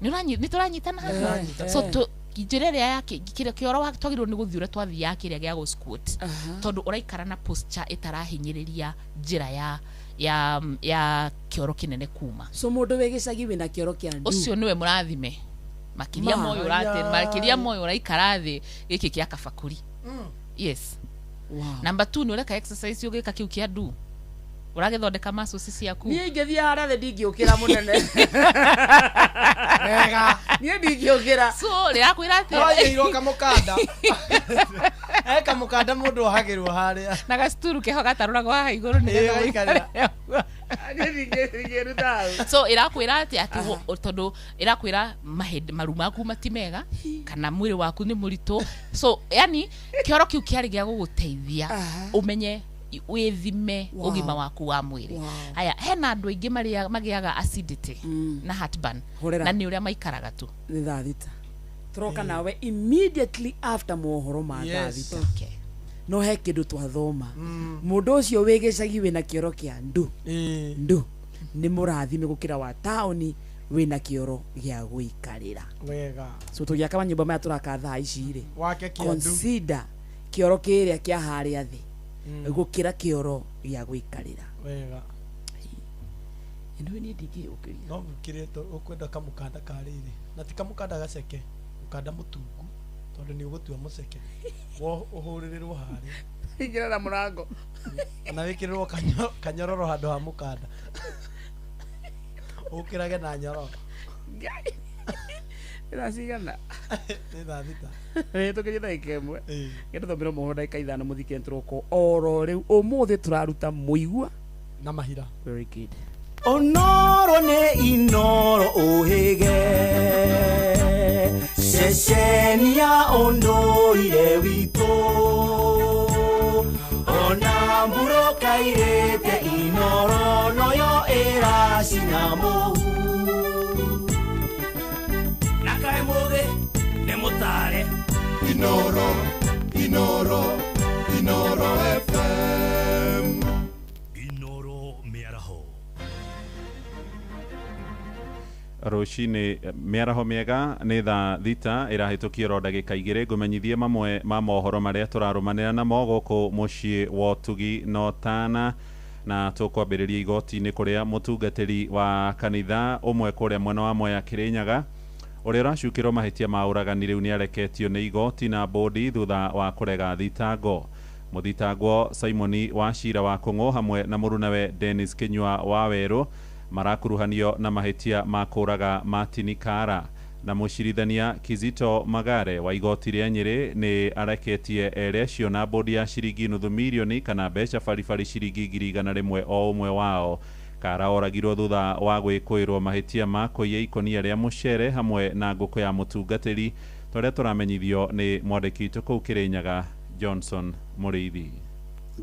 Nĩ tũranyitana haha? So njĩra ĩrĩa ya kĩrĩa kĩoro twagĩrĩirwo nĩ gũthiĩ ũrĩa twathiaga kĩrĩa gĩa gũ squat, tondũ ũraikara na posture ĩtarahinyĩrĩria njĩra ya kĩoro kĩnene kuma. So mũndũ wĩ gĩcagi wĩna kĩoro kĩa ndu, ũcio nĩwe mũrathime makĩria. Ma. Moyo ũrate makĩria, moyo ũraikara thĩ gĩkĩ kĩa kabakũri, yes. Number 2, nĩ ũreka exercise ũgĩka kĩu kĩa ndu, ũragĩthondeka muscles ciaku. Niĩ ingĩthiĩ harĩa thĩ ndingĩũkĩra, mũnene. Wega. Niĩ ndingĩũkĩra. So rĩrakwĩra atĩa? Waigĩirwo kamũkanda, he kamũkanda mũndũ ohagĩrwo harĩa. Na gacituru keho gatarũragwo haha igũrũ nĩgetha gaikarĩra. ũikare. Niĩ ndingĩruta hau. So ĩrakwĩra atĩ tondũ ĩrakwĩra mahĩndĩ maru maku mati mega kana mwĩrĩ waku nĩ mũritũ. So yani kĩoro kĩu kĩarĩ gĩa gũgũteithia ũmenye wĩthime ũgima waku wa mwĩrĩ. Haya, hena andũ aingĩ magĩaga acidity na heartburn. Hũrĩra. Na nĩ ũrĩa maikaraga tu. Nĩ thaa 6 tũroka nawe immediately after mohoro ma thaa 6. Okay. No he kĩndũ twathoma, mũndũ ũcio wĩ gĩcagi wĩna kĩoro kĩa ndu ndu nĩ mũrathime gũkĩra wa taũni wĩna kĩoro gĩa gũikarĩra. So tũgĩaka manyũmba maya tũraka thaa ici rĩ, Wake kĩa ndu. consider kĩoro kĩrĩa kĩa harĩa thĩ gũkĩra kĩoro gĩa gũikarĩra. Ĩno niĩ ndingĩyũkĩria. No gũkĩrĩ ũkwenda kamũkanda ka rĩrĩ, na ti kamũkanda gaceke, mũkanda mũtungu, tondũ nĩ ũgũtua mũceke. Ũhũrĩrĩrwo harĩa. Ingĩra na mũrango. Kana wĩkĩrĩrwo kanyororo handũ ha mũkanda, ũkĩrage na nyororo. Thaa cigana? Nĩ thaa 6. Hĩtũkĩrie ndagĩka 1 gĩtũthomere mohoro ndagĩka 5, mũthike tũroko oro rĩu. Ũmũthĩ tũraruta mũigua na mahira. Very good. Onoro nĩ Inoro ũhĩge, ceceni ya ũndũire witũ, ona mburoka irĩte Inoro noyo ĩracina mũhu. Na kaĩ mũgĩ nĩ mũtare. Inoro, Inoro, Inoro FM. Inoro mĩaraho. Rũcinĩ mĩaraho mĩega, nĩ thaa 6 ĩrahĩtũkio ro ndagĩka 2. Ngũmenyithie mamwe ma mohoro marĩa tũrarũmanĩra namo gũkũ mũciĩ wa ũtugi no tana, na tũkwambĩrĩria igoti-inĩ kũrĩa mũtungatĩri wa kanitha ũmwe kũrĩa mwena wa Mwea Kĩrĩnyaga ũrĩa ũracukĩrwo mahĩtia ma ũragani rĩu nĩ areketio nĩ igoti na bodi thutha wa kũrega thitango. Mũthitangwo Simoni Wachira wa Kũng'ũ hamwe na mũrunawe Dennis Kinyua wa Werũ marakuruhanio na mahĩtia ma kũraga Martin Kara, na mũcirithania Kizito Magare wa igoti rĩa Nyĩrĩ nĩ areketie erĩ acio na bodi ya ciringi nuthu mirioni kana mbeca baribari ciringi 100,000 o ũmwe wao. Kara oragirwo thutha wa gwĩkũĩrwo mahĩtia ma kũiya ikonia rĩa mũcere hamwe na ngũkũ ya mũtungatĩri, tũrĩa tũramenyithio nĩ mwandĩki witũ kũu Kĩrĩnyaga Johnson Mũrĩithi.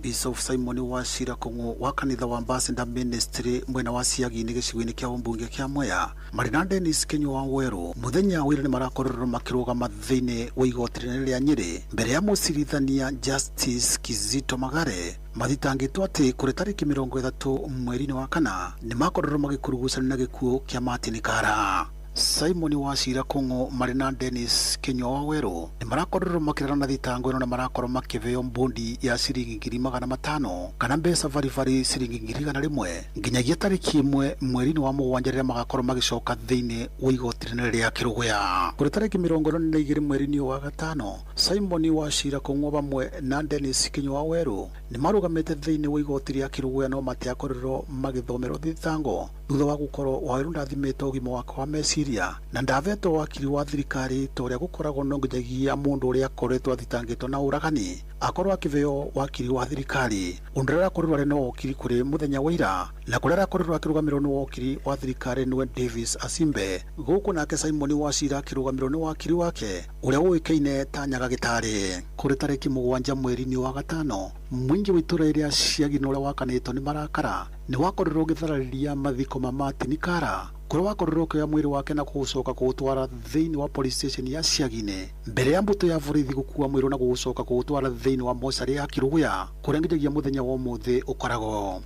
Bishop Simon Wachira Kung'u wa kanitha wa Ambassador Ministry mwena wa Ciagi-inĩ gĩcigo-inĩ kĩa ũmbunge kĩa Mwea marĩ na Dennis Kinyua wa Werũ mũthenya wa ira nĩ marakorirwo makĩrũgama thĩinĩ wa igoti rĩnene rĩa Nyĩrĩ mbere ya mũcirithania Justice Kizito Magare, mathitangĩtwo atĩ kũrĩ tarĩki 30 mweri-inĩ wa kana nĩ makorirwo magĩkurugucania na gĩkuũ kĩa Martin Kara. Simon Wachira Kung'u marĩ na Dennis Kinyua wa Werũ nĩ marakorirwo makĩrana na thitango ĩno na marakorwo makĩheo mbondi ya ciringi 500,000 kana mbeca baribari ciringi 100,000 nginyagia tarĩki 1 mweri-inĩ wa mũgwanja rĩrĩa magakorwo magĩcoka thĩinĩ wa igoti rĩnene rĩa Kĩrũgũya. Kũrĩ tarĩki 42 mweri-inĩ wa gatano, Simon Wachira Kung'u hamwe na Dennis Kinyua wa Werũ nĩ marũgamĩte thĩinĩ wa igoti rĩa Kĩrũgũya no matiakorirwo magĩthomerwo thitango. Thutha wa gũkorwo Waweru ndathimĩtwo ũgima wake wa meciria na ndavetwo wakiri wa thirikari ta ũrĩa gũkoragwo no nginyagia mũndũ ũrĩa akoretwo athitangĩtwo na ũragani akorwo akĩheo wakiri wa thirikari. Ũndũ ũrĩa arakorirwo arĩ no wokiri kũrĩ mũthenya wa ira na kũrĩa arakorirwo akĩrũgamĩrĩrwo nĩ wokiri wa thirikari nĩwe Davis Asimbe, gũkũ nake Simon Wachira akĩrũgamĩrĩrwo nĩ wakiri wake ũrĩa ũĩkaine ta Nyaga Gĩtarĩ. Kũrĩ tarĩki 7 mweri-inĩ wa gatano, mũingĩ wa itũra rĩa Ciagi na ũrĩa wakanĩtwo nĩ marakara nĩ wakorirwo ũgĩtharĩria mathiko ma Martin Kara, kũrĩa wakorirwo ũkĩoya mwĩrĩ wake na kũũcoka kũũtwara thĩinĩ wa police station ya Ciagi-inĩ mbere ya mbũtũ ya borithi gũkua mwĩrĩ na gũũcoka kũũtwara thĩinĩ wa mocarĩ ya Kiruguya kũrĩa nginyagia mũthenya wa ũmũthĩ ũkoragwo.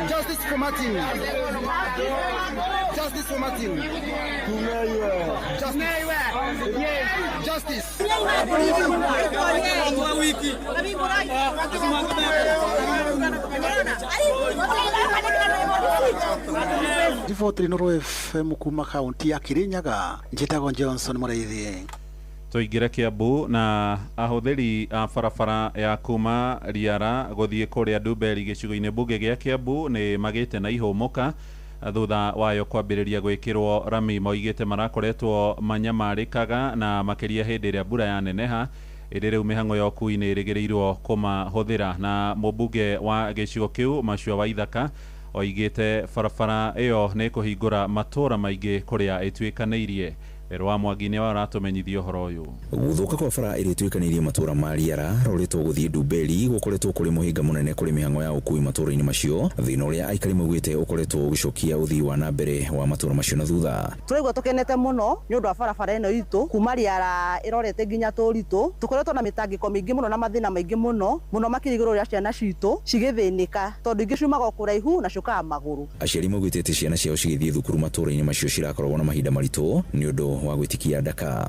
Justice for Martin. Justice for Martin. Justice. Riboti Inooro FM kuma kaunti ya Kirinyaga, njĩtagwo Johnson Mũrĩithi. Tũingĩre Kiambu na ahũthĩri a barabara ya kuma Riara gũthiĩ kũrĩa Ndumberi gĩcigo-inĩ mbunge gĩa Kiambu nĩ magĩte na ihũmũka thutha wayo kwambĩrĩria gwĩkĩrwo rami. Moigĩte marakoretwo manyamarĩkaga na makĩria hĩndĩ ĩrĩa mbura yaneneha, ĩrĩ rĩu mĩhang'o ya ũkui nĩ ĩrĩgĩrĩirwo kũmahũthĩra. Na mũmbunge wa gĩcigo kĩu Macua Waithaka oigĩte barabara ĩyo nĩ kũhingũra matũra maingĩ kũrĩa ĩtuĩkanĩirie. Werũ wa Mwangi nĩwe ũratũmenyithia ũhoro ũyũ. Gũthũka kwa bara ĩrĩa ĩtuĩkanĩirie matũra ma Riara rorĩtwo gũthiĩ Ndumberi gũkoretwo kũrĩ mũhĩnga mũnene kũrĩ mĩhang'o ya ũkui matũra-inĩ macio, thĩna ũrĩa aikari maugĩte ũkoretwo ũgĩcokia ũthii wa na mbere wa matũra macio na thutha. Tũraigua tũkenete mũno nĩ ũndũ wa barabara ĩno itũ kuma Riara ĩrorete nginya Tũritũ. Tũkoretwo na mĩtangĩko mĩingĩ mũno na mathĩna maingĩ mũno mũno makĩria igũrũ rĩa ciana citũ cigĩthĩnĩka tondũ ingĩ ciumaga o kũraihu na ciũkaga magũrũ. Aciari maugĩte atĩ ciana ciao cigĩthiĩ thukuru matũra-inĩ macio cirakoragwo na mahinda maritũ nĩ ũndũ wa gwĩtikia ndaka.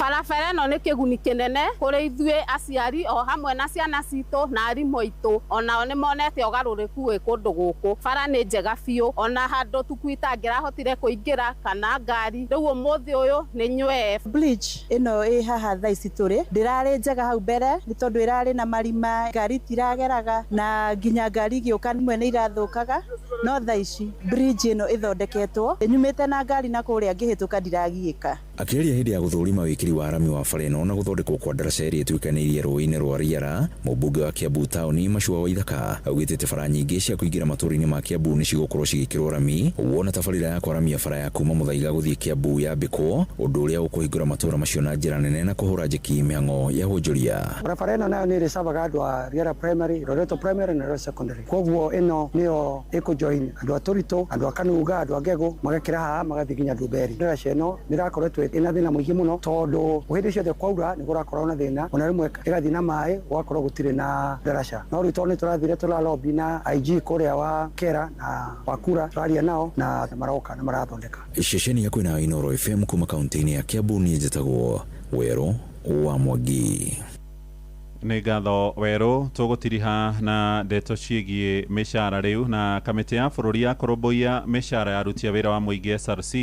Barabara ĩno nĩ kĩguni kĩnene kũrĩ ithuĩ aciari o hamwe na ciana citũ na arimũ aitũ, onao nĩ monete ũgarũrũku wĩ kũndũ gũkũ. Bara nĩ njega biũ, ona handũ tuku itangĩrahotire kũingĩra kana ngari, rĩu ũmũthĩ ũyũ nĩ nywee. Bridge ĩno ĩ haha thaa ici tũrĩ ndĩrarĩ njega hau mbere nĩ tondũ ĩrarĩ na marima, ngari itirageraga na nginya ngari igĩũka imwe nĩ irathũkaga, no thaa ici bridge ĩno ĩthondeketwo nyumĩte na ngari na kũrĩa ngĩhĩtũka ndiragiĩka. Akĩaria hĩndĩ ya gũthũrima wĩkĩri wa rami wa bara ĩno na gũthondekwo kwa ndaraca ĩrĩa ĩtuĩkanĩirie rũĩ-inĩ rwa Riara, mũmbunge wa Kiambu taũni Macua Waithaka augĩte atĩ bara nyingĩ cia kũingĩra matũra-inĩ ma Kiambu nĩ cigũkorwo cigĩkĩrwo rami, wona tabarĩra ya kwaramia bara ya kuma Muthaiga gũthiĩ Kiambu yambĩkwo, ũndũ ũrĩa ũkũhingũra matũra macio na njĩra nene na kũhũra njeki mĩhang'o ya wonjoria. Barabara ĩno nayo nĩ ĩrĩcavaga andũ a Riara Primary, Loreto Primary na Loreto Secondary, koguo ĩno nĩyo ĩkũjoin andũ a Tũritũ, andũ a Kanunga, andũ a Ngegũ, magakĩra haha magathiĩ nginya Ndumberi. Ndaraca ĩno nĩ ĩrakoretwo ĩna thĩna mũingĩ mũno tondũ hĩndĩ ciothe kwaura nĩ kũrakorwo na thĩna, ona rĩmwe ĩgathiĩ na maĩ gũgakorwo gũtirĩ na ndaraca. No rĩu tondũ nĩ tũrathire tũralobby na IG kũrĩa wa Kera na wa Kura, tũraria nao na maroka na marathondeka. Ceceni ya kwĩna Inooro FM kuma kaunti-inĩ ya Kiambu, niĩ njĩtagwo Werũ wa Mwangi. Nĩ ngatho Werũ. Tũgũtiriha na ndeto ciĩgiĩ mĩcara rĩu. Na kamĩtĩ ya bũrũri ya kũrũmbũiya mĩcara ya aruti a wĩra wa mũingĩ SRC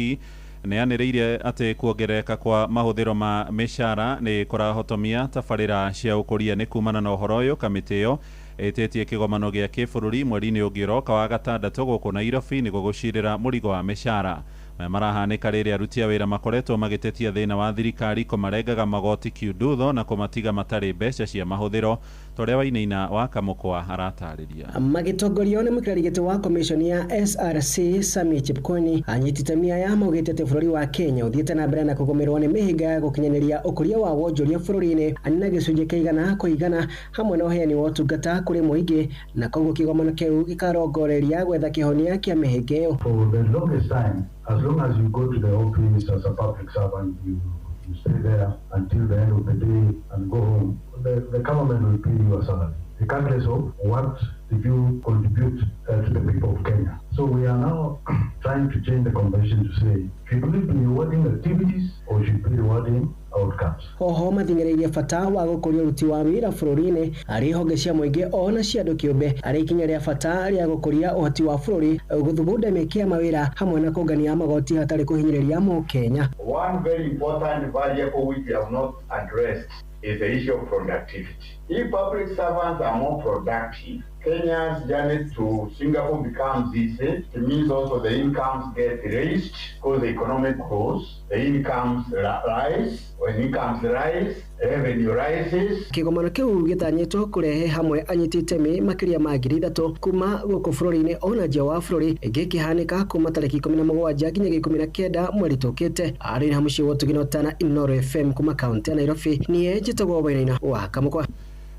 nĩ yanĩrĩire atĩ kuongerereka kwa mahũthĩro ma mĩcara nĩ kũrahotomia tabarĩra cia ũkũria. Nĩ kumana na ũhoro ũyũ, kamĩtĩ ĩyo ĩtĩtie kĩgomano gĩa kĩbũrũri mweri-inĩ ũngĩ ũroka wa gatandatũ gũkũ Nairobi nĩguo gũcirĩra mũrigo wa mĩcara. Maya marahanĩka rĩrĩa aruti a wĩra makoretwo magĩtetia thĩna wa thirikari kũmarengaga magoti kiundutho na kũmatiga matarĩ mbeca cia mahũthĩro, ta ũrĩa Wainaina wa Kamũkwa aratarĩria. Magĩtongorio nĩ mũikarĩri gĩtĩ wa commission ya SRC Sami Chepkoni, anyiti itemi aya maugĩte atĩ bũrũri wa Kenya ũthiĩte na mbere na kũgũmĩrwo nĩ mĩhĩnga ya gũkinyanĩria ũkũria wa wonjoria bũrũri-inĩ na gĩcunjĩ kĩa igana kwa igana hamwe na ũheani wa ũtungata kũrĩ mũingĩ, na koguo kĩgomano kĩu gĩkarongoreria gwetha kĩhonia kĩa mĩhĩnga ĩyo. For the longest time, as long as you go to the office as a public servant, you stay there until the end of the day and go home. The government will pay you a salary, regardless of what did you contribute to the people of Kenya. So we are now trying to change the conversation to say, should we be rewarding activities or should we be rewarding outcomes? Oho mathing'ĩrĩirie bata wa gũkũria ũruti wa wĩra bũrũri-inĩ harĩ honge cia mũingĩ ona cia andũ kĩũmbe harĩ ikinya rĩa bata rĩa gũkũria ũhoti wa bũrũri, gũthugunda mĩeke ya mawĩra hamwe na kũngania magoti hatarĩ kũhinyĩrĩria mũkenya. One very important variable which we have not addressed is the issue of productivity. If public servants are more productive, Kenya's journey to Singapore becomes easy. It means also the incomes get raised because the economy grows, the incomes rise. When incomes rise, revenue rises. Kĩgomano kĩu gĩtanyĩtwo kũrehe hamwe anyiti itemi makĩria ma 3,000 kuma gũkũ bũrũri-inĩ ona nja wa bũrũri gĩkĩhanĩka kuma tarĩki 17 nginyagia 19 mweri tũkĩte. Arĩ na mũciĩ wa Ũtugi na Ũtana, Inooro FM kuma kaunti ya Nairobi, niĩ njĩtagwo Wainaina wa Kamũkwa.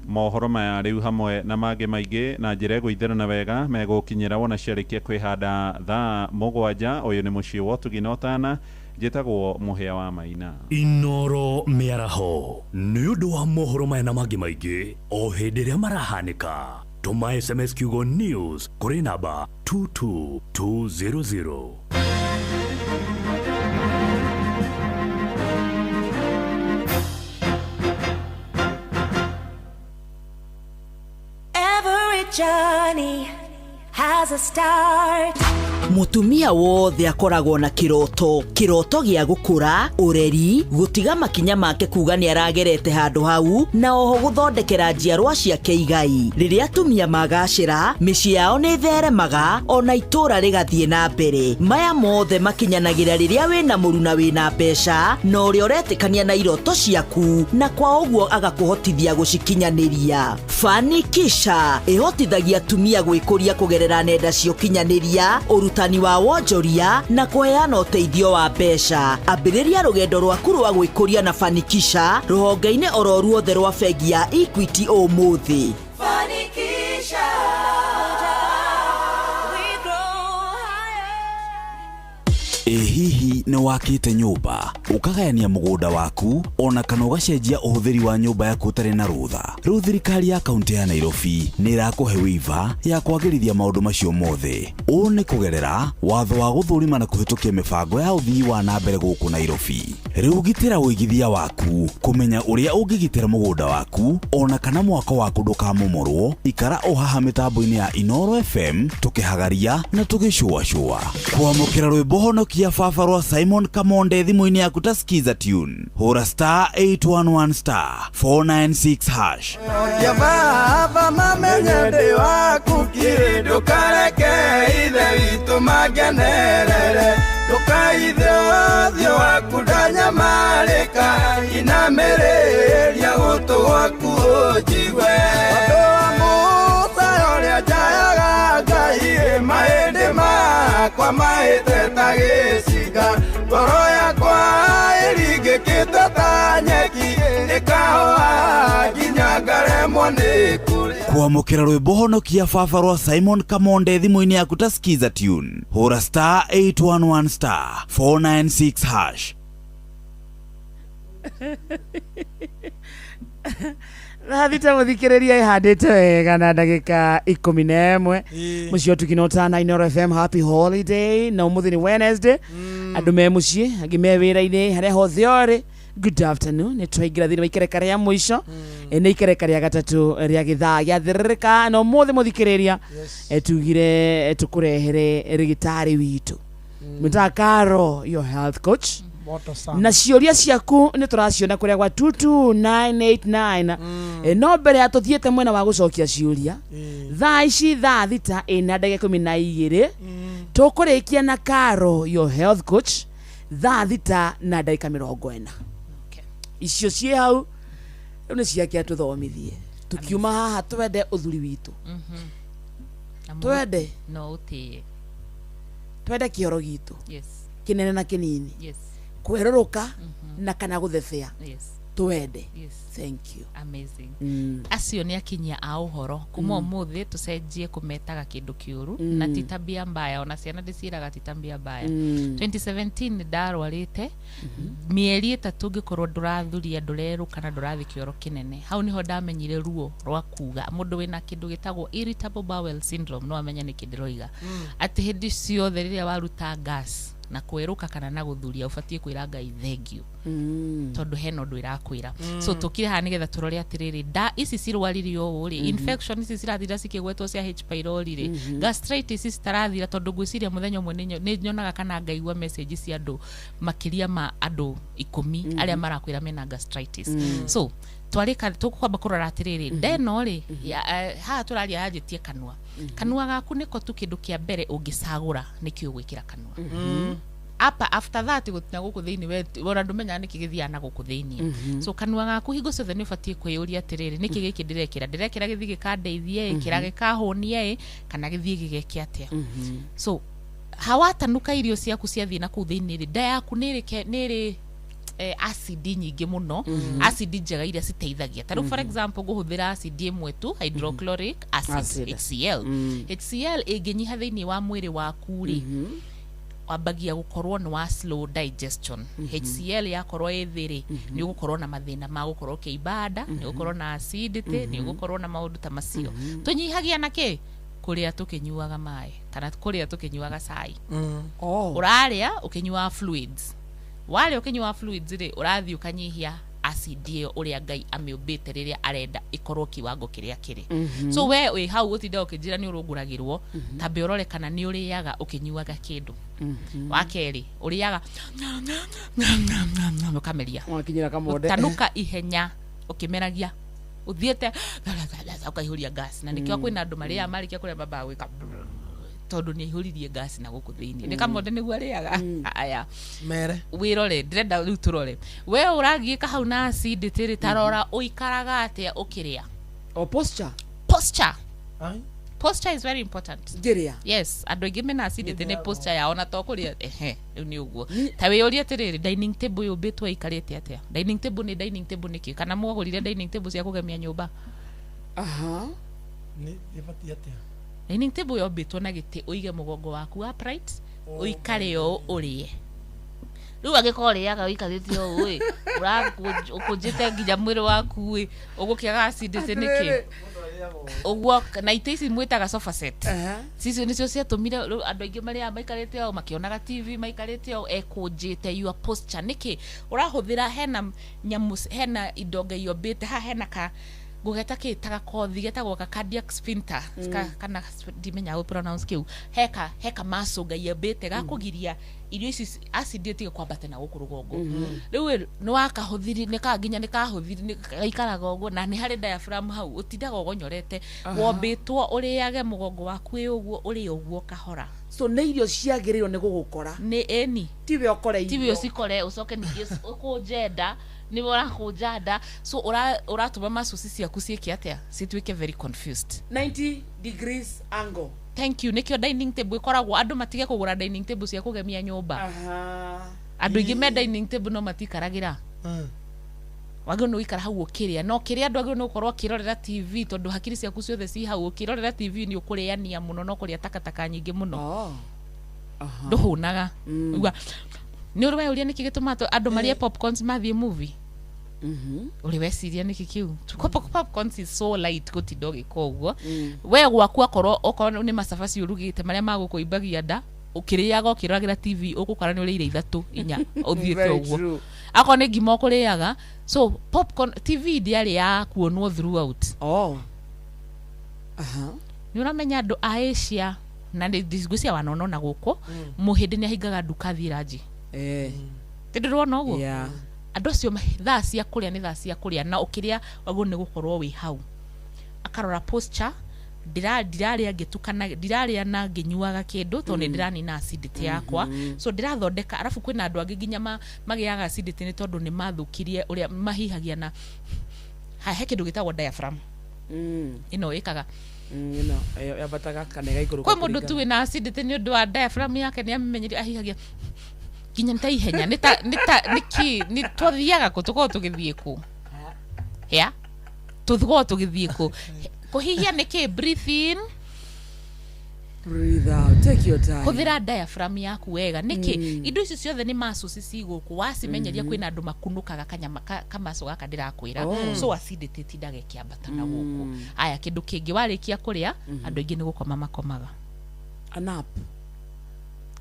Mohoro maya rĩu hamwe na mangĩ maingĩ na njĩra ĩgũithĩrana wega megũkinyĩra wona ciarĩkia kwĩhanda thaa 7. Ũyũ nĩ mũciĩ wa Ũtugi na Ũtana, njĩtagwo Mũhĩa wa Maina. Inooro mĩaraho nĩ ũndũ wa mohoro maya na mangĩ maingĩ o hĩndĩ ĩrĩa marahanĩka. Tũma SMS kiugo news kũrĩ namba 22200. Every journey has a start. Mũtumia wothe akoragwo na kĩroto, kĩroto gĩa gũkũra, ũreri, gũtiga makinya make kuga nĩ aragerete handũ hau, na oho gũthondekera njiarwa ciake igai. Rĩrĩa atumia magacĩra, mĩciĩ yao nĩ ĩtheremaga, ona itũũra rĩgathiĩ na mbere. Maya mothe makinyanagĩra rĩrĩa wĩna mũruna wĩna mbeca, na ũrĩa ũretĩkania na iroto ciaku, na kwa ũguo agakũhotithia gũcikinyanĩria. Fanikisha ĩhotithagia atumia gwĩkũria kũgerera nenda cia ũkinyanĩria, ũrutani wa wonjoria na kũheana ũteithio wa mbeca. Ambĩrĩria rũgendo rwaku rwa gwĩkũria na Fanikisha rũhonge-inĩ oro ruothe rwa bengi ya Equity ũmũthĩ. Fanikisha, we grow higher. Ĩ hihi nĩ wakĩte nyũmba ũkagayania mũgũnda waku ona kana ũgacenjia ũhũthĩri wa nyũmba yaku ũtarĩ na rũtha? Rĩu thirikari ya kaunti ya Nairobi nĩ ĩrakũhe waiver ya kwagĩrithia maũndũ macio mothe. Ũũ nĩ kũgerera watho wa gũthũrima na kũhĩtũkia mĩbango ya ũthii wa na mbere gũkũ Nairobi. Rĩu gitĩra ũigithia waku kũmenya ũrĩa ũngĩgitĩra mũgũnda waku ona kana mwako waku ndũkamomorwo. Ikara o haha mĩtambo-inĩ ya Inooro FM tũkĩhagaria na tũgĩcũacũa. Kwamũkĩra rwĩmbo honokia baba rwa Simon Kamonde thimũ-inĩ yaku ta Skiza tune. Hũra star 811 star 496 hash. Ya baba mamenye ndĩ waku kiri, ndũkareke ithe witũ mangenerere, ndũkaithe ũthiũ waku ndanyamarĩka, inamĩrĩria gũtũ gwaku ũnjigue. Ũndũ wa Musa ũrĩa njayaga Ngai, mahĩndĩ makwa mahĩte ta gĩcinga, ngoro yakwa ĩringĩkĩte ta nyeki, ĩkahoha nginya ngaremwo nĩ kũrĩa. Kwamũkĩra rwĩmbo honokia baba rwa Simon Kamonde thimũ-inĩ yaku ta Skiza tune. Hũra star 811 star 496 hash. Thaa thita mũthikĩrĩria ĩhandĩte wega na ndagĩka 11 mũciĩ ũtugi na ũtana Inooro FM. Happy holiday na ũmũthĩ nĩ Wednesday, andũ me mũciĩ angĩ me wĩra-inĩ harĩa hothe ũrĩ. Good afternoon. Nĩ twaingĩra thĩinĩ wa ikereka rĩa mũico, nĩ ikereka rĩa gatatũ rĩa gĩthaa gĩa thĩrĩrĩka, na ũmũthĩ mũthikĩrĩria tugire tũkũrehere rĩgĩtarĩ witũ mwĩtaga Caro, your health coach, Moto sana. na ciũria ciaku nĩ tũraciona kũrĩa gwa 22989. No mbere ya tũthiĩte mwena wa gũcokia ciũria, thaa ici thaa thita ĩna ndagĩka 12 tũkũrĩkia na Caro, your health coach, thaa thita na ndagĩka 40. Icio ciĩ hau rĩu nĩ ciake atũthomithie tukiuma haha twende ũthuri witũ, twende no ũtĩe, twende kĩoro gitũ Yes. kĩnene na kĩnini, Yes. kwerũrũka na kana gũthebea, Yes. twende. Yes. Thank you. Amazing. Acio nĩ akinyia a ũhoro kuma ũmũthĩ tũcenjie kũmetaga kĩndũ kĩũru na ti tabia mbaya, ona ciana ndĩciĩraga ti tabia mbaya. 2017 ndarwarĩte mĩeri 3 ngĩkorwo ndũrathuria, ndũrerũka na ndũrathiĩ kĩoro kĩnene. Hau nĩho ndamenyire ruo rwa kuga mũndũ wĩna kĩndũ gĩtagwo irritable bowel syndrome no amenye nĩkĩ ndĩroiga, atĩ hĩndĩ ciothe rĩrĩa waruta gas na kwerũka kana na gũthuria ũbatiĩ kwĩra Ngai thengiũ tondũ hena ũndũ ĩrakwĩra. So tũkire haha nĩgetha tũrore atĩrĩrĩ, nda ici cirwarire ũũ rĩ, infection ici cirathira cikĩgwetwo cia H pylori rĩ, gastritis ici citarathira, tondũ ngwĩciria mũthenya ũmwe nĩ nyonaga kana ngaigua message cia andũ makĩria ma andũ 10 arĩa marakwĩra mena gastritis. So Twarĩka tũkwamba kũrora atĩrĩrĩ, nda ĩno rĩ, haha tũraria yanjĩtie kanua. Kanua gaku nĩko tu kĩndũ kĩa mbere ũngĩcagũra nĩkĩ ũgwĩkĩra kanua. Apa after that gũtina gũkũ thĩinĩ, we ona ndũmenyaga nĩkĩ gĩthiaga na gũkũ thĩinĩ. So kanua gaku hingo ciothe nĩ ũbatiĩ kwĩyũria atĩrĩrĩ, nĩkĩ gĩkĩ ndĩrekĩra? Ndĩrekĩra gĩthiĩ gĩkandeithie ĩ, kĩra gĩkahũnie ĩ, kana gĩthiĩ gĩgeke atĩa? So hawatanuka irio ciaku ciathiĩ na kũu thĩinĩ rĩ, nda yaku nĩ ĩrĩ acid nyingĩ mũno, acid njega iria citeithagia. Ta rĩu, for example, ngũhũthĩra acid ĩmwe tu, hydrochloric acid, Acid. HCl. HCl ĩngĩnyiha thĩinĩ wa mwĩrĩ waku rĩ, wambagia gũkorwo nĩ wa slow digestion. HCl yakorwo ĩ thĩ rĩ, nĩ ũgũkorwo na mathĩna ma gũkorwo ũkĩimba nda, nĩ ũgũkorwo na acidity, nĩ ũgũkorwo na maũndũ ta macio. Tũnyihagia na kĩ? Kũrĩa tũkĩnyuaga maĩ kana kũrĩa tũkĩnyuaga cai. Ũrarĩa ũkĩnyuaga fluids. Warĩa ũkĩnyuaga fluids rĩ, ũrathiĩ ũkanyihia acid ĩyo ũrĩa Ngai amĩũmbĩte rĩrĩa arenda ĩkorwo kiwango kĩrĩa kĩrĩ. So we wĩ hau ũtinda ũkĩnjĩra nĩ ũrũngũragĩrwo, tambe ũrore kana nĩ ũrĩaga ũkĩnyuaga kĩndũ. Wa kerĩ, ũrĩaga ũkameria. Wakinyĩra kamonde. Tanuka ihenya ũkĩmeragia, ũthiĩte ũkaihũria gas, na nĩkĩo kwĩna andũ marĩaga, marĩkia kũrĩa mambaga gwĩka, tondũ nĩ aihũririe gas na gũkũ thĩinĩ. Nĩ kamonde nĩguo arĩaga aya. Mere. Wĩrore, ndĩrenda rĩu tũrore we ũragiĩka hau na acidity rĩ, tarora ũikaraga atĩa ũkĩrĩa. O posture. Posture. Posture is very important. Ngĩrĩa. Yes, andũ aingĩ mena acidity nĩ posture yao, na to kũrĩa. Ehe, rĩu nĩ ũguo. Ta wĩyũrie atĩrĩrĩ, dining table yũmbĩtwo ĩikarĩte atĩa? Dining table nĩ dining table nĩkĩ? Kana mwagũrire dining table cia kũgemia nyũmba? Aha. Nĩ ĩbatiĩ atĩa? Dining table yombĩtwo na gĩtĩ ũige mũgongo waku upright, ũikare ũũ ũrĩe. Rĩu angĩkorwo ũrĩaga ũikarĩte ũũ ĩ, ũkũnjĩte nginya mwĩrĩ waku ĩ, ũgũkĩaga acidity nĩkĩ? Ũguo na itĩ ici mwĩtaga sofa set, cicio nĩcio ciatũmire rĩu andũ aingĩ marĩaga maikarĩte ũũ, makĩonaga TV maikarĩte ũũ, ekũnjĩte. Your posture, nĩkĩ ũrahũthĩra? Hena nyamũ, hena indo Ngai ombĩte haha, hena ka ngũgeta kĩ ta gakothi getagwo ka cardiac sphincter, kana ndimenya gũ pronounce kĩu. Heka muscle Ngai ombĩte gakũgiria irio ici acid ĩtige kwambata na gũkũ rũgongo. Rĩu ĩ, nĩ wakahũthiri, nĩ ka nginya nĩ kahũthiri, nĩ gaikaraga ũguo, na nĩ harĩ diaphragm hau ũtindaga ũgonyorete. Wombĩtwo ũrĩage mũgongo waku wĩ ũguo, ũrĩe ũguo kahora. So nĩ irio ciagĩrĩirwo nĩ gũgũkora? Nĩ ĩni. Tiwe ũkore. Tiwe. Irio. Ũcikore ũcoke ningĩ ũkũnje nda, nĩwe ũrakũnja nda, so ũratũma muscles ciaku ciĩke atĩa? Cituĩke very confused. 90 degrees angle. Thank you. Nĩkĩo dining table ĩkoragwo, andũ matige kũgũra dining table cia kũgemia nyũmba. Andũ aingĩ me dining table no matikaragĩra. Wagĩrĩirwo nĩ gũikara hau ũkĩrĩa, no kĩrĩa andũ agĩrĩirwo nĩ gũkorwo akĩrorera TV, tondũ hakiri ciaku ciothe ci hau ũkĩrorera TV. Nĩ ũkũrĩania mũno no kũrĩa takataka nyingĩ mũno. Ndũhũnaga. Uga nĩ ũrĩ weyũria nĩkĩ gĩtũmaga andũ marĩe popcorns mathiĩ movie? Ũrĩ weciria nĩkĩ kĩu? Popcorns is so light, gũtinda ũgĩka ũguo. We gwaku akorwo okorwo nĩ macabaci ũrugĩte marĩa magũkũimbagia nda, ũkĩrĩaga ũkĩroragĩra TV, ũgũkora nĩ ũrĩire ithatũ inya ũthiĩte Very ũguo. true. Akorwo nĩ ngima ũkũrĩaga, so popcorn, TV ndĩarĩ ya kuonwo throughout. Nĩ ũramenya andũ a Asia, na nĩ ngwĩciria wanona ona gũkũ, mũhĩndĩ nĩ ahingaga nduka athiĩ ranji. Ti ndĩrona ũguo? Andũ acio thaa cia kũrĩa nĩ thaa cia kũrĩa, na ũkĩrĩa wagĩrĩirwo nĩ gũkorwo wĩ hau, akarora posture, ndirarĩa ngĩtukana, ndirarĩa na ngĩnyuaga kĩndũ, tondũ nĩ ndĩranina acidity yakwa. So ndĩrathondeka. Arabu kwĩna andũ angĩ nginya magĩaga acidity nĩ tondũ nĩ mathũkirie ũrĩa mahihagia, na he kĩndũ gĩtagwo diaphragm ĩno ĩkaga. Ĩno ĩyo yambataga kana ĩgaikũrũka. Kwĩ mũndũ tu wĩna acidity nĩ ũndũ wa diaphragm yake, nĩ amenyire ahihagia nginya nĩ ta ihenya, nĩ ta nĩkĩ? Nĩ twathiaga kũ? Tũkoragwo tũgĩthiĩ kũ? Ya tũkoragwo tũgĩthiĩ kũ? Kũhihia nĩ kĩ? Breathe in. Breathe out. Take your time. Hũthĩra diaphragm yaku wega. Nĩkĩ? Indo ici ciothe nĩ muscles ci gũkũ wacimenyeria. Kwĩna andũ makunũkaga kanyama kamaco gaka ndĩrakwĩra. So acidity ĩtindaga ĩkĩambata na gũkũ. Aya, kĩndũ kĩngĩ, warĩkia kũrĩa, andũ aingĩ nĩ gũkoma makomaga. A nap.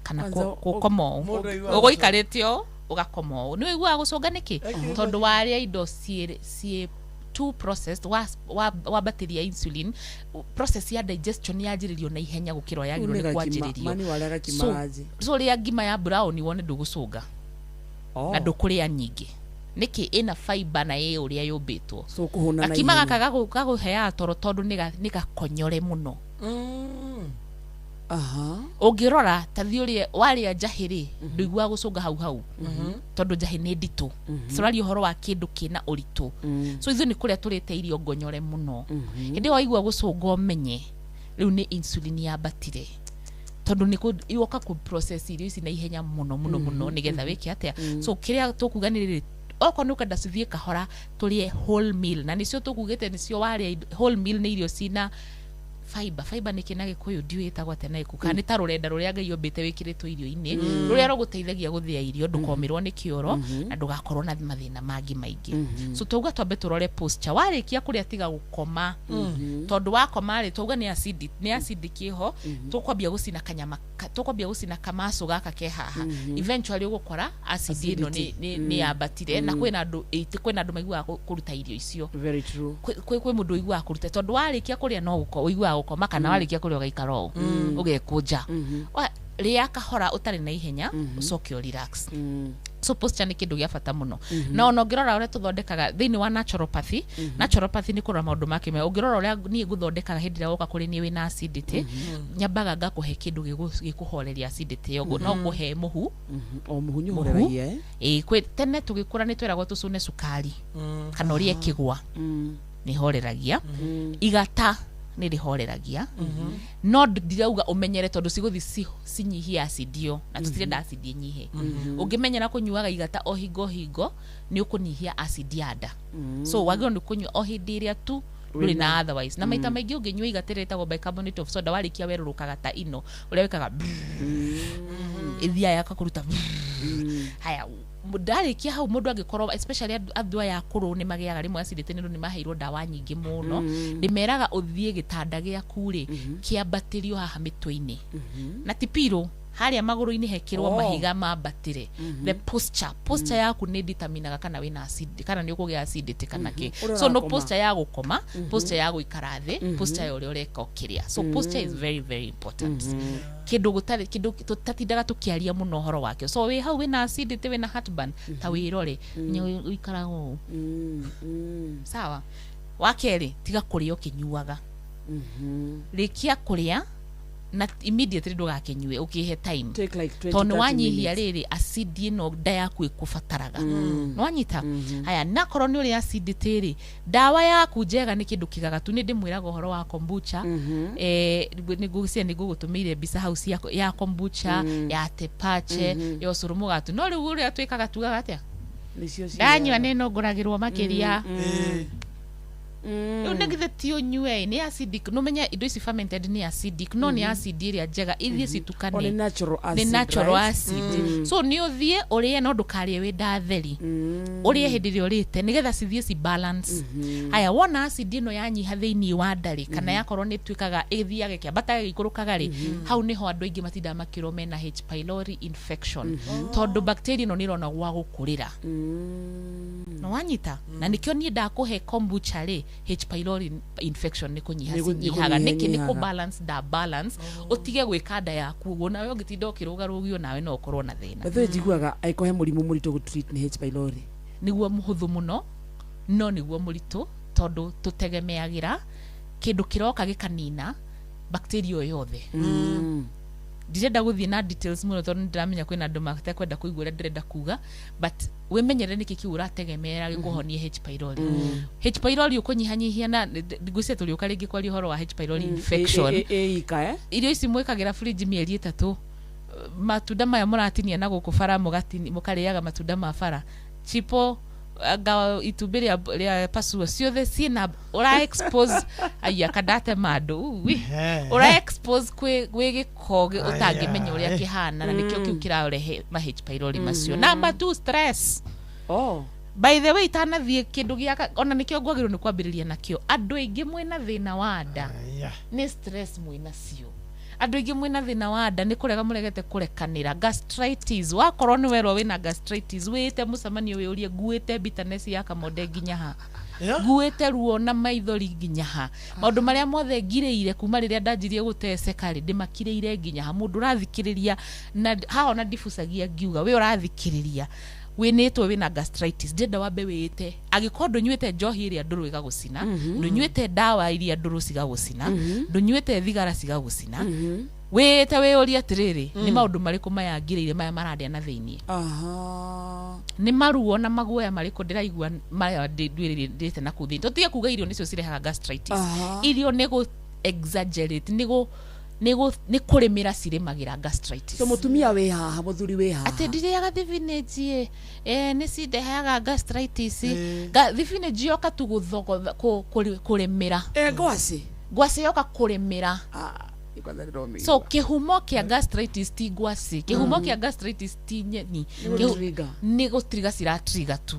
Kana Kwanza gũkoma ũũ. Mũndũ aiguaga Ũgũikarĩte ũũ ũgakoma ũũ, nĩ ũiguaga gũcũnga. Nĩkĩ? Tondũ warĩa indo ciĩ too processed, wambatĩria insulin, process ya digestion yanjĩrĩrio na ihenya gũkĩra ũrĩa yagĩrĩirwo Rĩu nĩ nĩ gakima. kwanjĩrĩrio. Mani warĩa gakima So ranji. so rĩa ngima ya brown wone ndũgũcũnga na ndũkũrĩa nyingĩ. Nĩkĩ ĩna fiber na ĩ ũrĩa yũmbĩtwo. So kũhũna na Gakima ihenya. gaka gagũheaga toro tondũ nĩ gakonyore mũno. Aha. Ũngĩrora ta thiĩ ũrĩe warĩa njahĩ rĩ, ndũiguaga gũcũnga hau hau tondũ njahĩ nĩ nditũ. Tũraria ũhoro wa kĩndũ kĩna ũritũ. So ithuĩ nĩ kũrĩa tũrĩte irio ngonyore mũno. Hĩndĩ ĩyo waigua gũcũnga ũmenye rĩu nĩ insulin yambatire, tondũ nĩ yoka kũ process irio ici na ihenya mũno mũno mũno nĩgetha wĩke atĩa. So kĩrĩa tũkuga nĩ rĩrĩ, okorwo nĩ ũkwenda cithiĩ kahora, tũrĩe whole meal, na nĩcio tũkugĩte nĩcio warĩa whole meal nĩ irio cina fiber. Fiber nĩ kĩna gĩkũyũ ndiũĩ ĩtagwo atĩa na gĩkũyũ, kana nĩ ta rũrenda rũrĩa Ngai ombĩte wĩkĩrĩtwo irio-inĩ, rũrĩa rũgũteithagia gũthĩa irio, ndũkomĩrwo nĩ kĩoro na ndũgakorwo na mathĩna mangĩ maingĩ. So twauga twambe tũrore posture. Warĩkia kũrĩa tiga gũkoma, tondũ wakoma rĩ, twauga nĩ acid, nĩ acidic ĩho, tũkwambia gũcina kanyama tũkwambia gũcina kamacu gaka ke haha. Eventually ũgũkora acid ĩno nĩ yambatire, na kwĩna andũ 80, kwĩna andũ maiguaga kũruta irio icio. Very true. Kwĩ mũndũ ũiguaga kũruta tondũ warĩkia kũrĩa no ũiguaga gũkoma, kana warĩkia kũrĩa ũgaikara ũũ ũgekũnja. Rĩa kahora ũtarĩ na ihenya, ũcoke ũ relax. So posture nĩ kĩndũ gĩa bata mũno. Na ona ũngĩrora ũrĩa tũthondekaga thĩinĩ wa naturopathy, naturopathy nĩ kũrora maũndũ ma kĩmera. Ũngĩrora ũrĩa niĩ ngũthondekaga hĩndĩ ĩrĩa woka kũrĩ niĩ wĩna acidity, nyambaga ngakũhe kĩndũ gĩkũhoreria acidity ĩyo. No ngũhe mũhu. O mũhu nĩ ũhoreragia, eh? Ĩĩ, kwĩ tene tũgĩkũra nĩ tweragwo tũcũne cukari kana ũrĩe kĩgwa, nĩ horeragia. Igata nĩ rĩhoreragia, no ndirauga ũmenyere tondũ cigũthiĩ cinyihie acid ĩyo, na tũtirenda acid ĩnyihe. Ũngĩmenyera kũnyuaga igata o hingo o hingo, nĩ ũkũnyihia acid ya nda. So wagĩrĩirwo nĩ kũnyua o hĩndĩ ĩrĩa tu ndũrĩ na otherwise. Na maita maingĩ ũngĩnyua igata rĩrĩa rĩtagwo bicarbonate of soda, warĩkia werũrũkaga ta ino ũrĩa wĩkaga ĩthiaga yakakũruta. Haya, ndarĩkia hau, mũndũ angĩkorwo especially andũ aya akũrũ nĩ magĩaga rĩmwe acidity nĩ ũndũ nĩ maheirwo ndawa nyingĩ mũno. Ndĩmeraga ũthiĩ gĩtanda gĩaku rĩ, kĩambatĩrio haha mĩtwe-inĩ na ti pillow, harĩa magũrũ-inĩ hekĩrwo mahiga mambatĩre. The posture yaku nĩ determinaga kana wĩna acid, kana nĩ ũkũgĩa acidity kana kĩ. Ũrĩa So no ũrakoma. posture ya gũkoma, posture ya gũikara thĩ, posture ya ũrĩa ũreka ũkĩrĩa. So posture is very very important, kĩndũ gũtarĩ kĩndũ tũtatindaga tũkĩaria mũno ũhoro wakĩo. So wĩ hau wĩna acidity, wĩna heartburn, ta wĩrore nginya ũikaraga ũũ. Sawa. Wa kerĩ, tiga kũrĩa ũkĩnyuaga. Rĩkia kũrĩa na immediately ndũgakĩnyue, ũkĩhe time. Take like 20, Tondũ 30 wanyihia minutes. rĩrĩ acid ĩno nda yaku ĩkũbataraga. Nĩwanyita? Haya, nakorwo nĩ ũrĩ acidity rĩ, ndawa yaku njega nĩ kĩndũ kĩgagatu. Nĩ ndĩmwĩraga ũhoro wa kombucha. Nĩ ngũgũtũmĩire mbica hau cia ya kombucha, ya tepache, ya ũcũrũ mũgatu. No rĩu ũrĩa twĩkaga, tugaga atĩa? Nĩcio Ndanyua nĩ nongoragĩrwo makĩria. Rĩu nĩ githĩ ti ũnyue, nĩ acidic. Nũmenye indo ici fermented nĩ acidic, no nĩ acid ĩrĩa njega ithiĩ citukane. O nĩ natural Nĩ acid, natural right? acid. So nĩ ũthiĩ ũrĩe, no ndũkarĩe wĩ ndatheri, ũrĩe hĩndĩ ĩrĩa ũrĩte nĩgetha cithiĩ ci balance. Haya, wona acid ĩno yanyiha thĩinĩ wa nda rĩ, kana yakorwo nĩ ĩtuĩkaga ĩthiaga ĩkĩambataga ĩgĩikũrũkaga rĩ, hau nĩho andũ aingĩ matindaga makĩrwo mena H pylori infection, tondũ bacteria ĩno nĩ ĩrona gwa gũkũrĩra. Nĩwanyita? Na nĩkĩo niĩ ndakũhe kombucha rĩ, H pylori infection nĩ kũnyiha cinyihaga. Nĩ Nĩkĩ? Nĩ kũnyihanyihaga. kũ balance nda balance, ũtige gwĩka nda yaku ũguo. Nawe ũngĩtinda ũkĩrũgarũgio, nawe no ũkorwo na thĩna. By the way, njiguaga angĩkorwo he mũrimũ mũritũ gũtreat nĩ H pylori. Nĩguo mũhũthũ mũno, no nĩguo mũritũ, tondũ tũtegemeagĩra kĩndũ kĩroka gĩkanina bacteria o yothe. Ndirenda gũthiĩ na details mũno tondũ nĩndĩramenya kwĩna andũ matekwenda kũigua ũrĩa ndĩrenda kuga, but wĩmenyerere nĩkĩ kĩu ũrategemera gĩkũhonie H pylori. H pylori ũkũnyihanyihia na ngwĩciria tũrĩũka rĩngĩ kwaria ũhoro wa H pylori infection. Ĩika, eh? Irio ici mwĩkagĩra fridge mĩeri 3, matunda maya mũratinia na gũkũ bara, mũkarĩaga matunda ma bara, chipo, anga itumbĩ rĩa pasuo, ciothe ciĩna ũra expose aya kandatema andũ ui. Ũra expose kwĩ gĩko ũtangĩmenya ũrĩa kĩhana, na nĩkĩo kĩu kĩrarehe ma H pylori macio. Number two, stress. By the way, itanathiĩ kĩndũ gĩa ona nĩkĩo ngwagĩrĩirwo nĩ kwambĩrĩria nakĩo, andũ aingĩ mwĩna thĩna wa nda nĩ stress mwĩnacio. Andũ aingĩ mwĩna thĩna wa nda nĩ kũrega mũregete kũrekanĩra. Gastritis, wakorwo nĩ werwo wĩna gastritis, wĩte mũcemanio wĩũrie, nguĩte bitterness ya kamonde nginya ha, nguĩte ruo na maithori nginya ha, maũndũ marĩa mothe ngirĩire kuma rĩrĩa ndanjirie gũteceka rĩ, ndĩmakirĩire nginya ha. Mũndũ ũrathikĩrĩria na haha ona ndibucagia ngiuga, we ũrathikĩrĩria Wĩnĩtwo wĩna gastritis, ndĩrenda wambe wĩĩte. Angĩkorwo ndũnyuĩte njohi ĩrĩa ndũrũ ĩgagũcina, ndũnyuĩte ndawa iria ndũrũ cigagũcina, ndũnyuĩte thigara cigagũcina, wĩĩte wĩyũrie atĩrĩrĩ, nĩ maũndũ marĩkũ maya ngirĩire maya marandĩa na thĩiniĩ? Nĩ maruo na maguoya marĩkũ ndĩraigua maya ndwĩrĩte na kũu thĩinĩ? Tũtige kuga irio nĩcio cirehaga gastritis. Irio nĩ gũ exaggerate, nĩ gũ nĩ gũ nĩ kũrĩmĩra cirĩmagĩra gastritis. So mũtumia wĩ haha, mũthuri wĩ haha, atĩ ndirĩaga thibinĩnji ĩ, nĩ cindeheaga gastritis. Thibinĩnji yoka tu gũthogotha, kũrĩmĩra. Ngwacĩ. Ngwacĩ yoka kũrĩmĩra. So kĩhumo kĩa gastritis ti ngwacĩ, kĩhumo kĩa gastritis ti nyeni. Nĩ gũtrigger. Nĩ gũtrigger, ciratrigger tu.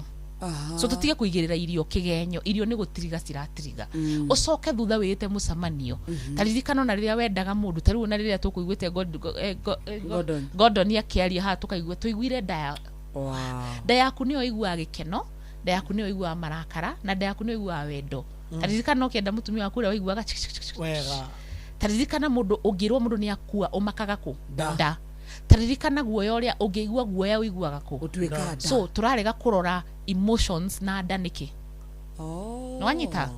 So tũtige kũigĩrĩra irio kĩgenyo. Irio nĩ gũtrigger ciratrigger. Ũcoke thutha wĩĩte mũcemanio. Ta ririkana ona rĩrĩa wendaga mũndũ, ta rĩu ona rĩrĩa tũkũiguĩte Gordon. Gordon akĩaria haha, tũkaigua tũiguire nda ya nda yaku nĩyo ĩiguaga gĩkeno, nda yaku nĩyo ĩiguaga marakara, na nda yaku nĩyo ĩiguaga wendo. Ta ririkana ũkĩenda mũtumia waku ũrĩa waiguaga chik, chik, chik, chik. Wega. Ta ririkana mũndũ ũngĩrwo mũndũ nĩ akua, ũmakaga kũ? Nda. Nda. Ta ririkana guoya ũrĩa ũngĩigua guoya ũiguaga kũ? Ũtuĩka nda. So tũrarega kũrora emotions na nda nĩkĩ? Nĩwanyita?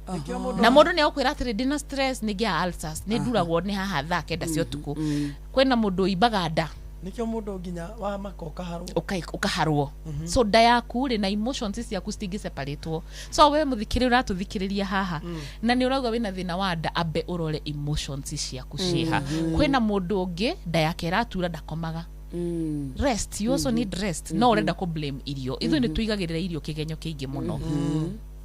Nĩkĩo mũndũ Na mũndũ nĩ agũkwĩra atĩrĩ, ndĩna stress, nĩ ngĩa ulcers, nĩ nduragwo nĩ haha thaa 9 cia ũtukũ. Kwĩna mũndũ ũimbaga nda. Nĩkĩo mũndũ nginya wa maka ũkaharwo. Ũkaharwo. So nda yaku rĩ na emotions ciaku citingĩ separatwo. So we mũthikĩrĩria ũratũthikĩrĩria haha na nĩ ũrauga wĩna thĩna wa nda, ambe ũrore emotions ciaku ciĩha. Kwĩna mũndũ ũngĩ nda yake ĩratura, ndakomaga. Rest, you also need rest. No ũrenda kũ blame irio. Ithuĩ nĩ tũigagĩrĩra irio kĩgenyo kĩingĩ mũno,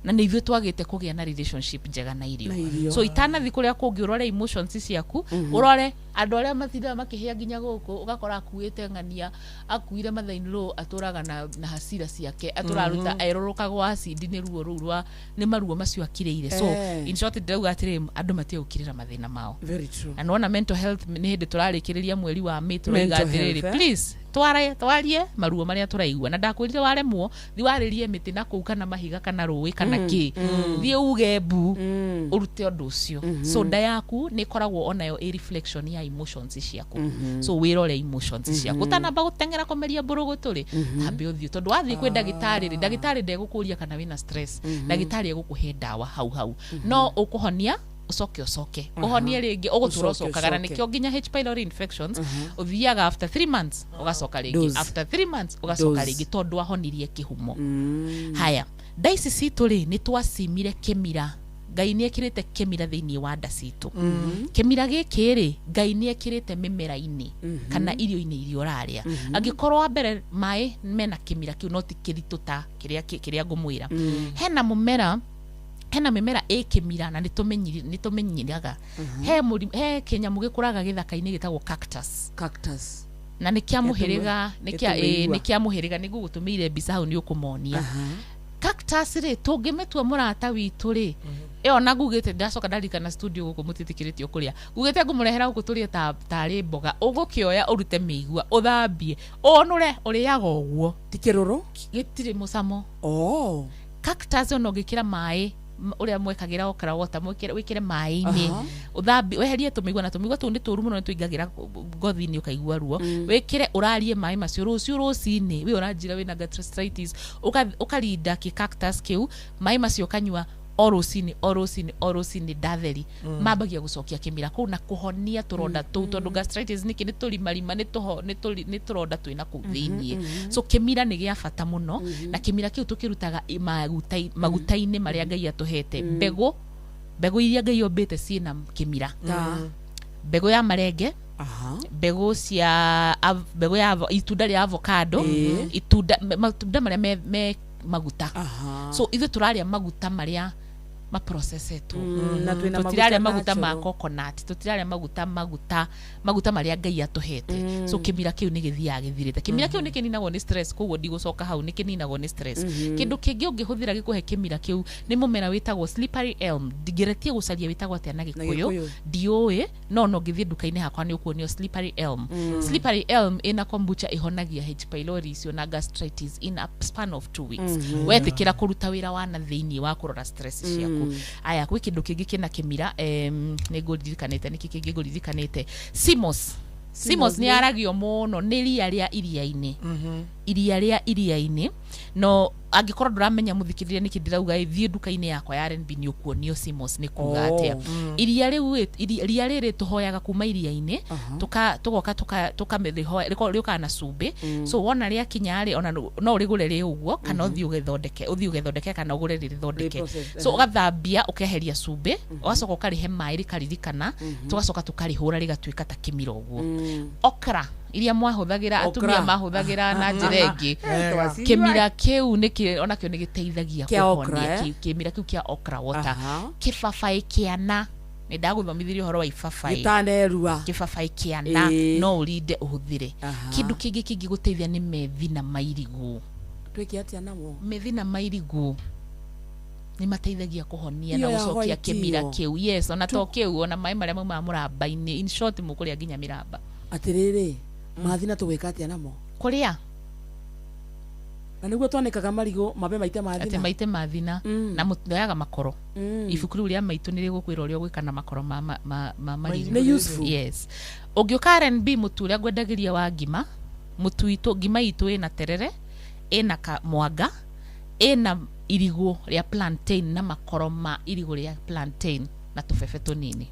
na nĩ ithuĩ twagĩte kũgĩa na relationship njega na irio. Na irio. So itanathi kũrĩa kũngĩ, ũrore emotions ciaku. Ũrore andũ arĩa matindaga makĩhĩa nginya gũkũ, ũgakora akuĩte ng'ania, akuire mother-in-law, atũraga na hasira ciake, atũraruta erũrũkagwo acidi nĩ ruo rũu rwa nĩ maruo macio akirĩire. So in short, ndĩrauga atĩrĩ, andũ matige gũkirĩra mathĩna mao. Very true. Na nĩwona mental health nĩ hĩndĩ tũrarĩkĩrĩria mweri wa May, tũroiga Mental atĩrĩrĩ, health, eh? please tware twarie maruo marĩa tũraigua. Na ndakwĩrire waremwo, thi warĩrie mĩtĩ na kũu, kana mahiga, kana rũĩ, kana kĩ, thiĩ uge mbu, ũrute ũndũ ũcio. So nda yaku nĩ ĩkoragwo onayo ĩ reflection ya emotions ciaku. So wĩrore emotions ciaku ũtanamba gũteng'era kũmeria mbũrũgũtũ rĩ. Tambe ũthiĩ, tondũ wathiĩ kwĩ ndagĩtarĩ rĩ, ndagĩtarĩ ndegũkũria kana wĩna stress. Ndagĩtarĩ egũkũhe ndawa hau hau, no ũkũhonia, ũcoke ũcoke ũhonie rĩngĩ, ũgũtũra Ũcoke, ũcokaga. Na ũcoke. nĩkĩo nginya H pylori infections ũthiaga after 3 months ũgacoka rĩngĩ, Dose. after 3 months ũgacoka Dose. rĩngĩ, tondũ ahonirie kĩhumo. Haya, nda ici citũ rĩ, nĩ twacimire kĩmira. Ngai nĩ ekĩrĩte kĩmira thĩinĩ wa nda citũ. Kĩmira gĩkĩ rĩ, Ngai nĩ ekĩrĩte mĩmera-inĩ kana irio-inĩ iria ũrarĩa. Angĩkorwo wa mbere maĩ mena kĩmira kĩu, no ti kĩritũ ta kĩrĩa kĩrĩa ngũmwĩra. Hena mũmera, hena mĩmera ĩ kĩmira na nĩ tũmĩnyiraga. He kĩnyamũ gĩkũraga gĩthaka-inĩ gĩtagwo cactus. Cactus. Na nĩ kĩa mũhĩrĩga, nĩ kĩa Gĩtũmĩigua. Nĩ kĩa mũhĩrĩga, nĩ ngũgũtũmĩire mbica hau, nĩ ũkũmonia. Cactus rĩ, tũngĩmĩtua mũrata witũ rĩ, ĩyo na ngugĩte ndacoka ndarikana studio gũkũ mũtĩtĩkĩrĩtio kũrĩa ngugĩte ngũmũrehera gũkũ tũrĩe ta tarĩ mboga. Ũgũkĩoya, ũrute mĩigua, ũthambie, ũnũre, ũrĩaga ũguo. Ti kĩrũrũ? Gĩtirĩ mũcamo. Oh. Cactus ona ũngĩkĩra maĩ ũrĩa mwekagĩra okra water, wĩkĩre maĩ-inĩ, ũthambi, weherie tũmĩigua, na tũmĩigua tũu nĩ tũru mũno, nĩ tũingagĩra ngothi-inĩ ũkaigua ruo. Wĩkĩre, ũrarie maĩ macio rũciũ rũcinĩ, wĩ ũranjĩra wĩna gastritis, ũkarinda kĩ cactus kĩu maĩ macio, ũkanyua o rũcinĩ, o rũcinĩ, o rũcinĩ, ndatheri. Mambagia gũcokia kĩmira kũu na kũhonia tũronda tũu, tondũ gastritis nĩkĩ? Nĩ tũrimarima, nĩ tũho nĩ tũronda twĩna kũu thĩiniĩ. So kĩmira nĩ gĩa bata mũno, na kĩmira kĩu tũkĩrutaga maguta-inĩ marĩa Ngai atũhete. Mbegũ iria Ngai ombĩte ciĩna kĩmira. Mbegũ ya marenge, mbegũ cia mbegũ ya itunda rĩa avocado, itunda matunda marĩa me maguta. So ithuĩ tũrarĩa maguta marĩa maprocessetwo. Na twĩna Tũtirarĩa maguta maguta ma natural. coconut, tũtirarĩa maguta marĩa Ngai atũhete. So kĩmira kĩu nĩ gĩthiaga gĩthirĩte. Kĩmira kĩu nĩ kĩninagwo nĩ stress, koguo ndigũcoka hau. Nĩ kĩninagwo nĩ stress. Kĩndũ kĩngĩ ũngĩhũthĩra gĩkũhe kĩmira kĩu nĩ mũmera wĩtagwo slippery elm. Ndingeretie gũcaria wĩtagwo atĩa na Gĩkũyũ. Gĩkũyũ. Ndiũĩ, no ũngĩthiĩ nduka-inĩ hakwa nĩ ũkuonio slippery elm. Slippery elm ĩna kombucha ĩhonagia H pylori icio na gastritis in a span of 2 weeks, wetĩkĩra kũruta wĩra wa na thĩiniĩ wa kũrora stress ciaku. Aya, gwĩ kĩndũ kĩngĩ kĩna kĩmira, nĩ ngũririkanĩte nĩkĩ kĩngĩ ngũririkanĩte? Sea moss. Sea moss nĩ yaragio mũno, nĩ ria rĩa iria-inĩ. Iria rĩa iria-inĩ, no angĩkorwo ndũramenya mũthikĩrĩria nĩkĩ ndĩrauga ĩ, thiĩ nduka-inĩ yakwa ya R&B nĩ ũkuonio Simos nĩ kuga Oh. atĩa. Iria rĩu ĩ, iria rĩrĩ tũhoyaga kuma iria-inĩ, tũgoka tũkamĩrĩhoya, rĩũkaga na cumbĩ. So wona rĩakinya rĩ, ona no ũrĩgũre rĩ ũguo, kana ũthiĩ ũgĩthondeke, ũthiĩ ũgethondeke, kana ũgũre rĩrĩthondeke. Rĩ-process, So ũgathambia, ũkeheria cumbĩ, ũgacoka ũkarĩhe maĩ rĩkaririkana, tũgacoka tũkarĩhũra rĩgatuĩka ta kĩmira ũguo. Okra iria mwahũthagĩra, atumia Okra. mahũthagĩra na njĩra ĩngĩ. Wega. Kĩmira kĩu nĩkĩ onakĩo nĩ gĩteithagia Kĩa okra, kũhonia eh? kĩmira kĩu kĩa okra water. Aha. Kĩbabaĩ kĩana, nĩ ndagũthomithirie ũhoro wa ibabaĩ. Gĩtanerua. Kĩbabaĩ kĩana Ĩĩ. no ũrinde ũhũthĩre. Aha. Kĩndũ kĩngĩ kĩngĩgũteithia nĩ methina ma irigũ. Twĩke atĩa namo? Methina ma irigũ nĩ mateithagia kũhonia na Iyo ya gũcokia white kĩmira iyo. kĩu. Yes, ona to kĩu, ona maĩ marĩa maumaga mũramba-inĩ. In short, mũkũrĩa nginya mĩramba. Atĩrĩrĩ, mathina tũgwĩka atĩa namo? Kũrĩa. Na nĩguo twanĩkaga marigũ mambe maite Atĩ mathina. maite mathina na mũtoyaga makoro. Ibuku rĩu rĩa maitũ nĩ rĩgũkwĩra ũrĩa ũgwĩka na makoro ma marigũ. Nĩ useful. Yes. Ũngĩũka R&B, mũtu ũrĩa ngwendagĩria wa ngima, mũtu witũ, ngima itũ ĩna terere, ĩna mwanga, ĩna irigũ rĩa plantain na makoro ma irigũ rĩa plantain na tũbebe tũnini.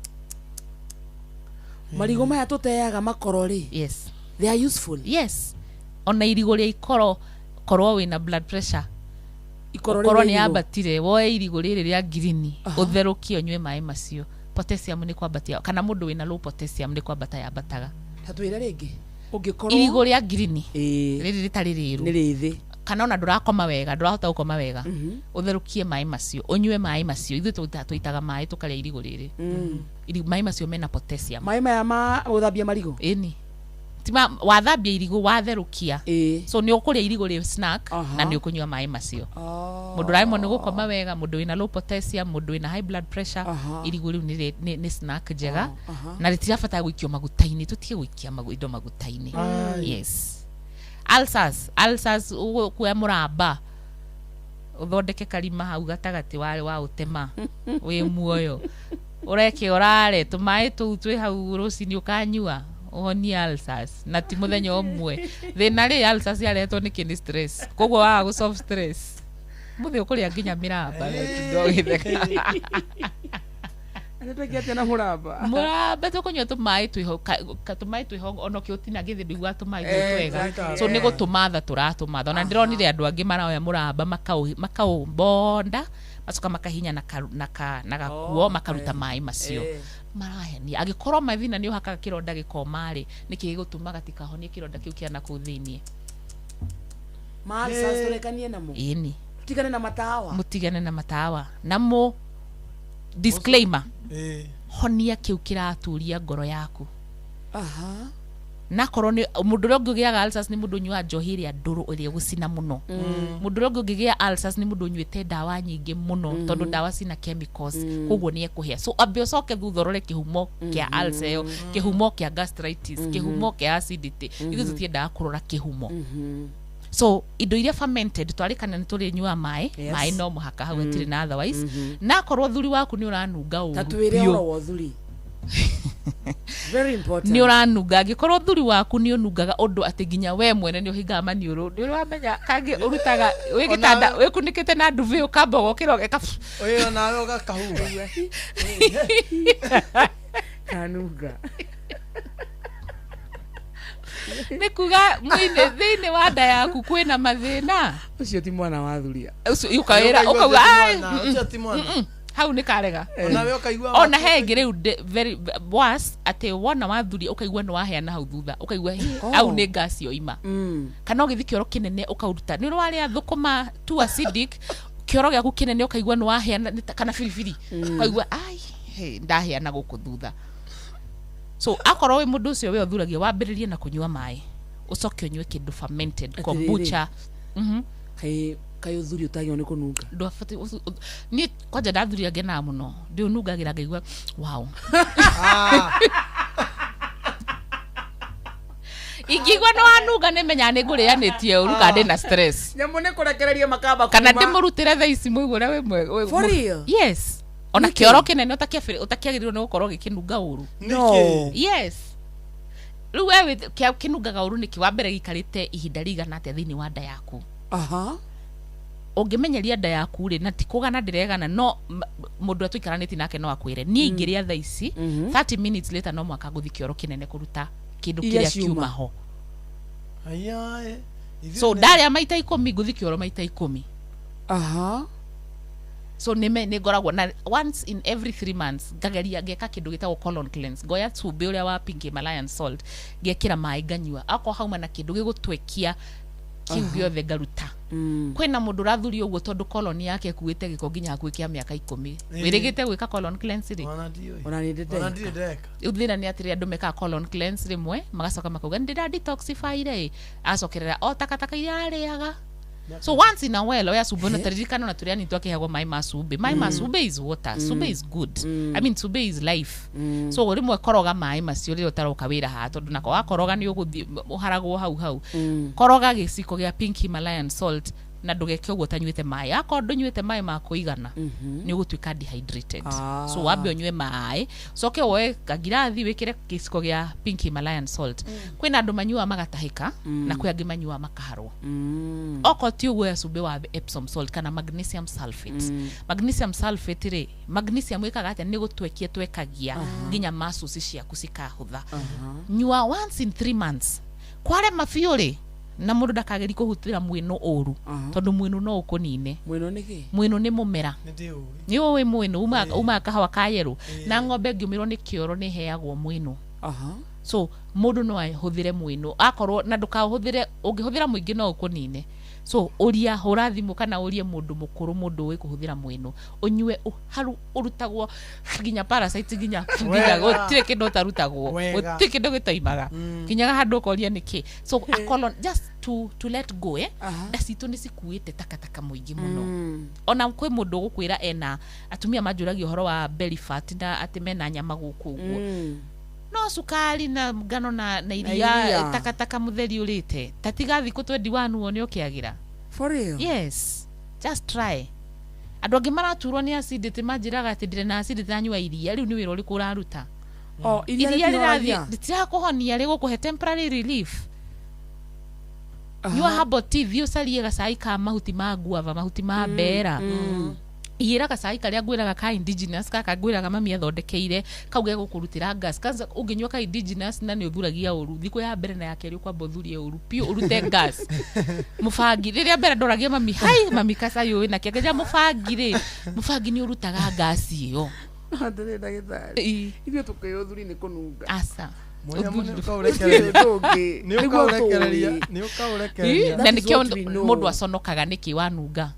Marigũ maya tũteaga makoro rĩ. Yes. They are useful. Yes. Ona irigũ rĩa ikoro, korwo wĩna blood pressure, Ikoro ũkorwo rĩu nĩ rĩa irigũ. yambatire, woe irigũ rĩrĩ rĩa ngirini, ũtherũkie ũnyue maĩ macio. Potassium nĩ kwambatia, kana mũndũ wĩna low potassium nĩ kwambata yambataga. Ta twĩre rĩngĩ. Ũngĩkorwo Irigũ rĩa ngirini Ĩĩ. rĩrĩ rĩtarĩ rĩru. Nĩ rĩthĩ. Kana ona ndũrakoma wega, ndũrahota gũkoma wega, ũtherũkie maĩ macio, ũnyue maĩ macio. Ithuĩ tũitaga maĩ tũkarĩa irigũ rĩrĩ. Maĩ macio mena potassium. Maĩ maya ma gũthambia marigũ? Ĩni. Ti ma, wathambia irigũ, watherũkia. So nĩ ũkũrĩa irigũ rĩ snack, na nĩ ũkũnyua maĩ macio. Mũndũ ũraremwo nĩ gũkoma wega, mũndũ wĩna low potassium, mũndũ wĩna high blood pressure, irigũ rĩu nĩ snack njega. Na rĩtirabatara gũikio maguta-inĩ, tũtige gũikia indo maguta-inĩ. Yes. Ulcers, ulcers, ũkuoya mũramba, ũthondeke karima hau gatagatĩ wa ũtema, wĩ muoyo. Ũreke ũrare, tũmaĩ tũu twĩ hau rũcinĩ ũkanyua, ũhonie ulcers, na ti mũthenya ũmwe. Thĩna rĩ, ulcers yarehetwo nĩkĩ? Nĩ stress. Koguo waga gũ solve stress, mũthĩ ũkũrĩa nginya mĩramba, we ũtinda ũgĩtheka. Nĩ twĩke atĩa na mũramba? Mũramba tũkũnyua tũmaĩ twĩho, tũmaĩ twĩho, ona ũkĩũtina gĩthĩ ndũiguaga tũmaĩ twĩ twega. So nĩ gũtũmatha tũratũmatha. Ona ndĩronire andũ angĩ maroya mũramba makaũmbonda, macoka makahinya na gakuo, makaruta maĩ macio. Marahenia. Angĩkorwo mathina nĩ ũhakaga kĩronda gĩkoma rĩ, nĩkĩ gĩgũtũma gatikahonie kĩronda kĩu kĩa nakũu thĩiniĩ? Ma ulcers tũrekanie namo? Ĩni. Tũtigane na matawa. Mũtigane na matawa. Na mũ disclaimer. Honia kĩu kĩraturia ngoro yaku. Nakorwo nĩ mũndũ ũrĩa ũngĩ ũgĩaga ulcers nĩ mũndũ ũnyuaga njohi ĩrĩa ndũrũ ĩrĩa ĩgũcina mũno. Mũndũ ũrĩa ũngĩ ũngĩgĩa ulcers nĩ mũndũ ũnyuĩte ndawa nyingĩ mũno, tondũ ndawa cina chemicals, koguo nĩ ekũhĩa. So ambe ũcoke thutha ũrore kĩhumo kĩa ulcer ĩyo, kĩhumo kĩa gastritis, kĩhumo kĩa acidity. Ithuĩ tũtiendaga kũrora kĩhumo. So indo iria fermented twarĩkana nĩ tũrĩnyuaga maĩ, maĩ no mũhaka hau hatirĩ na otherwise. Na akorwo thuri waku nĩ ũranunga ũru Ta twĩre biũ. ũhoro wa ũthuri. Very important. Nĩ ũranunga, angĩkorwo thuri waku nĩ ũnungaga ũndũ atĩ nginya we mwene nĩ ũhingaga maniũrũ, nĩ ũramenya kangĩ ũrutaga wĩ gĩtanda wĩkunĩkĩte na ndubi ũkamba ũgokĩra ũgeka Ũyũ nawe ũgakahuha. Kanunga. Nĩ kuga mwĩinĩ thĩinĩ wa nda yaku kwĩna mathĩna. Ũcio ti mwana wa thuria. Ũcio ũkawĩra Ũkaigua ũkauga, ũcio ti "Ai, mwana, ũcio ti mwana." Hau nĩ karega. Onawe ũkaigua Ona he ĩngĩ rĩu very worse, atĩ wona wathuria ũkaigua nĩ waheana hau thutha, ũkaigua hĩ, au nĩ gas yoima. Kana ũgĩthiĩ kĩoro kĩnene ũkaũruta, nĩ ũrwarĩa thũkũma too acidic, kĩoro gĩaku kĩnene ũkaigua nĩ waheana, nĩ kana biribiri. Ũkaigua, ai, hĩ, ndaheana gũkũ thutha. So akorwo wĩ mũndũ ũcio we ũthuragia, wambĩrĩrie na kũnyua maĩ, ũcoke ũnyue kĩndũ fermented, Atĩrĩrĩ. kombucha. Kaĩ kaĩ ũthuri ũtagĩrĩirwo nĩ kũnunga? Ndwabatiĩ niĩ kwanja ndathuria ngenaga mũno, ndĩũnungagĩra ngaigua wow. Ingĩigua nĩ wanunga nĩ menyaga nĩ ngũrĩanĩtie ũru kana ndĩna stress. Nyamũ nĩ kũrekereria makamba Kana kuma. ndĩmũrutĩre thaa ici mũigue ũrĩa wĩ mwega, For real? Yes. Ona Nĩkĩ? kĩoro kĩnene ũtakĩagĩrĩirwo nĩ gũkorwo gĩkĩnunga ũru. No. Yes. Rĩu we kĩnungaga ũru nĩkĩ? Wa mbere gĩikarĩte ihinda rĩigana atĩa thĩinĩ wa nda yaku? Ũngĩmenyeria nda yaku rĩ, na ti kũgana ndĩregana, no mũndũ ũrĩa tũikaranĩtie nake no akwĩre niĩ ingĩrĩa thaa ici, 30 minutes later no mwaka ngũthiĩ kĩoro kĩnene kũruta kĩndũ Iria kĩrĩa ciuma. kiuma ho. Ayae. So ndarĩa maita 10 ngũthiĩ kĩoro maita 10. So nĩme nĩ ngoragwo na once in every 3 months ngageria ngeka kĩndũ gĩtagwo colon cleanse. Ngoya cumbĩ ũrĩa wa pink Himalayan salt, ngekĩra maĩ, nganyua. Akorwo hauma na kĩndũ gĩgũtwekia kĩu gĩothe, ngaruta. Kwĩna mũndũ ũrathuria ũguo tondũ colon yake ĩkuĩte gĩko nginya hakuhĩ kĩa mĩaka 10. Wĩrĩgĩte gwĩka colon cleanse rĩ? Ona ndiũĩ. Ona nĩ ndĩ Ona ndeka. ndirĩ ndeka. Rĩu thĩna nĩ atĩrĩ, andũ mekaga colon cleanse rĩmwe, magacoka makauga nĩ ndĩra detoxify rĩ, agacokerera o takataka iria arĩaga. So once in a while oya cumbĩ na taririkana ona tũrĩa nitũ akĩheagwo maĩ ma cumbĩ. Maĩ ma cumbĩ is water. Cumbĩ is good. I mean, cumbĩ is life. So rĩmwe koroga maĩ macio rĩrĩa ũtaroka wĩra haha, tondũ nako wakoroga nĩ ũgũthiĩ ũharagwo hau hau. Koroga gĩciko gĩa pink Himalayan salt na ndũgeke ũguo ũtanyuĩte maĩ. Akorwo ndũnyuĩte maĩ ma kũigana, nĩ ũgũtuĩka dehydrated. So wambe ũnyue maĩ, ũcoke woe kangirathi wĩkĩre gĩciko gĩa pink Himalayan salt. Kwĩna andũ manyuaga magatahĩka, na kwĩ angĩ manyuaga makaharwo. Okorwo ti ũguo, oya cumbĩ wa Epsom salt kana magnesium sulfate. Magnesium sulfate rĩ, magnesium ĩkaga atĩa? Nĩ gũtwekia twekagia nginya muscles ciaku cikahũtha. Nyua once in 3 months. Kwarema biũ rĩ, na mũndũ ndakageri kũhũthĩra mwĩnũ ũru, tondũ mwĩnũ no ũkũnine. Mwĩnũ nĩ kĩ? Mwĩnũ nĩ mũmera. Nĩ ndĩũĩ. Nĩ ũĩ mwĩnũ umaga kahawa ka yerũ, na ng'ombe ĩngĩũmĩrwo nĩ kĩoro nĩ ĩheagwo mwĩnũ. So mũndũ no ahũthĩre mwĩnũ akorwo, na ndũkaũhũthĩre, ũngĩhũthĩra mũingĩ no ũkũnine. So ũria, hũra thimũ kana ũrie mũndũ mũkũrũ, mũndũ ũĩ kũhũthĩra mwĩnũ, ũnyue haru ũrutagwo nginya parasite, nginya Wega. gũtirĩ kĩndũ ũtarutagwo. Wega. Gũtirĩ kĩndũ gĩtoimaga nginyaga handũ ũkoria nĩkĩ. So a colon, just to let go, eh, nda citũ nĩ cikuĩte takataka mũingĩ mũno. Ona kwĩ mũndũ ũgũkwĩra ena atumia manjũragia ũhoro wa belly fat na atĩ mena nyama gũkũ ũguo, no cukari na ngano na iria. Iria. Takataka mũtheri ũrĩte ta tiga thikũ 21 wone ũkĩagĩra. For real? Yes, just try. Andũ angĩ maraturwo nĩ acidity, manjĩraga atĩ ndĩrĩ na acidity, nanyua iria. Rĩu nĩ wĩra ũrĩkũ ũraruta? Oh, iria Iria rĩtihoragia? rĩrathiĩ rĩtirakũhonia, rĩgũkũhe temporary relief. Nyua herbal tea, thiĩ ũcarie gacai ka mahuti ma guava, mahuti ma mbera. Igĩra gacai karĩa ngwĩraga ka indigenous, gaka ngwĩraga mami athondekeire kau gegũkũrutĩra gas. Kwanza ũngĩnyua ka indigenous na nĩ ũthuragia ũru, thikũ ya mbere na ya kerĩ ũkwamba ũthurie ũru piũ ũrute gas. Mũbangi, rĩrĩa mbere ndoragia mami, hai mami, kacai ũĩ nakĩ? Akĩnjĩra mũbangi rĩ, mũbangi nĩ ũrutaga gas ĩyo. Atĩrĩ ndagĩtarĩ, ithuĩ tũkĩũĩ ũthuri nĩ kũnunga. Aca. Mwanya Ũthuri- nĩ ũkaũrekereria. Gũtirĩ ũndũ ũngĩ. Nĩ Nĩguo ũkaũrekereria. tũĩ. Nĩ ũkaũrekereria. Na That is nĩkĩo what we know. mũndũ aconokaga nĩkĩ wanunga,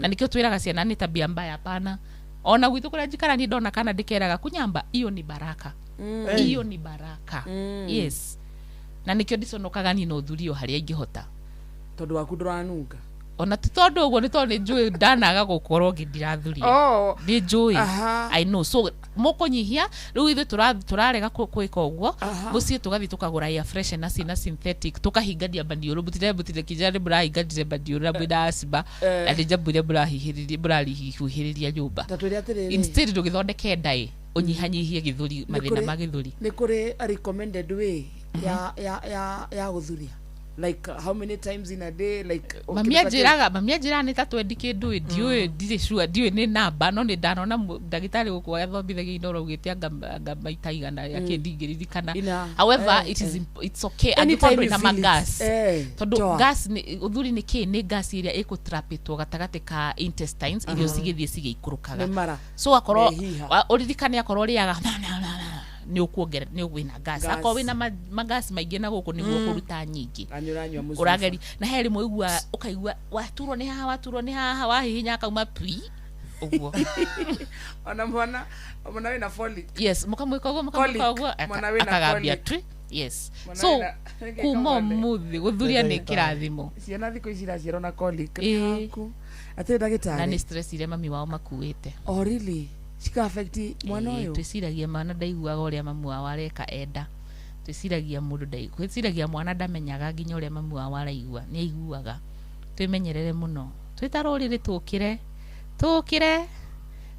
na nĩkĩo twĩraga ciana nĩ tabia mbaya. Hapana. Ona gwitũ kũrĩa njikara niĩ ndona kana ndĩkeraga kunyamba, iyo ni baraka, iyo ni baraka. Yes, na nĩkĩo ndiconokaga niĩ na ũthuri o harĩa ingĩhota. Tondũ waku ndũranunga. Ona ti tondũ ũguo, nĩ tondũ nĩ njũĩ ndanaga gũkorwo ngĩndirathuria. Oh. Nĩ njũĩ. I know. So mũkũnyihia rĩu ithuĩ tũrarega gwĩka ũguo. Mũciĩ tũgathiĩ tũkagũra air freshener cina synthetic, tũkahingania maniũrũ. Mũtire mũtire kinjana nĩ mũrahingandire maniũrũ na mwĩna asthma, na nĩ nyamũ iria mũrahihĩrĩria mũrarihuhĩrĩria nyũmba. Ta twĩre atĩrĩrĩ. Instead ndũgĩthondeke nda ĩ ũnyihanyihie gĩthũri, mathĩna ma gĩthũri. Nĩ kũrĩ a recommended way ya gũthuria, like how many times in a day, like Mami anjĩraga, mami anjĩraga nĩ ta twendi kĩndũ ĩ, ndiũĩ, ndirĩ sure, ndiũĩ nĩ namba, no nĩ ndanona ndagĩtarĩ gũkũ athomithagia inooro augĩte anga maita 100 akĩ ndingĩririkana. However, it is it's okay Anytime angĩkorwo ndũrĩ you na feel it. magas, tondũ toa. gas nĩ ũthuri nĩ kĩ? Nĩ gas ĩrĩa ĩkũtrapĩtwo gatagatĩ ka intestines, irio cigĩthiĩ cigĩikũrũkaga. Nĩ mara. So akorwo Mehiha. ũririkane akorwo ũrĩaga nĩ ũkuongerera, nĩ wĩna gas. Gas. Akorwo wĩna magas maingĩ na gũkũ nĩguo kũruta nyingĩ. Na nĩ ũranyua mũcuba. Ũrageri na he rĩmwe ũigua ũkaigua waturwo nĩ haha, waturwo nĩ haha, wahihinya akauma pi ũguo. Ona mwana wĩna folic. Yes, mũkamwĩka ũguo, mũkamwĩka Colic. ũguo, Mwana wĩna akagambia colic. twi. Yes. Mwana So kuma ũmũthĩ gũthuria nĩ kĩrathimo. Ciana thikũ ici iraciarwo na colic. Haku atĩrĩ Na ndagĩtarĩ, nĩ stress iria mami wao makuĩte. Oh really? Cika affect mwana Ĩĩ, ũyũ? Twĩciragia mwana ndaiguaga ũrĩa mamu wao areka enda. Twĩciragia mũndũ twĩciragia mwana ndamenyaga nginya ũrĩa mamu wao araigua. Nĩ aiguaga. Twĩmenyerere mũno twĩ ta rũrĩrĩ, tũkĩre, tũkĩre.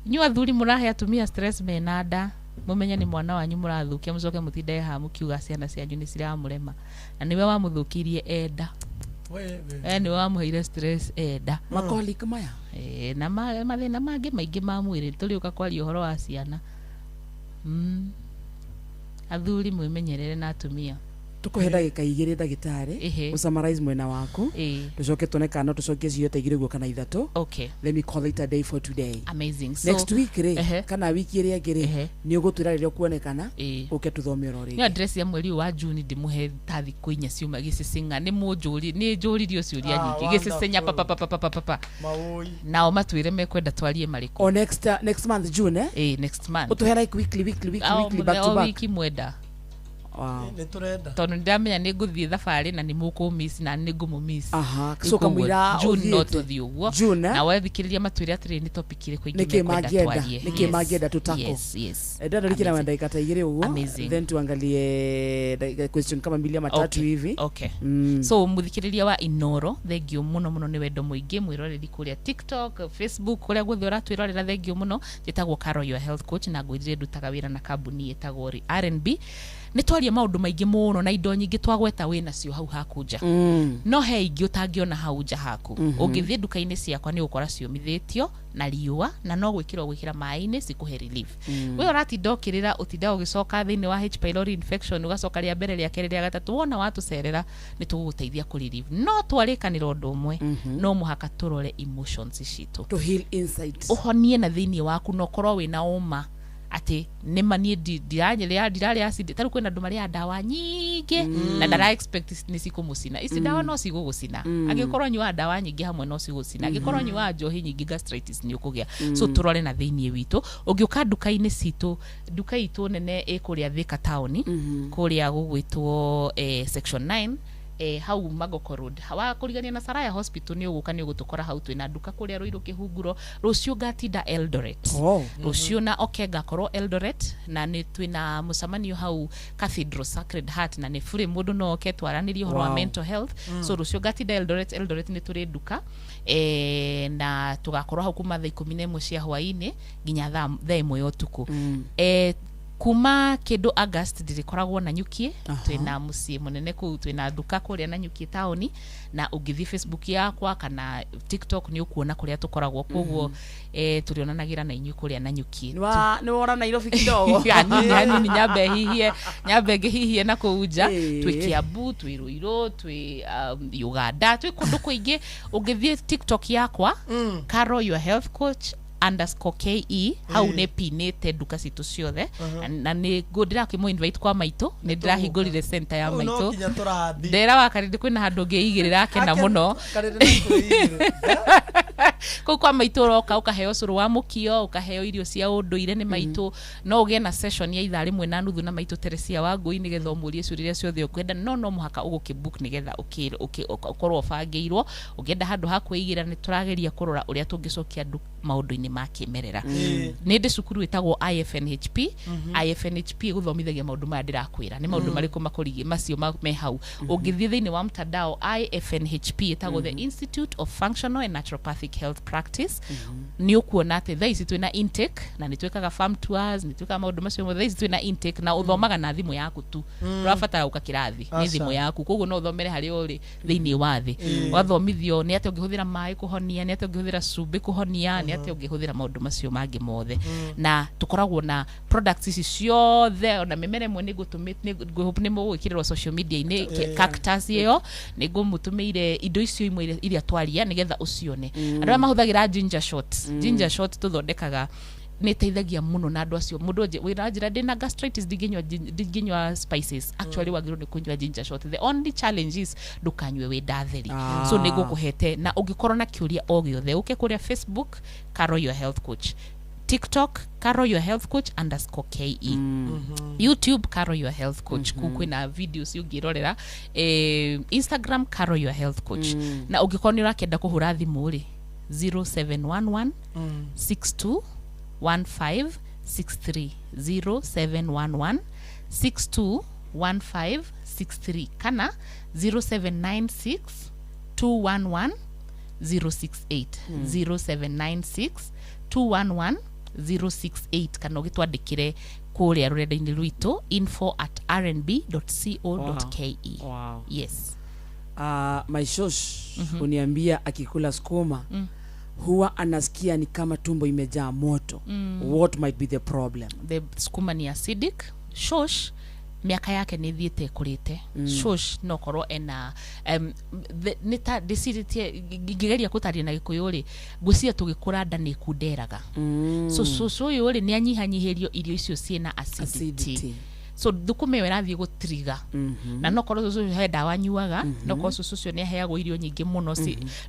Inyuĩ athuri mũrahe atumia stress mena nda. Mũmenye nĩ mwana wanyu mũrathũkia, mũcoke mũtinde haha mũkiuga ciana cianyu nĩ ciramũrema, na nĩwe wamũthũkĩirie enda. Eh, nĩwe wamũheire stress enda. Makolik maya. Eh, na mathĩna mangĩ maingĩ ma mwĩrĩ tũrĩũka kwaria ũhoro wa ciana. Athuri mwĩmenyerere na atumia. Tukuhe ndagĩka igĩrĩ, ndagĩtarĩ, Ĩhĩ. ũsummarize mwena waku, tũcoke tuone kana no tũcokie ciũria ta igĩrĩ ũguo kana ithatũ. Okay. Let me call it a day for today. Amazing. So, Next week rĩ, Ehe. kana wiki ĩrĩa ĩngĩ rĩ, nĩ ũgũtwĩra rĩrĩa ũkuonekana ũke tũthome oro Nĩ rĩngĩ. address ya mweri ũyũ wa Juni ndĩmũhe ta thikũ 4 ciuma gĩcicinga nĩ mũnjũri nĩ njũririo ciũria Ah, nyingĩ gĩcicenya wonderful. papapapapapa. Maũi. Nao matwĩre mekwenda twarie marĩkũ. O next month June, eh? Eh, next month. Ũtũhe like weekly, weekly, weekly, O weekly, back mũthenya- to o back. wiki mwenda. Wow. Nĩ tũrenda. Tondũ nĩndamenya nĩ ngũthiĩ thabarĩ na nĩ mũkũmiss na nĩ ngũmũmiss. Aha, Rĩu so koguo kamũira June no ũthiĩte. tũthiĩ ũguo. June, eh? Na wathikĩrĩria matwĩre atĩrĩrĩ nĩ topic ĩrĩkũ ingĩ Nĩkĩ mekwenda mangĩenda, twarie. nĩkĩ Yes, mangĩenda tũtako. Yes. Ndarĩkia na Amazing. ndagĩka ta igĩrĩ ũguo, Amazing. then tuangalie question kama mbili ama tatu Okay, hivi. Okay. So muthikiriria wa Inoro, thengio muno muno nĩ wendo mũingĩ, mwĩroreri kũrĩa TikTok, Facebook, kũrĩa guothe ũratwĩrorera, thengio mũno. Njĩtagwo Carol, your health coach, na ngwĩrire ndutaga wĩra na kambuni ĩtagwo R&B. Nĩ twaria maũndũ maingĩ mũno na indo nyingĩ twagweta wĩ nacio hau haku nja. No he ingĩ ũtangĩona hau nja haku. Ũngĩthiĩ nduka-inĩ ciakwa nĩ ũgũkora ciũmithĩtio na riũa, na no gwĩkĩra ũgwĩkĩra maĩ-inĩ cikũhe relief. We ũratinda ũkĩrĩra, ũtinda ũgĩcoka thĩinĩ wa H pylori infection, ũgacoka rĩa mbere, rĩa kerĩ, rĩa gatatũ, wona watũcerera nĩ tũgũgũteithia kũ relieve. No twarĩkanĩra ũndũ ũmwe, no mũhaka tũrore emotions citũ, to heal inside, ũhonie na thĩinĩ waku, na ũkorwo wĩna ũma atĩ nĩma niĩ ndirarĩa ndirarĩa acid. Tarĩu kwĩna andũ marĩaga ndawa nyingĩ na ndara expect nĩ cikũmũcina. Ici ndawa no cigũgũcina. Angĩkorwo nyuaga ndawa nyingĩ hamwe no cigũcina. Angĩkorwo nyuaga njohi nyingĩ, gastritis nĩ ũkũgĩa. So tũrore na thĩinĩ witũ. Ũngĩũka nduka-inĩ citũ, nduka itũ nene ĩ kũrĩa Thika taũni, kũrĩa gũgwĩtwo section 9, hau Magoko Road, wa kũrigania na Saraya Hospital, nĩ ũgũka nĩ ũgũtũkora hau. Twĩna nduka kũrĩa Ruiru Kĩhunguro. Rũciũ ngatinda Eldoret. Oh. Rũciũ na oke ngakorwo Eldoret, na nĩ twĩna mũcemanio hau Cathedral Sacred Heart, na nĩ bure, mũndũ no oke twaranĩrie ũhoro wa mental health. So rũciũ ngatinda Eldoret. Eldoret nĩ tũrĩ nduka, na tũgakorwo hau kuma thaa 11 cia hwaĩ-inĩ nginya thaa 1 ya ũtukũ. Kuma kĩndũ August ndĩrĩkoragwo Nanyuki. Twĩna mũciĩ mũnene kũu, twĩna nduka kũrĩa Nanyuki taũni, na ũngĩthiĩ Facebook yakwa kana TikTok nĩ ũkuona kũrĩa tũkoragwo. Koguo tũrĩonanagĩra na inyuĩ kũrĩa Nanyuki. Nĩ wora Nairobi kidogo. Hanini hanini, nyambe hihie, nyambe ngĩhihie na kũu nja. Twĩ Kiambu, twĩ Ruiru, twĩ Uganda, twĩ kũndũ kũingĩ. Ũngĩthiĩ TikTok yakwa, Caro your health coach underscore ke, hau nĩ pinĩte nduka citũ ciothe. Na nĩ ndĩrakĩmũ invite kwa maitũ, nĩ ndĩrahingũrire center ya Kũu no maitũ. nginya tũrathiĩ. Ndera wa Karĩndĩ kwĩna handũ ũngĩigĩrĩra akena mũno. Karĩndĩ nĩ kwĩigĩrĩra. Kũu kwa maitũ ũroka ũkaheo cũrũ wa mũkio, ũkaheo irio cia ũndũire nĩ maitũ. No ũgĩe na session ya ithaa rĩmwe na nuthu na maitũ Teresia wa Ngũi, nĩgetha ũmũrie ciũria iria ciothe ũkwenda. No mũhaka ũgũkĩbook nĩgetha ũkorwo ũbangĩirwo. Ũngĩenda handũ ha kwĩigĩra, nĩ tũrageria kũrora ũrĩa tũngĩcokia andũ maũndũ-inĩ ma kĩmerera. Nĩ ndĩ cukuru ĩtagwo IFNHP. IFNHP ĩgũthomithagia maũndũ maya ndĩrakwĩra. Nĩ maũndũ marĩkũ makũrigie macio me hau? Ũngĩthiĩ thĩinĩ wa mtandao, IFNHP ĩtagwo the Institute of Functional and Naturopathic Health Practice. Nĩ ũkuona atĩ thaa ici twĩna intake, na nĩ twĩkaga farm tours, nĩ twĩkaga maũndũ macio mothe. Thaa ici twĩna intake, na ũthomaga na thimũ yaku tu. Ndũrabatara gũka kĩrathi, nĩ Aca. thimũ yaku, koguo no ũthomere harĩa ũrĩ thĩinĩ wa thĩ. Ũgathomithio nĩ atĩa ũngĩhũthĩra maĩ kũhonia, nĩ atĩa ũngĩhũthĩra cumbĩ kũhonia, nĩ atĩa ũngĩhũthĩra maũndũ macio mangĩ mothe. Na tũkoragwo na products ici ciothe, ona mĩmera ĩmwe nĩ ngũhope nĩ mũgwĩkĩrĩrwo social media-inĩ. Cactus ĩyo nĩ ngũmũtũmĩire, indo icio imwe iria twaria nĩgetha ũcione. Andũ arĩa mahũthagĩra ginger shot, ginger shot tũthondekaga nĩ ĩteithagia mũno na andũ acio. Mũndũ wĩna njĩra ndĩna gastritis, ndingĩnyua spices, actually wagĩrĩirwo nĩ kũnyua ginger shot. The only challenge is ndũkanyue wĩ ndatheri. So nĩ ngũkũhete, na ũngĩkorwo na kĩũria o gĩothe, ũke kũrĩa Facebook, Caro your health coach, TikTok, Caro your health coach underscore ke, YouTube, Caro your health coach. Kuu kwĩna videos ũngĩrorera. Instagram, Caro your health coach. Na ũngĩkorwo nĩ ũrakĩenda kũhũra thimũ rĩ, 0711 62 15 63, 0711 62 15 63, kana 0796 211 068, 0796 211 068, kana ũgĩtwandĩkĩre kũrĩa. kũrĩa rũrenda-inĩ rwitũ info@rnb.co.ke. Wow. Yes. My shosh uniambia akikula sukuma huwa anasikia ni kama tumbo imejaa moto. What might be the problem? The sukuma ni acidic. Shosh miaka yake nä thiä ĩkũrĩte. Shosh no korwo ena nĩ ta ndĩcirĩtie ngĩgeria kũtaria na gĩkũyũ rĩ, ngwĩciria tũgĩkũra nda nĩ ĩkunderaga. So cũcũ ũyũ rĩ, nĩ anyihanyihĩrio irio icio ciĩna acidity. Acidity. So thũkũma ĩyo ĩrathiĩ gũtriga na no korwo cũcũ ũcio he ndawa anyuaga, no korwo cũcũ ũcio nĩ aheagwo irio nyingĩ mũno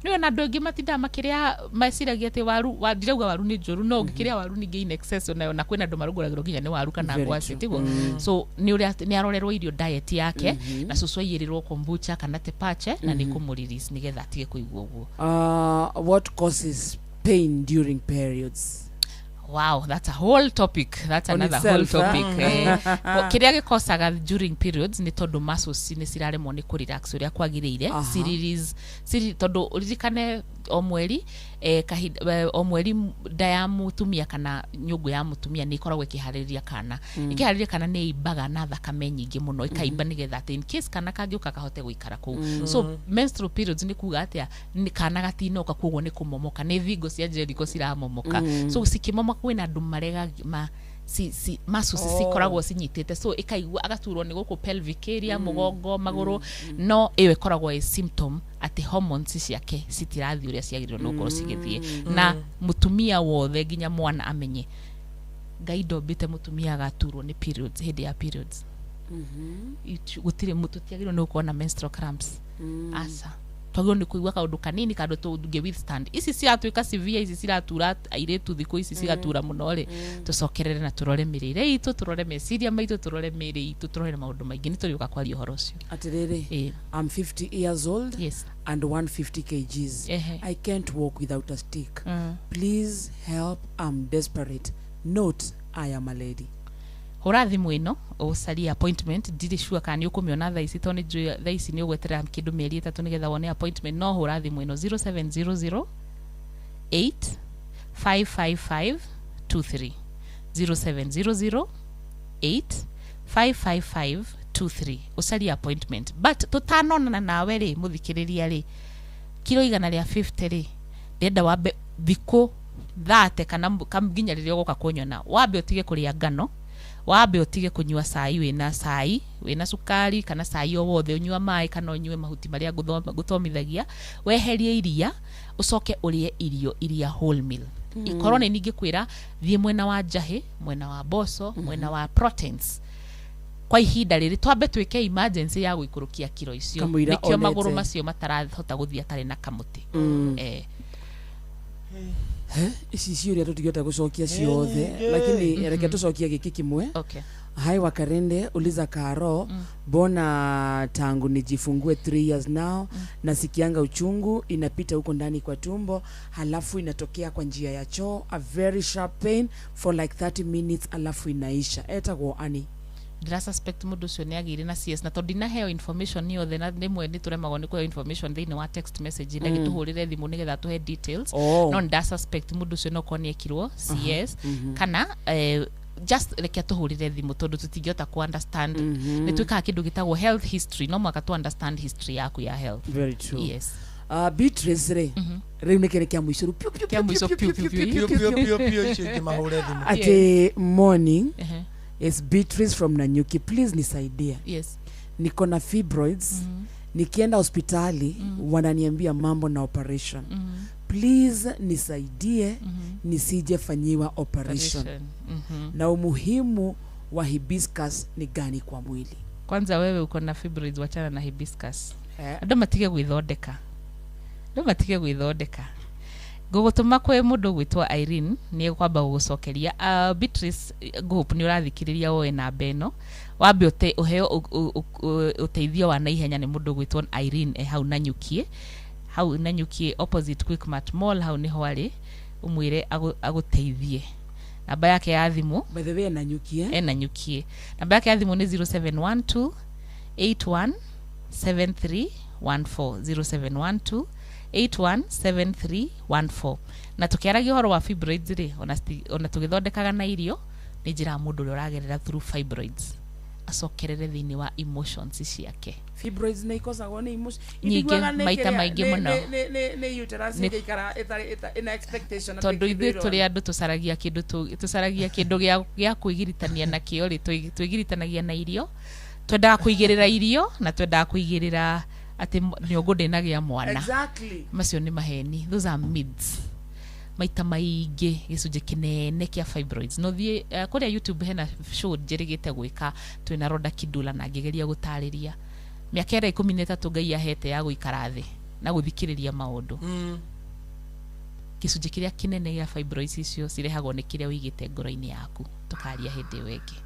nĩwe na andũ aingĩ matindaga makĩrĩa meciragia atĩ waru ndirauga waru nĩ njũru, no ũngĩkĩrĩa waru ningĩ in excess onayo, na kwĩna andũ marũngũragĩrwo nginya nĩ waru kana Very ngwacĩ true. tiguo. So nĩ ũrĩa nĩ arorerwo irio diet yake na cũcũ aiyĩrĩrwo kombucha kana tepache na nĩ kũmũ-release nĩgetha atige kũigua ũguo. What causes pain during periods? Wow, that's a whole topic. That's On another whole itself, topic. eh? Kĩrĩa gĩkosaga during periods nĩ tondũ muscles nĩ ciraremwo nĩ kũrelax ũrĩa kwagĩrĩire. Cirelease tondũ ũririkane o mweri kahinda, o mweri nda ya mũtumia kana nyũngũ ya mũtumia nĩ ĩkoragwo ĩkĩharĩrĩria kana. Ĩkĩharĩrĩria kana nĩ ĩimbaga na thakame nyingĩ mũno, ĩkaimba nĩgetha atĩ in case kana kangĩũka kahote gũikara kũu. So menstrual periods nĩ kuga atĩa? Nĩ kana gatinoka, koguo nĩ kũmomoka, nĩ thingo cia Jericho ciramomoka. So cikĩmomoka kwĩna andũ marega ma si muscles cikoragwo cinyitĩte, so ĩkaigua agaturwo nĩ gũkũ pelvic area, mũgongo, magũrũ. No ĩyo ĩkoragwo ĩ symptom atĩ hormones ciake citirathiĩ ũrĩa ciagĩrĩirwo nĩ gũkorwo cigĩthiĩ. Na mũtumia wothe nginya mwana amenye Ngai ndombĩte mũtumia agaturwo nĩ periods hĩndĩ ya periods. Gũtirĩ tũtiagĩrĩirwo nĩ gũkorwo na menstrual cramps. Aca, twagĩrĩirwo nĩ kũigua kaũndũ kanini kandũ tũngĩ withstand. Ici ciratuĩka severe, ici ciratura airĩtu thikũ ici cigatura mũno rĩ, tũcokerere na tũrore mĩrĩre itũ, tũrore meciria maitũ, tũrore mĩrĩ itũ, tũrore maũndũ maingĩ. Nĩ tũrĩũka kwaria ũhoro ũcio. Atiriri, I'm 50 years old and 150 kgs. I can't walk without a stick. Please help, I'm desperate. Note, I am a lady. Hũra thimũ ĩno ũcarie appointment. Ndirĩ sure kana nĩ ũkũmĩona thaa ici tondũ nĩ njũĩ thaa ici nĩ ũgweterera kĩndũ mĩeri 3 nĩgetha wone appointment, no hũra thimũ ĩno 0700 8 555 23, 0700 8 555 23, ũcarie appointment. But tũtanonana nawe rĩ, mũthikĩrĩria rĩ, kiro 150 rĩ, ndĩrenda wambe thikũ 30 kana nginya rĩrĩa ũgoka kũnyona, wambe ũtige kũrĩa ngano, wambe ũtige kũnyua cai wĩna cai wĩna cukari kana cai o wothe, ũnyua maĩ kana ũnyue mahuti marĩa ngũthomithagia, weherie iria, ũcoke ũrĩe irio iria whole meal. Ikorwo nĩ ningĩ kwĩra thiĩ mwena wa njahĩ, mwena wa mboco, mwena wa proteins kwa ihinda rĩrĩ twambe twĩke emergency ya gũikũrũkia kiro icio. Kamũira Nĩkĩo magũrũ onete. macio matarahota gũthiĩ atarĩ na kamũtĩ. He, ici ciũria tũtingĩhota gũcokia ciothe, nyingĩ. Lakini reke tũcokie gĩkĩ kĩmwe. Hai Wakarende, uliza Karo, bona tangu nijifungue 3 years now nasikianga uchungu inapita huko ndani kwa tumbo, halafu inatokea kwa njia ya choo, a very sharp pain for like 30 minutes, alafu inaisha. Etagwo ani. Ndĩra suspect mũndũ ũcio nĩ agĩire na CS, na tondũ ndinaheo information yothe, na rĩmwe nĩ tũremagwo nĩ kũheo information thĩinĩ wa text message, na gĩtũhũrĩre thimũ nĩgetha tũhe details. No nda suspect mũndũ ũcio no korwo nĩ ekirwo CS kana just reke tũhũrĩre thimũ tondũ tũtingĩhota ku understand. Nĩ twĩkaga kĩndũ gĩtagwo health history, no mũhaka tu understand history yaku ya health. Very true. Yes. Beatrice rĩ, rĩu nĩ kĩrĩ kĩa mũico rĩu, piu, piu, Kĩa mũico, piu, piu, piu. Piũ, piũ, piũ, piũ, icio ingĩ mahũre thimũ. Ati morning, it's Beatrice from Nanyuki, please nisaidie. Niko na fibroids. Nikienda hospitali wananiambia mambo na operation. Please nisaidie nisije fanyiwa operation. Operation. Na umuhimu wa hibiscus ni gani kwa mwili? Kwanza wewe uko na fibroids, wachana na hibiscus. Andũ matige gwĩthondeka, andũ matige gwĩthondeka. Ngũgũtũma kwĩ mũndũ ũgwĩtwo Irene, nĩ egũkwamba gũgũcokeria. Beatrice, ngũhope nĩ ũrathikĩrĩria, woe namba ĩno wambe ũheo ũteithio wa naihenya nĩ mũndũ ũgwĩtwo Irene e hau Nanyukie, hau Nanyukie opposite Quickmart Mall, hau nĩho arĩ. Ũmwĩre agũteithie. Namba yake ya thimũ, By the way, Nanyuki, eh? E Nanyukie. Namba yake ya thimũ nĩ 0712 81 7314, 0712 817314. Na tũkĩaragia ũhoro wa fibroids rĩ, ona tũgĩthondekaga na irio Nĩ njĩraga mũndũ ũrĩa ũragerera through fibroids acokerere thĩinĩ wa emotions ciake. Fibroids nĩ ikosagwo nĩ emotion. Nyingĩ, Njiguaga nĩ maita kĩrĩa- maingĩ nĩ- mũno. nĩ uterus Nĩ- ĩngĩikara ĩtarĩ ĩna expectation atĩ Tondũ kĩndũ ithuĩ tũrĩ ĩrona. andũ tũcaragia kĩndũ tũcaragia kĩndũ gĩa kwĩgiritania nakĩo rĩ, twĩgiritanagia na irio, twendaga kũigĩrĩra irio na twendaga kũigĩrĩra atĩ nyũngũ ndĩnagĩa mwana. Exactly. Macio nĩ maheni, those are myths. Maita maingĩ gĩcunjĩ kĩnene kĩa fibroids no thiĩ kũrĩa YouTube hena show njĩrĩgĩte gwĩka twĩna Roda Kidula na ngĩgeria gũtarĩria mĩaka ĩrĩa 13 Ngai ahete ya gũikara thĩ na gũthikĩrĩria maũndũ. Gĩcunjĩ kĩrĩa kĩnene gĩa fibroids icio cirehagwo nĩ kĩrĩa ũigĩte ngoro-inĩ yaku. Tũkaria hĩndĩ ĩyo ĩngĩ,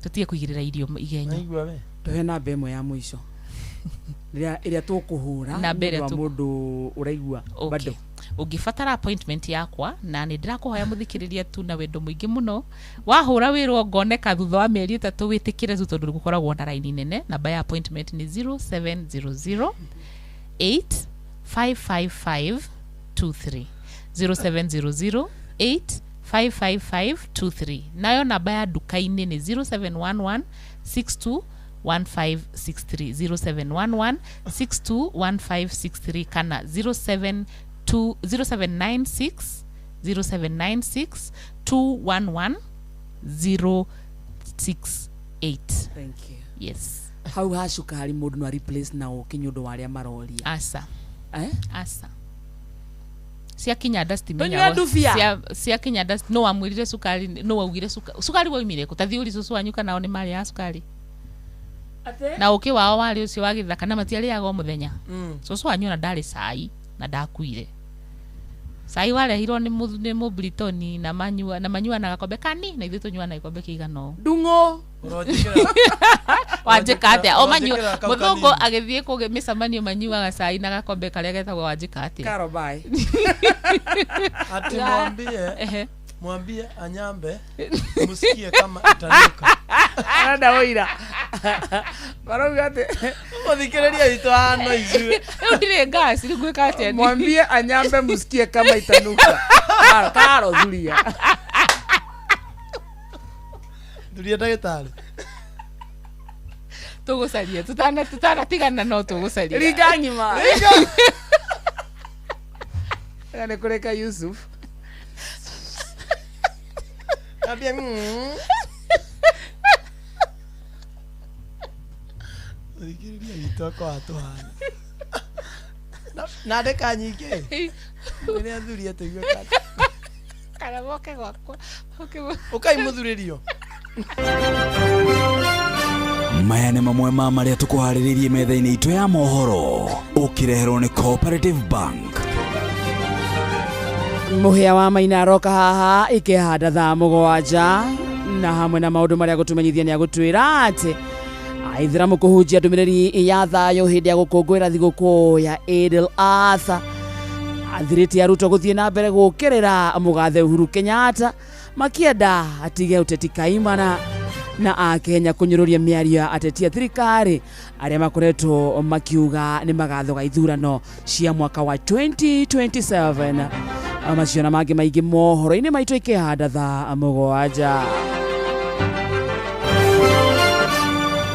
tũtige kũigĩrĩra irio igenyo. Naigua we. Tũhe namba ĩmwe ya mũico ĩrĩa tũkũhũra Namba ĩrĩa nĩ ũndũ wa mũndũ ũraigua Okay. bado. Ũngĩbatara appointment yakwa, na nĩ ndĩrakũhoya mũthikĩrĩria tu na wendo mũingĩ mũno, wahũra wĩrwo ngoneka thutha wa mĩeri 3, wĩtĩkĩre tu tondũ gũkoragwo na raini nene. Namba ya appointment nĩ 0700 8555 23, 0700 855523. Nayo namba ya nduka-inĩ nĩ 0711 62 1563, 0711 621563, kana 072 0796 0796 211 068. Thank you. Yes. Hau ha cukari mũndũ no a replace na ũkĩ nĩ ũndũ wa arĩa maroria. Aca. Eh? Aca. Ciakinya nda Tũnyue citimenyagwo. ndubia. Ciakinya nda no wamwĩrire cukari, no waugire cukari waumire kũ? Ta thiĩ ũrie cũcũ wanyu kana o nĩ marĩaga cukari. Atĩ? Na ũkĩ wao warĩ ũcio wa gĩthaka na matiarĩaga o mũthenya. Cũcũ wanyu ona ndarĩ cai na ndakuire. Cai warehirwo nĩ mũbritoni na manyua na manyua na gakombe kani na ithuĩ tũnyua na gĩkombe kĩigana ũũ. Ndung'ũ. Wanjĩka atĩa? O manyua Ũronjĩkĩra kau mũthũngũ kanini. agĩthiĩ kũgĩ mĩcemanio manyuaga cai na gakombe karĩa getagwo wanjĩka atĩa? Karo bye. Ati Ya. mwambie, mwambie anyambe musikie kama itanuka. Arenda ũira. Marauga atĩ Mũthikĩrĩria witũ hano ithuĩ. Rĩu ndirĩ gas, rĩu ngwĩka atĩa niĩ? Mwambie anyambe musikie kama itanuka. Karo, karo thuria. Thuria ndagĩtarĩ. Tũgũcaria tutanatigana no tũgũcaria. Ringa ng'ima. Ega nĩ kũrĩka Yusuf. Ambia. Mũthikĩrĩria witũ akoragwo atũhana. Na ndĩka nyingĩ. Mwĩre athurie tũigue kana. Kana moke gwakwa. Moke gwakwa. Ũkai mũthurĩrio. Maya nĩ mamwe ma marĩa tũkũharĩrĩirie metha-inĩ itũ ya mohoro ũkĩreherwo nĩ Cooperative Bank. Mũhĩa wa maina aroka haha ikĩhanda thaa 7 na hamwe na maũndũ marĩa gũtũmenyithia nĩ agũtwĩra atĩ aithĩramu kũhunjia ndũmĩrĩri ya thayũ hĩndĩ ya gũkũngũĩra thigũkũ ya Eid al-Adha. Athirĩtie arutwo gũthiĩ na mbere gũũkĩrĩra mũgathe Uhuru Kenyatta makĩenda atige ũteti kaimana, na akenya kũnyũrũria mĩario ya ateti a thirikari arĩa makoretwo makiuga nĩ magathoga ithurano cia mwaka wa 2027. Macio na mangĩ maingĩ mohoro-inĩ maitũ ikĩhanda thaa 7.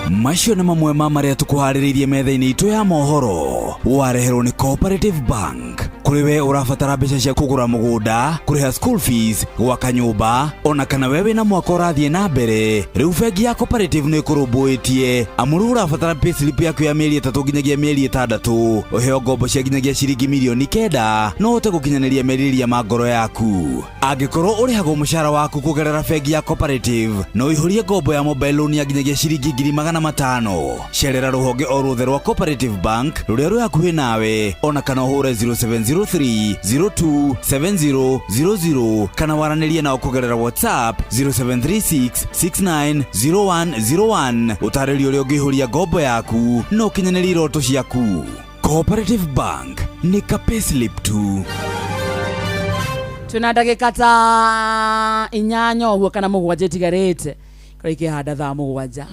Macio nĩ mamwe ma marĩa tũkũharĩrĩirie metha-inĩ itũ ya mohoro wareherwo nĩ Cooperative Bank. Kũrĩ we ũrabatara mbeca cia kũgũra mũgũnda, kũrĩha school fees, gwaka nyũmba, ona kana we wĩna mwaka ũrathiĩ na mbere, rĩu bengi ya Cooperative nĩ ĩkũrũmbũĩtie. Amu rĩu ũrabatara payslip yaku ya mĩeri 3 nginyagia mĩeri 6, ũheo ngombo cia nginyagia ciringi mirioni 9, no ũhote gũkinyanĩria merirĩria ma ngoro yaku. Angĩkorwo ũrĩhagwo mũcara waku kũgerera bengi ya Cooperative, no ũihũrie ngombo ya mobile loan ya nginyagia ciringi 500,000. Cerera rũhonge o ruothe rwa Cooperative Bank rũrĩa rwĩ hakuhĩ nawe, ona kana ũhũre 0703 02 7000 kana waranĩrie nao kũgerera WhatsApp 0736 690101. Ũtarĩrio ũrĩa ũngĩihũria ngombo yaku na ũkinyanĩrie iroto ciaku. Cooperative Bank nĩ ka payslip tu. Twĩna ndagĩka ta 8 ũguo kana 7 itigarĩte korwo ikĩhanda thaa 7.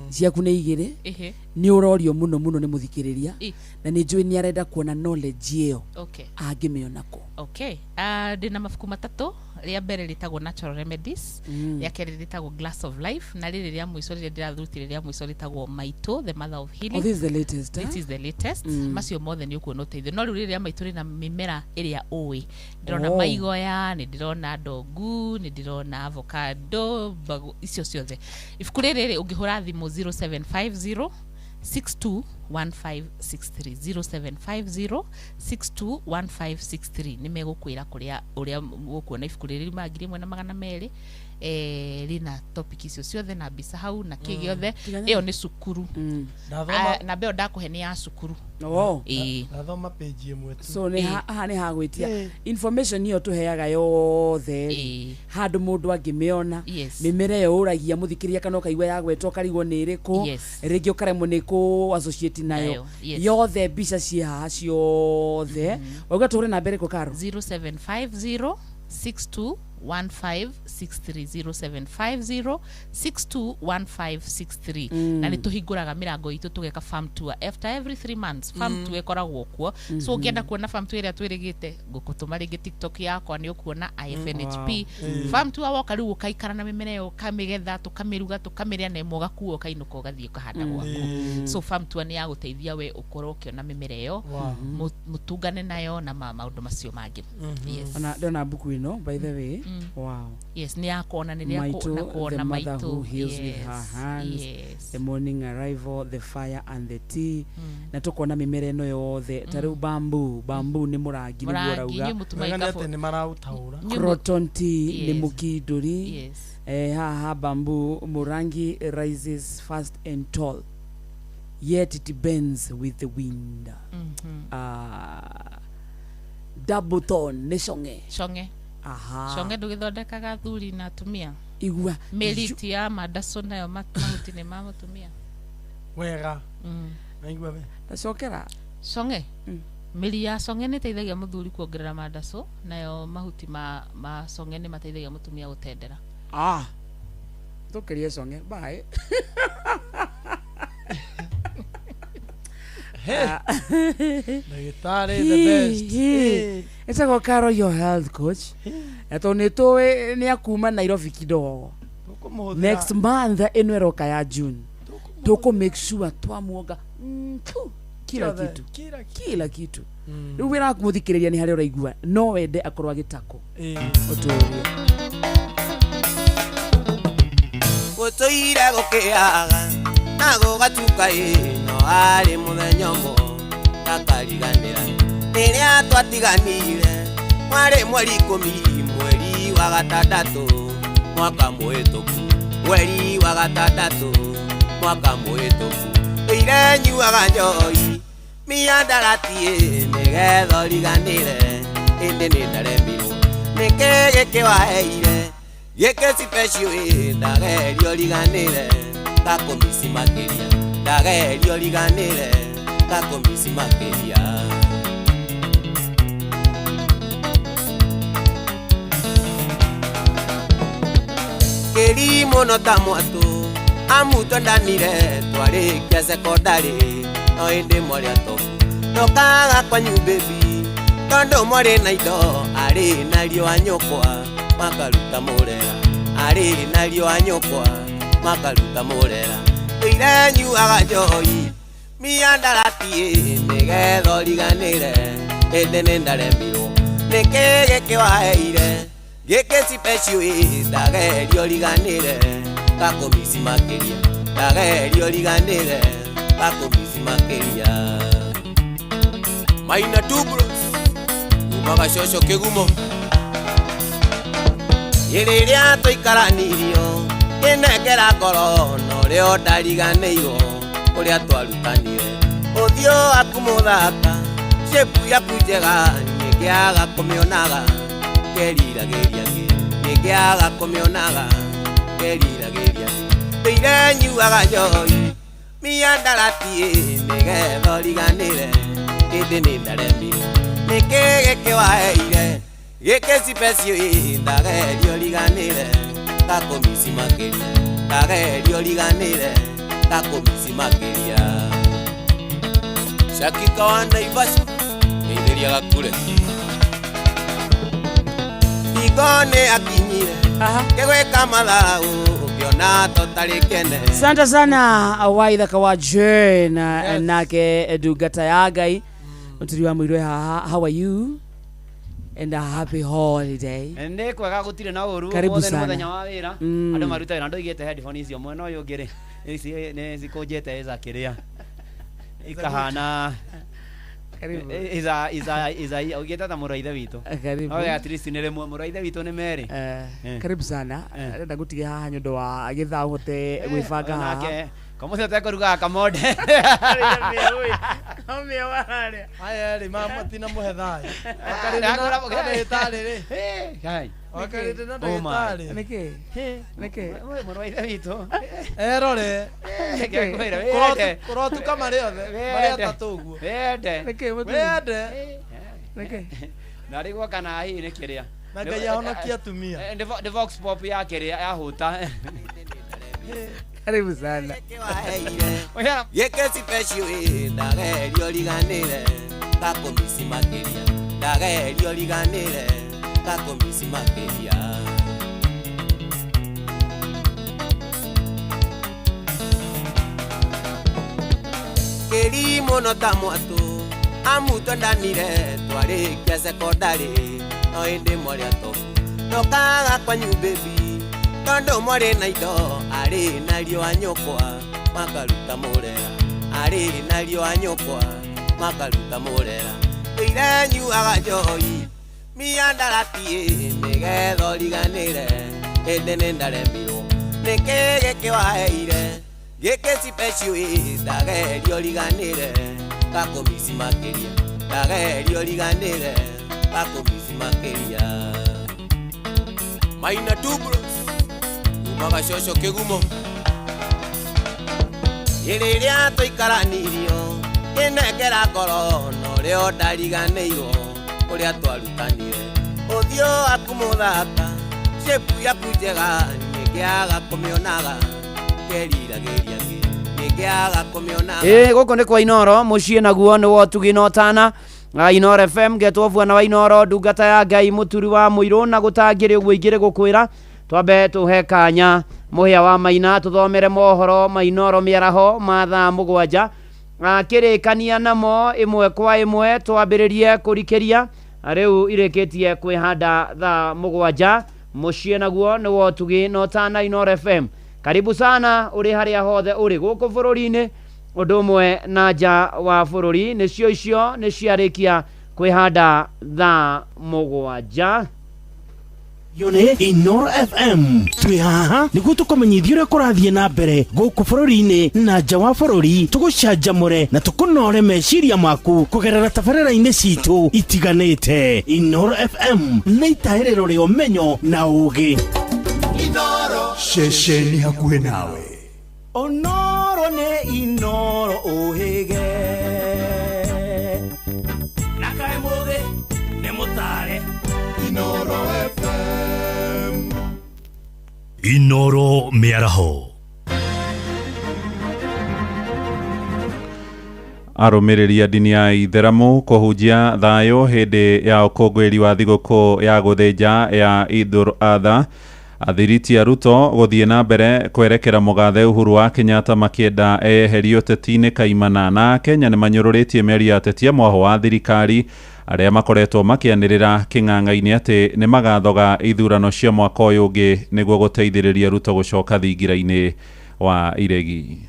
Ciaku nĩ 2. Ehe. Nĩ ũrorio mũno mũno nĩ mũthikĩrĩria Ĩ. na nĩ njũĩ nĩ arenda kuona knowledge ĩyo Okay. angĩmĩona kũ? Okay, ndĩna mabuku matatũ. Rĩa mbere rĩtagwo Natural Remedies, rĩa kerĩ rĩtagwo Glass of Life, na rĩrĩ rĩa mũico rĩrĩa ndĩrathurutire rĩa mũico rĩtagwo Maitũ, the Mother of Healing. Oh, this is the latest, This eh? is the latest. Macio mothe nĩ ũkuona ũteithio, no rĩu rĩrĩ rĩa maitũ rĩna mĩmera ĩrĩa ũĩ. Ndĩrona Oh. maigoya, nĩ ndĩrona ndongu, nĩ ndĩrona avocado, mbagũ icio ciothe. Ibuku rĩrĩ rĩ, ũngĩhũra thimũ 0750 621563, 0750 621563, nĩ megũkwĩra kũrĩa ũrĩa ũkuona ibuku rĩrĩ riuma 1200. Rĩna topic icio ciothe na mbica hau na kĩ gĩothe. Tigana. Ĩyo nĩ cukuru. Ndathoma- Ah, namba ĩyo ndakũhe nĩ ya cukuru. Oh. Ĩĩ. Ndathoma page ĩmwe tu. So nĩ haha nĩ hagwĩtia Ĩ. information ĩyo tũheaga yothe rĩ, handũ mũndũ angĩmĩona. Yes. Mĩmera ĩyo ũragia mũthikĩrĩria kana ũkaigua yagwetwo ũkarigwo nĩ ĩrĩkũ, Yes. rĩngĩ ũkaremwo nĩ kũ associate nayo. Nayo, yes. Yothe mbica ciĩ haha ciothe. Wauga tũhũre namba ĩrĩkũ, Karo? 0750 621563, 0750 621563. Na nä tå hingå raga mä rango itå tå geka farm tour after every 3 months. Farm tour ĩkoragwo kuo, so ũngĩenda kuona farm tour ĩrĩa twĩrĩgĩte, ngũkũtũma rĩngĩ TikTok yakwa nĩ ũkuona IFNHP. Wow. Farm tour woka rĩu ũkaikara na mĩmera ĩyo, ũkamĩgetha, tũkamĩruga, tũkamĩrĩa na ĩmwe ũgakua ũkainũka ũgathiĩ ũkahanda gwaku. So farm tour nĩ ya gũteithia we ũkorwo ũkĩona mĩmera ĩyo, Wow. mũtungane nayo na maũndũ macio mangĩ. Yes. Ona ndona mbuku ĩno, by the way. Wow. Yes, nĩ ya kuona nĩ rĩa Maitũ, na the kuona mother maitũ. who heals with her Yes, hands, yes. the morning arrival, the fire and the tea. Na tũkona mĩmera ĩno yothe ta rĩu bamboo, bamboo nĩ mũrangi nĩguo Mũrangi, ũrauga. inyuĩ mũtumaga Wega nĩ ikabũ- atĩ nĩ maraũtaũra. Croton tea nĩ Yes. mũkindũri. Yes. Haha bamboo, murangi rises fast and tall, yet it bends with the wind. Double thorn nĩ conge. Conge. Aha. Conge ndũgĩthondekaga athuri na atumia. Igua. Mĩriti ya mandacu nayo mahuti nĩ ma mũtumia. Wega. Naigua we. Ndacokera. Conge, mĩri ya conge nĩ ĩteithagia mũthuri kuongerera mandacu, nayo mahuti ma conge nĩ mateithagia mũtumia gũtendera. Ah, tũkĩrie conge, bye. Ndagĩtarĩ the best. Ĩtagwo Caro, your health coach, na tondũ nĩ tũĩ nĩ akuma Nairobi kidogo Tũkũmũhũthĩra- next month ĩno ĩroka ya June, tũkũ make sure twamuonga tu kila Ciothe, kitu, kila kitu. Kila kitu. Rĩu wĩra waku mũthikĩrĩria nĩ harĩa ũraigua no wende akorwo agĩtakwo ũtũrie. Gũtũire gũkĩaga na gũgatuka ĩ no arĩ mũthenya ũmwe ndakariganĩra rĩrĩa twatiganire mwarĩ mweri 10 mweri wa gatandatũ mwaka mũhĩtũku, mweri wa gatandatũ mwaka mũhĩtũku. Ĩire nyuaga njohi miandarati nĩgetha ũriganĩre ĩndĩ nĩ ndaremirwo nĩkĩ gĩkĩ waheire gĩkĩ special ĩ ndageria ũriganĩre ngakũmici makĩria, ndageria ũriganĩre ngakũmici makĩria. Kĩri mũno ta mwatũ amu twendanire twarĩkia cekondarĩ no ĩndĩ mwarĩ atobu ndokaga kwanyu baby tondũ mwarĩ na indo arĩ na riũa nyũkwa makaruta mũrera arĩ na riũa nyũkwa makaruta mũrera. Ĩire nyuaga njohi miandarati nĩgetha ũriganĩre ĩndĩ nĩ ndaremirwo nĩkĩ gĩkĩ waheire gĩkĩ special ĩ ndageria ũriganĩre ngakũmici makĩria, ndageria ũriganĩre ngakũmici makĩria. Maina Tubros umaga coco kĩgumo rĩrĩa tũikaranirio kĩnengera ngoro na ũrĩa ndariganĩirwo ũrĩa twarutanire ũthiũ waku mũthaka shape yaku njega nĩngĩaga kũmĩonaga ngeriragĩria ngĩ nĩngĩaga kũmĩonaga ngeriragĩria ngĩ. Ndũire nyuaga njohi miandarati nĩgetha ũriganĩre ĩndĩ nĩ ndaremirwo nĩkĩ gĩkĩ waheire gĩkĩ special ĩ ndageria ũriganĩre ngakũmici makĩria, ndageria ũriganĩre ngakũmici makĩria. Shakika wa Naivasha geithĩria gakure Igone akinyire kĩgwĩka matharau ũkĩona totarĩ kene. Asante sana waithaka wa Jane, yes. Nake ndungata ya Ngai muturi wa muirwe haha. How are you and a happy holiday. Nĩ kwega gũtirĩ na ũru. Karibu Ũmũthĩ nĩ sana. Mũthenya wa wĩra. Andũ maruta wĩra ndoigĩte headphone icio mwena ũyũ ũngĩ rĩ ici nĩ cikũnjĩte ica kĩrĩa ikahana. Karibu. Iza iza iza ũgĩte ta mũrũ wa ithe witũ. Karibu. No at least nĩ rĩmwe mũrũ wa ithe witũ nĩ merĩ. Karibu sana. Ndĩrenda ngũtige haha nĩ ũndũ wa gĩthaa ũhote gwĩbanga haha. Nake kamũthĩ ũtekũrugaga kamonde. Aya rĩ matina mũhe thayũ. Ndagĩtarĩ rĩ. Kai. Wakarĩte na Oh my. ndagĩtarĩ. Nĩkĩ? Nĩkĩ? Mũrũ wa ithe witũ. Erore. Ngĩkwĩra, wende. Kũrotuka marĩ othe. Marĩ atatũ ũguo. Wende. Nĩkĩ mũthuri? Wende. Nĩkĩ? Na rĩu kana hihi nĩ kĩrĩa. Na Ngai ahonokie atumia. Nĩ vox pop ya kĩrĩa ya hũta. Karibu sana. Gĩkĩ special ĩ ndagerio riganĩre gakũmici makĩria ndagerio riganĩre gakũmici makĩria. Kĩri mũno ta mwatũ amu twendanire twarĩkia cekondarĩ no ĩndĩ mwarĩ atobu ndokaga kwanyu baby tondũ mwarĩ na indo arĩ na riũa nyũkwa makaruta mũrera arĩ na riũa nyũkwa makaruta mũrera ĩire nyuaga njohi miandarati nĩgetha ũriganĩre ĩndĩ nĩ ndaremirwo nĩkĩ gĩkĩ waheire gĩkĩ special ĩ ndagerio riganĩre gakũmici makĩria ndagerio riganĩre gakũmici makĩria. Maina Tubros umaga coco kĩgumo rĩrĩa tũikaranirio kĩnengera ngoro na ũrĩa ndariganĩirwo ũrĩa twarutanire ũthiũ waku mũthaka shape yaku njega nĩngĩaga kũmĩonaga keriragĩria ngĩ nĩngĩaga kũmĩonaga. Ĩ gũkũ nĩ kwa Inoro mũciĩ naguo nĩ wotugi na ũtana. Inoro FM ngetwo bwana wa Inoro ndungata ya Ngai mũturi wa mũirũ na gũtangĩrĩ ũguo ingĩrĩ gũkwĩra twambe tũhe kanya mũhĩa wa maina tũthomere mohoro ma Inoro mĩaraho ma thaa 7 akĩrĩkania namo ĩmwe kwa ĩmwe twambĩrĩrie kũrikĩria rĩu irĩkĩtie kwĩhanda thaa 7 mũciĩ naguo nĩ wotugi na ũtana Inoro FM. Karibu sana ũrĩ harĩa hothe ũrĩ gũkũ bũrũri-inĩ ũndũ ũmwe na nja wa bũrũri nĩcio icio nĩ ciarĩkia kwĩhanda thaa 7. Yone Inoro FM twĩ haha nĩguo tũkũmenyithia ũrĩa kũrathiĩ na mbere gũkũ bũrũri-inĩ na nja wa bũrũri tũgũcanjamũre na tũkũnore meciria maku kũgerera tabarĩra-inĩ citũ itiganĩte. Inoro FM nĩ itahĩrĩro rĩa ũmenyo na ũũgĩ. Ceceni hakuhĩ nawe. Onoro nĩ Inoro ũhĩge na kaĩ mũthĩ nĩ mũtare. Inoro FM. Inoro mĩaraho. Arũmĩrĩri a ndini ya Itheramu kũhunjia thayũ hĩndĩ ya ũkũngũĩri wa thigũkũ ya gũthĩnja ya Idul Adha. Athiriti a Ruto gũthiĩ na mbere kwerekera mũgathe Uhuru wa Kenyatta makĩenda eyeherie ũteti-inĩ kaimana. Na Kenya nĩ manyũrũrĩtie mĩario ya ateti a mwaho wa thirikari arĩa makoretwo makĩanĩrĩra kĩng'ang'a-inĩ atĩ nĩ magathoga ithurano cia mwaka ũyũ ũngĩ nĩguo gũteithĩrĩria Ruto gũcoka thingira-inĩ wa iregi.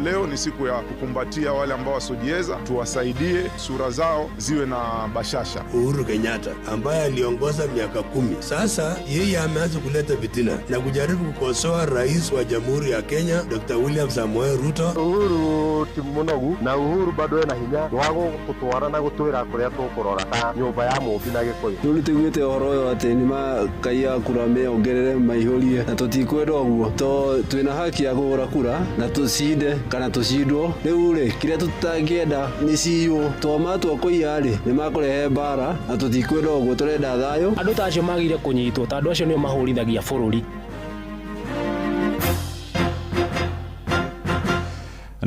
Leo ni siku ya kukumbatia wale ambao wasiojiweza, tuwasaidie sura zao ziwe na bashasha. Uhuru Kenyatta ambaye aliongoza miaka 10 sasa, yeye ameanza kuleta fitina na kujaribu kukosoa rais wa Jamhuri ya Kenya Dr. William Samoei Ruto. Uhuru ti munogu na Uhuru bado ena hinya wa gũtwara na gũtwĩra kũrĩa tũkũrora ta nyũmba ya mũmbi na Gĩkũyũ. Rĩu nĩtũiguĩte ũhoro ũyũ atĩ nĩmakaiya kura meongerere maihũrie na tũtikwenda ũguo to twĩna haki ya kũgũra kura na tũcinde kana tũcindwo. Rĩu rĩ kĩrĩa tũtangĩenda nĩ ciywo to matua kũiya rĩ nĩmakũrehe mbara na tũtikwenda ũguo, tũrenda thayũ. Andũ ta acio magĩrĩire kũnyitwo tondũ acio nĩo mahũrithagia bũrũri.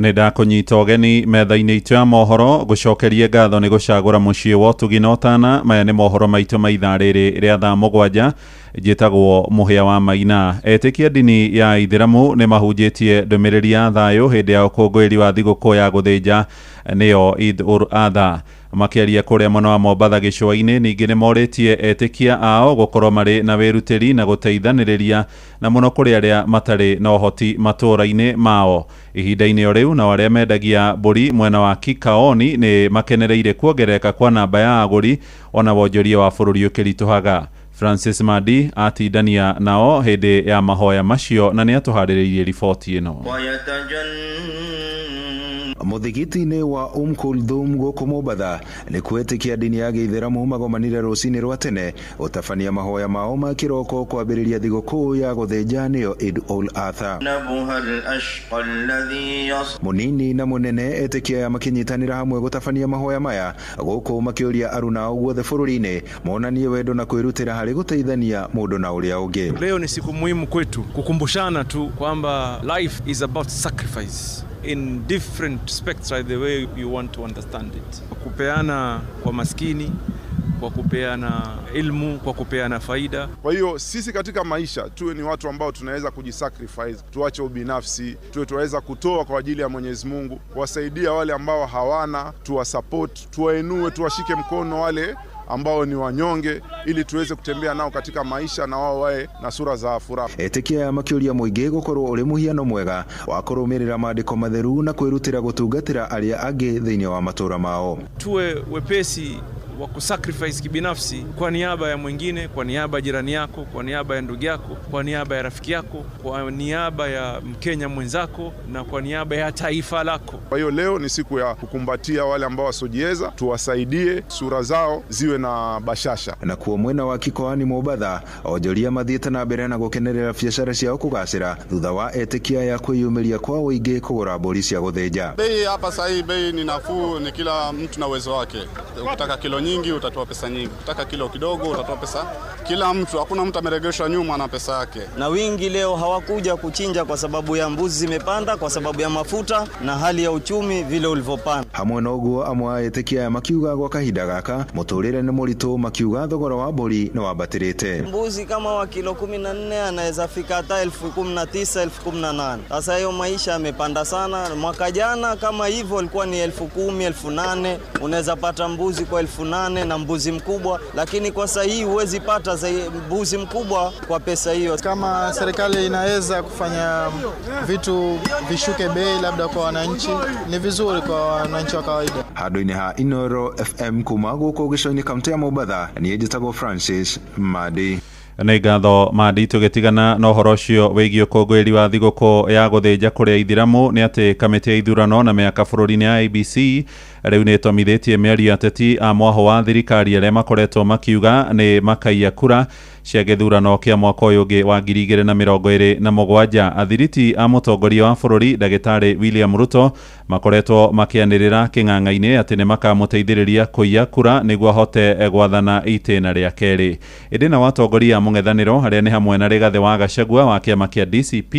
Nĩ ndakũnyita ũgeni metha-inĩ itũ ya mohoro, gũcokerie ngatho nĩ gũcagũra mũciĩ wa ũtugi na ũtana. Maya nĩ mohoro maitũ ma ithaa rĩrĩ rĩa thaa 7. Njĩtagwo Mũhĩa wa Maina. Etĩkia ndini ya Ithĩramu nĩ mahunjĩtie ndũmĩrĩri ya thayũ hĩndĩ ya ũkũngũĩri wa thigũkũ ya gũthĩnja, nĩyo Eid ul Adha. Makĩaria kũrĩa mwena wa Mombatha gĩcũa-inĩ, ningĩ nĩ morĩtie etĩkia ao gũkorwo marĩ na wĩrutĩri na gũteithanĩrĩria, na mũno kũrĩ arĩa matarĩ na ũhoti matũũra-inĩ mao. Ihinda-inĩ o rĩu, nao arĩa mendagia mbũri mwena wa Kikaoni nĩ makenereire kuongerereka kwa namba ya agũri ona wonjoria wa bũrũri ũkĩritũhaga. Francis Madi atindania nao hĩndĩ ya mahoya macio na nĩ atũharĩrĩirie riboti ĩno. Mũthigiti-inĩ wa Kulthum gũkũ Mombatha nĩ kwetĩkia ndini ya gĩithĩramu magomanire rũcinĩ rwa tene gũtabania mahoya mao ma kĩroko kwambĩrĩria thigũkũ ya gũthĩnja nĩyo Eid ul Adha. Mũnini na mũnene etĩkia aya makĩnyitanĩra hamwe gũtabania mahoya maya gũkũ makĩũria aruna guothe bũrũri-inĩ monanie wendo na kwĩrutĩra harĩ gũteithania mũndũ na ũrĩa ũngĩ. Leo ni siku muhimu kwetu kukumbushana tu kwamba life is about sacrifice in different spectra, the way you want to understand it. Kupeana kwa maskini, kwa kupeana ilmu, kwa kupeana faida. Kwa hiyo sisi katika maisha tuwe ni watu ambao tunaweza kujisacrifice, tuache ubinafsi, tuwe tunaweza kutoa kwa ajili ya Mwenyezi Mungu, kuwasaidia wale ambao hawana, tuwasupport, tuwainue, tuwashike mkono wale ambao ni wanyonge ili tuweze kutembea nao katika maisha na wao wae na sura za furaha. Etĩkia makĩũria mũingĩ gũkorwo ũrĩ mũhiano mwega wa kũrũmĩrĩra maandĩko matheru na kwĩrutĩra gũtungatĩra arĩa angĩ thĩinĩ wa matũũra mao. Tuwe wepesi wa kusacrifice kibinafsi kwa niaba ya mwingine, kwa niaba ya jirani yako, kwa niaba ya ndugu yako, kwa niaba ya rafiki yako, kwa niaba ya Mkenya mwenzako na kwa niaba ya taifa lako. Kwa hiyo leo ni siku ya kukumbatia wale ambao wasiojiweza, tuwasaidie sura zao ziwe na bashasha. Na kuo mwena wa Kikoani Mombatha onjoria mathiĩte na mbere na gũkenerera biacara ciao kũgacĩra thutha wa etĩkia ya kwĩyumĩria kwa ũingĩ kũgũra mbũri cia gũthĩnja. Bei hapa sasa bei ni nafuu, ni kila mtu na uwezo wake. Ukitaka kilo nyingi utatoa pesa nyingi, ukitaka kilo kidogo utatoa pesa. Kila mtu, hakuna mtu ameregeshwa nyuma na pesa yake. Na wingi leo hawakuja kuchinja kwa sababu ya mbuzi zimepanda, kwa sababu ya mafuta na hali ya uchumi vile ulivyopanda. Hamwe na ũguo amwe a etĩkia aya makiuga gwa kahinda gaka mũtũrĩre nĩ mũritũ, makiuga thogora wa mbũri nĩ wambatĩrĩte. Mbuzi kama wa kilo 14 anaweza fika hata 19,000, 18,000. Sasa hiyo maisha yamepanda sana. Mwaka jana kama hivyo ilikuwa ni 10,000, 8,000. Unaweza pata mbuzi kwa 8,000 na mbuzi mkubwa, lakini kwa sasa hii huwezi pata mbuzi mkubwa kwa pesa hiyo. Kama serikali inaweza kufanya vitu vishuke bei labda kwa wananchi, ni vizuri kwa wananchi wa kawaida. Handũ-inĩ ha Inooro FM kuma gũkũ gĩcũa-inĩ kaunti ya Mombatha, niĩ njĩtagwo Francis Madi. Nĩ ngatho Madi. Tũgĩtigana na ũhoro ũcio wĩgiĩ ũkũngũĩri wa thigũkũ ya gũthĩnja kũrĩa Ithĩramu, nĩ atĩ kamĩtĩ ya ithurano na mĩaka bũrũri-inĩ ya IEBC rĩu nĩ ĩtomithĩtie mĩario ateti a mwaho wa thirikari arĩa makoretwo makiuga nĩ makaiya kura cia gĩthurano kĩa mwaka ũyũ ũngĩ wa 2027. Athiriti a mũtongoria wa bũrũri ndagĩtarĩ William Ruto makoretwo makĩanĩrĩra kĩng'ang'a-inĩ atĩ nĩ makamũteithĩrĩria kũiya kura nĩguo ahote gwathana itĩna rĩa kerĩ. Ĩndĩ nao atongoria a mũng'ethanĩro arĩa nĩ hamwe na Rigathĩ wa Gachagua wa kĩama kĩa DCP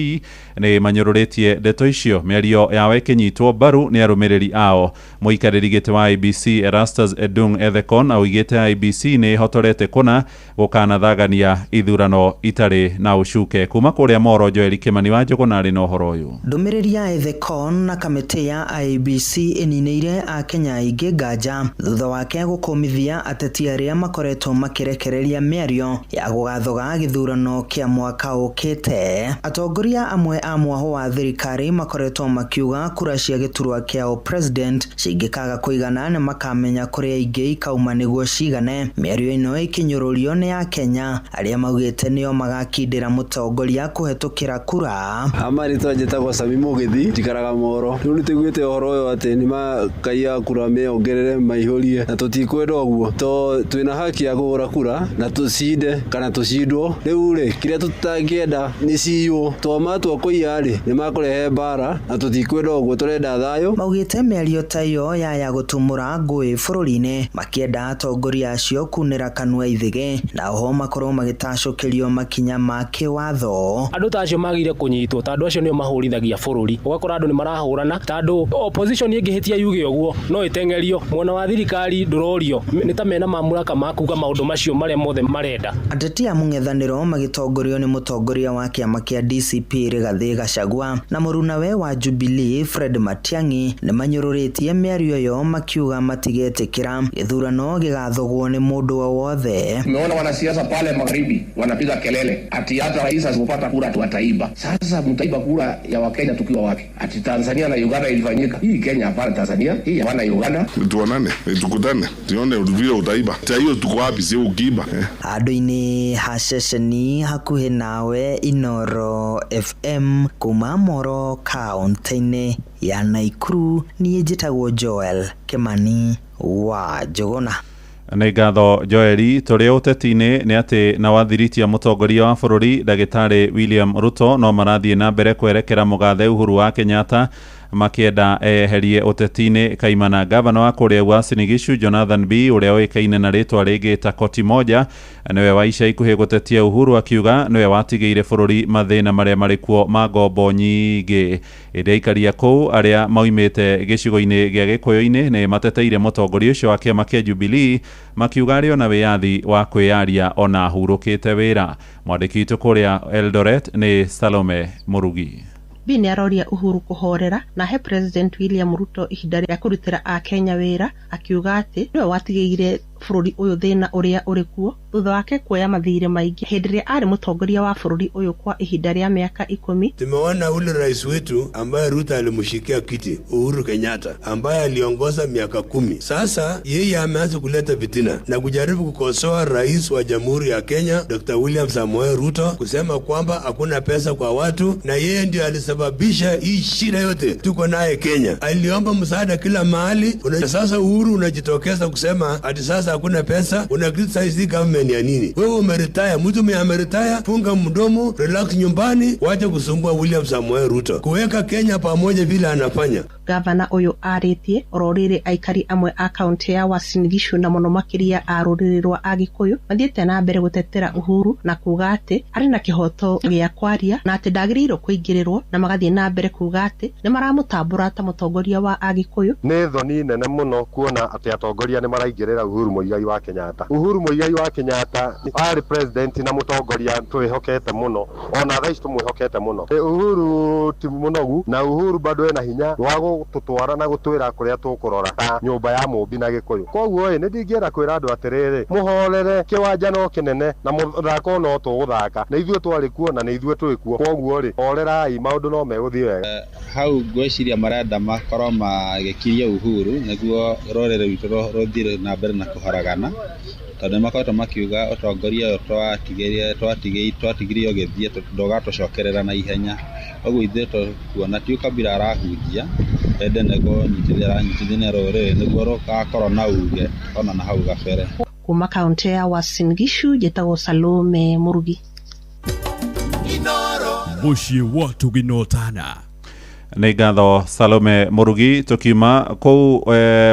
nĩ manyũrũrĩtie ndeto icio, mĩario yao ĩkĩnyitwo mbaru nĩ arũmĩrĩri ao. Mũikarĩri gĩtĩ wa IEBC Erastus Edung Ethekon augĩte IEBC nĩ ĩhotorete kũna gũkanathagania ithurano itarĩ na ũcuke. Kuma kũrĩa Moro, Joel Kimani wa Njũgũna arĩ na ũhoro ũyũ. Ndũmĩrĩri ya Ethekon na kamĩtĩ ya IEBC ĩninĩire akenya aingĩ nganja thutha wake gũkũmithia ateti arĩa makoretwo makĩrekereria mĩario ya gũgathoga gĩthurano kĩa mwaka ũkĩte. Atongoria amwe a mwaho wa thirikari makoretwo makiuga kura cia gĩturwa kĩa president cingĩkaga kũigana nĩ makamenya kũrĩa ingĩ ikauma nĩguo cigane. Mĩario ĩno ĩkĩnyũrũrio nĩ akenya arĩa maugĩte nĩo magakindĩra mũtongoria kũhetũkĩra kura. Amarĩtwa njĩtagwo Sami Mũgĩthi, njikaraga Moro. Rĩu nĩtũiguĩte ũhoro ũyũ atĩ nĩ makaiya kura meongerere maihũrie, na tũtikwenda ũguo to twĩna haki ya kũgũra kura na tũcinde kana tũcindwo. Rĩu rĩ, kĩrĩa tũtangĩenda nĩ ciywo, to matua kũiya rĩ nĩ makũrehe mbara na tũtikwenda ũguo, tũrenda thayũ. Maugĩte mĩario ta ĩyo yaya gũtumũra ngũĩ bũrũri-inĩ, makĩenda atongoria acio kunĩra kanua ithĩgĩ na oho makorwo gũkorwo magĩtacũkĩrio makinya ma kĩwatho. Andũ ta acio magĩrĩire kũnyitwo tondũ acio nĩo mahũrithagia bũrũri. Ũgakora andũ nĩ marahũrana tondũ opposition ĩngĩhĩtia yuge ũguo no ĩteng'erio, mwena wa thirikari ndũrorio, nĩ ta mena mamlaka ma kuga maũndũ macio marĩa mothe marenda. Ateti a mũng'ethanĩro magĩtongorio nĩ mũtongoria wa kĩama kĩa DCP Rigathĩ Gachagua na mũrunawe wa Jubilee Fred Matiang'i nĩ manyũrũrĩtie mĩario ĩyo makiuga matigetĩkĩra gĩthurano gĩgathogwo nĩ mũndũ o wothe. Tumeona wanasiasa pale magharibi wanapiga kelele ati hata rais asipopata kura wataiba. Sasa mtaiba kura ya Wakenya tukiwa wapi? Ati Tanzania na Uganda ilifanyika. Hii Kenya hapana Tanzania, hii hapana Uganda. Tuonane, tukutane, tuone vile utaiba. Sasa hiyo tuko wapi sio ukiiba? Handũ-inĩ ha ceceni hakuhĩ nawe Inoro FM kuma Moro kaũntĩ-inĩ ya Naikuru, niĩ njĩtagwo Joel Kimani wa Njũgũna. Nĩ ngatho Joeli. Tũrĩ ũteti-inĩ nĩ atĩ na wathiritia mũtongoria wa bũrũri ndagĩtarĩ William Ruto no marathiĩ na mbere kwerekera mũgathe Uhuru wa Kenyatta makĩenda eherie ũteti-inĩ kaimana. Gavana wa kũrĩa Uasin Gishu Jonathan B ũrĩa ũĩkaine na rĩtwa rĩngĩ ta Koti Moja nĩwe wa ica ikuhĩ gũtetia Uhuru akiuga nĩwe watigĩire bũrũri mathĩna marĩa marĩ kuo ma ngombo nyingĩ. Ĩndĩ aikaria kũu arĩa maumĩte gĩcigo-inĩ gĩa Gĩkũyũ-inĩ nĩ mateteire mũtongoria ũcio wa kĩama kĩa Jubilee makiuga arĩ ona wĩyathi wa kwĩyaria ona ahurũkĩte wĩra. Mwandĩki witũ kũrĩa Eldoret nĩ Salome Mũrugi. B nĩ aroria Uhuru kũhorera na he President William Ruto ihinda rĩa kũrutĩra akenya wĩra, akiuga atĩ nĩwe watigĩire bũrũri ũyũ thĩna ũrĩa ũrĩ kuo thutha wake kuoya mathirĩ maingĩ hĩndĩ ĩrĩa arĩ mũtongoria wa bũrũri ũyũ kwa ihinda rĩa miaka 10. Tumeona ule rais wetu ambaye Ruto alimshikia kiti, Uhuru Kenyatta, ambaye aliongoza miaka 10. Sasa yeye ameanza kuleta fitina na kujaribu kukosoa rais wa Jamhuri ya Kenya Dr. William Samoei Ruto, kusema kwamba hakuna pesa kwa watu, na yeye ndio alisababisha hii shida yote tuko naye Kenya. Aliomba msaada kila mahali. Sasa Uhuru unajitokeza kusema ati sasa hakuna pesa, una criticize government ya nini? Wewe umeretire, mtu mwenye ameretire, funga mdomo, relax nyumbani, wacha kusumbua William Samoei Ruto. Kuweka Kenya pamoja vile anafanya. Gavana ũyũ arĩtie oro rĩrĩ aikari amwe a kaunti ya Uasin Gishu na mũno makĩria a rũrĩrĩ rwa Agĩkũyũ mathiĩte na mbere gũtetera Uhuru na kuga atĩ arĩ na kĩhoto gĩa kwaria na atĩ ndagĩrĩirwo kũingĩrĩrwo, na magathiĩ na mbere kuga atĩ nĩ maramũtambũra ta mũtongoria wa Agĩkũyũ. Nĩ thoni nene mũno kuona atĩ atongoria nĩ maraingĩrĩra Uhuru Muigai wa Kenyatta. Uhuru Muigai wa Kenyatta arĩ president na mũtongoria twĩhokete mũno, ona thaa ici tũmwĩhokete mũno. Uhuru ti mũnogu na Uhuru bado ena hinya wa gũtũtwara na gũtwĩra kũrĩa tũkũrora ta nyũmba ya mũmbi na Gĩkũyũ. Koguo ĩ nĩ ndingĩenda kwĩra andũ atĩrĩrĩ, mũhorere, kĩwanja no kĩnene na mũthako no tũgũthaka, na ithuĩ twarĩ kuo na nĩ ithuĩ twĩ kuo. Koguo rĩ, horerai, maũndũ no megũthiĩ wega. Hau ngwĩciria marenda makorwo magĩkiria Uhuru nĩguo rũrĩrĩ rwitũ rũthiĩ na mbere na kũharagana, tondũ nĩmakoretwo makiuga ũtongoria ũyũ twatigire ũgĩthiĩ ndũgatũcokerera na ihenya. Ũguo ithuĩ tũkuona ti ũkabira arahunjia, ende nĩ kũnyitithania rũrĩrĩ nĩguo rũgakorwo na uge ona na hau gabere. Kuma kaunti ya Uasin Gishu njĩtagwo Salome Mũrugi. Mũciĩ wa Tũginotana. Nĩ ngatho Salome Mũrugi. Tũkiuma kũu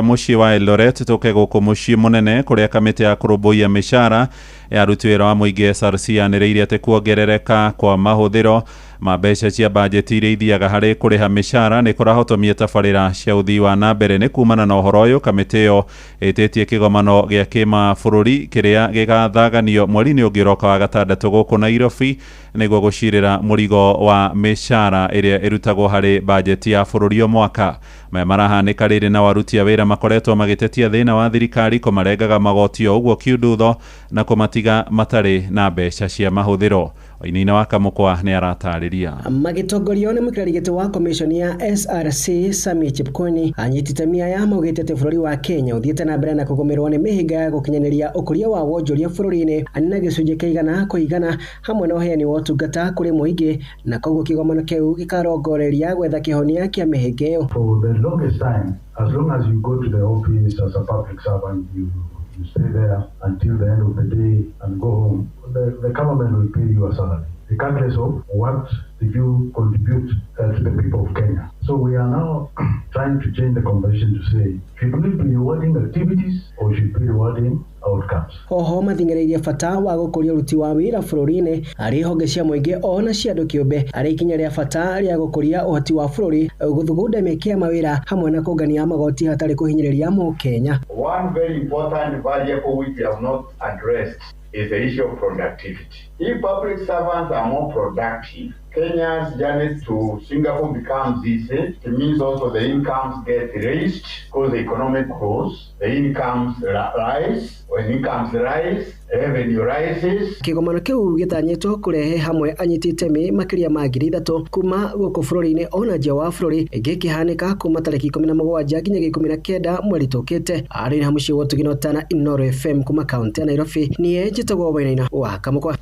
mũciĩ wa Eldoret tũke gũkũ mũciĩ mũnene kũrĩa kamĩtĩ ya kũrũmbũiya mĩcara ya aruti wĩra wa mũingĩ SRC yanĩrĩire atĩ kuongerereka kwa mahũthĩro ma mbeca cia bajeti iria ithiaga harĩ kũrĩha mĩcara nĩ kũrahotomia tabarĩra cia ũthii wa na mbere. Nĩ kumana na ũhoro ũyũ, kamĩtĩ ĩyo ĩtĩtie kĩgomano gĩa kĩmabũrũri kĩrĩa gĩgathaganio mweri-inĩ ũngĩ ũroka wa gatandatũ gũkũ Nairobi nĩguo gũcirĩra mũrigo wa mĩcara ĩrĩa ĩrutagwo harĩ bajeti ya bũrũri o mwaka. Maya marahanĩka rĩrĩ na aruti a wĩra makoretwo magĩtetia thĩna wa thirikari kũmarengaga magoti o ũguo kiundutho na kũmatiga matarĩ na mbeca cia mahũthĩro. Wainaina wa Kamũkwa nĩ aratarĩria. Magĩtongorio nĩ mũikarĩri gĩtĩ wa commission ya SRC Sami Chepkwony, anyiti itemi aya maugĩte atĩ bũrũri wa Kenya ũthiĩte na mbere na kũgũmĩrwo nĩ mĩhĩnga ya gũkinyanĩria ũkũria wa wonjoria bũrũri-inĩ na gĩcunjĩ kĩa igana kwa igana hamwe na ũheani wa ũtungata kũrĩ mũingĩ, na koguo kĩgomano kĩu gĩkarongoreria gwetha kĩhonia kĩa mĩhĩnga ĩyo. For the longest time, as long as you go to the office as a public servant, you stay there until the end of the day and go home. The government will pay you a salary, regardless of what did you contribute to the people of Kenya. So we are now trying to change the conversation to say, should we be rewarding activities or should we be rewarding outcomes. Oho mathing'ĩrĩirie bata wa gũkũria ũruti wa wĩra bũrũri-inĩ harĩ honge cia mũingĩ ona cia andũ kĩũmbe harĩ ikinya rĩa bata rĩa gũkũria ũhoti wa bũrũri, gũthugunda mĩeke ya mawĩra hamwe na kũngania magoti hatarĩ kũhinyĩrĩria mũkenya. One very important variable which we have not addressed is the issue of productivity. If public servants are more productive, Kenya's journey to Singapore becomes easy. It means also the incomes get raised because the economic grows, the incomes rise. When incomes rise, revenue rises. Kĩgomano kĩu gĩtanyĩtwo kũrehe hamwe anyiti itemi makĩria ma 3,000 kuma gũkũ bũrũri-inĩ ona nja wa bũrũri, gĩkĩhanĩka kuma tarĩki 17 nginyagia 19 mweri tũkĩte. Arĩ na mũciĩ wa Ũtugi na Ũtana, Inooro FM kuma kaũntĩ ya Nairobi, niĩ njĩtagwo Wainaina wa Kamũkwa.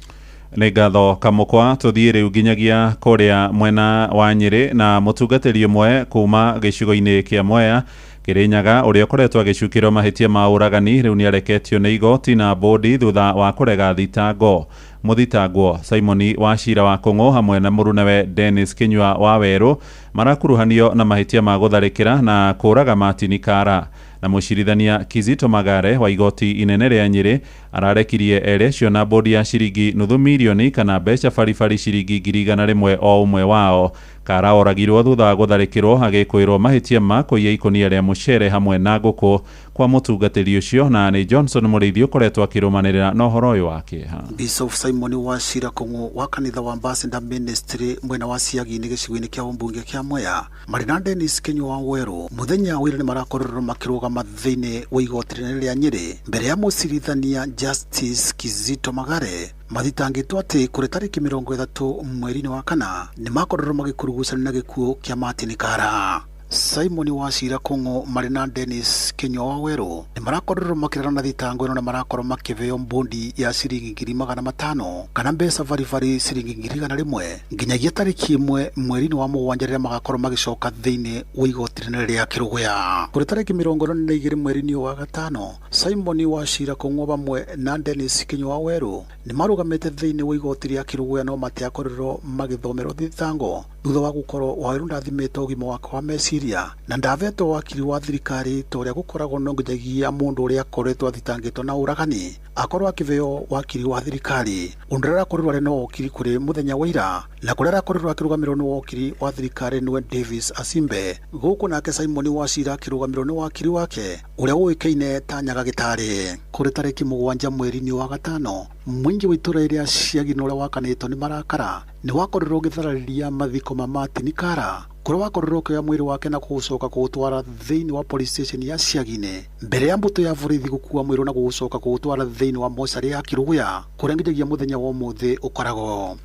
Nĩ ngatho Kamũkwa. Tũthiĩ rĩu nginyagia kũrĩa mwena wa Nyĩrĩ na mũtungatĩri ũmwe kuma gĩcigo-inĩ kĩa Mwea Kĩrĩnyaga ũrĩa ũkoretwo agĩcukĩrwo mahĩtia ma ũragani rĩu nĩareketio nĩ igoti na bodi thutha wa kũrega thitango. Mũthitangwo Simoni Wachira wa Kũng'ũ hamwe na mũrunawe Dennis Kinyua wa Werũ marakuruhanio na mahĩtia ma gũtharĩkĩra na kũraga Martin Kara. Na mũcirithania Kizito Magare wa igoti inene rĩa Nyĩrĩ ararekirie erĩ acio na bodi ya ciringi nuthu mirioni kana mbeca baribari ciringi 100,000 o ũmwe wao. Kara oragirwo thutha wa gũtharĩkĩrwo agĩkwĩrwo mahĩtia ma kũiya ikũnia rĩa mũcere hamwe na ngũkũ kwa mũtungatĩri ũcio. Na nĩ Johnson Mũrĩithi ũkoretwo akĩrũmanĩrĩra na ũhoro ũyũ wa kĩeha. Bishop Simon Wachira Kũng'ũ wa kanitha wa Ambassador Ministry mwena wa Ciagi-inĩ gĩcigo-inĩ kĩa ũmbunge kĩa Mwea marĩ na Dennis Kinyua wa Werũ mũthenya wa ira nĩ marakorirwo makĩrũgama thĩinĩ wa igoti rĩnene rĩa Nyĩrĩ mbere ya mũcirithania Justice Kizito Magare mathitangĩtwo atĩ kũrĩ tarĩki 30 mweri-inĩ wa kana nĩ makorirwo magĩkurugucania na gĩkuũ kĩa Martin Kara. Simon Wachira Kũng'ũ marĩ na Dennis Kinyua wa Werũ nĩ marakorirwo makĩrana na thitango ĩno na marakorwo makĩheo mbondi ya ciringi 500,000 kana mbeca baribari ciringi 100,000 nginyagia tarĩki 1 mweri-inĩ wa mũgwanja rĩrĩa magakorwo magĩcoka thĩinĩ wa igoti rĩnene rĩa Kĩrũgũya. Kũrĩ tarĩki 42 mweri-inĩ wa gatano Simon Wachira Kũng'ũ hamwe na Dennis Kinyua wa Werũ nĩ marũgamĩte thĩinĩ wa igoti rĩa Kĩrũgũya no matiakorirwo magĩthomerwo thitango thutha wa gũkorwo Wawerũ ndathimĩte ũgima wake wa meciria na ndavetwo wakiri wa thirikari ta ũrĩa gũkoragwo no nginyagia mũndũ ũrĩa akoretwo athitangĩtwo na ũragani akorwo akĩheo wakiri wa thirikari. Ũndũ ũrĩa arakorirwo arĩ no wokiri kũrĩ mũthenya wa ira na kũrĩa arakorirwo akĩrũgamĩrĩrwo nĩ wokiri wa thirikari nĩwe Davis Asimbe, gũkũ nake Simon Wachira akĩrũgamĩrĩrwo nĩ wakiri wake ũrĩa ũĩkaine ta Nyaga Gĩtarĩ. Kũrĩ tarĩki 7 mweri-inĩ wa gatano mũingĩ wa itũra rĩa Ciagi na ũrĩa wakanĩtwo nĩ marakara nĩ wakorirwo ũgĩtharĩria mathiko ma Martin Kara kũrĩa wakorirwo ũkĩoya mwĩrĩ wake na kũũcoka kũũtwara thĩinĩ wa police station ya Ciagi-inĩ mbere ya mbũtũ ya borithi gũkua mwĩrĩ na gũũcoka kũũtwara thĩinĩ wa mocarĩ ya Kĩrũgũya kũrĩa nginyagia mũthenya wa ũmũthĩ ũkoragwo.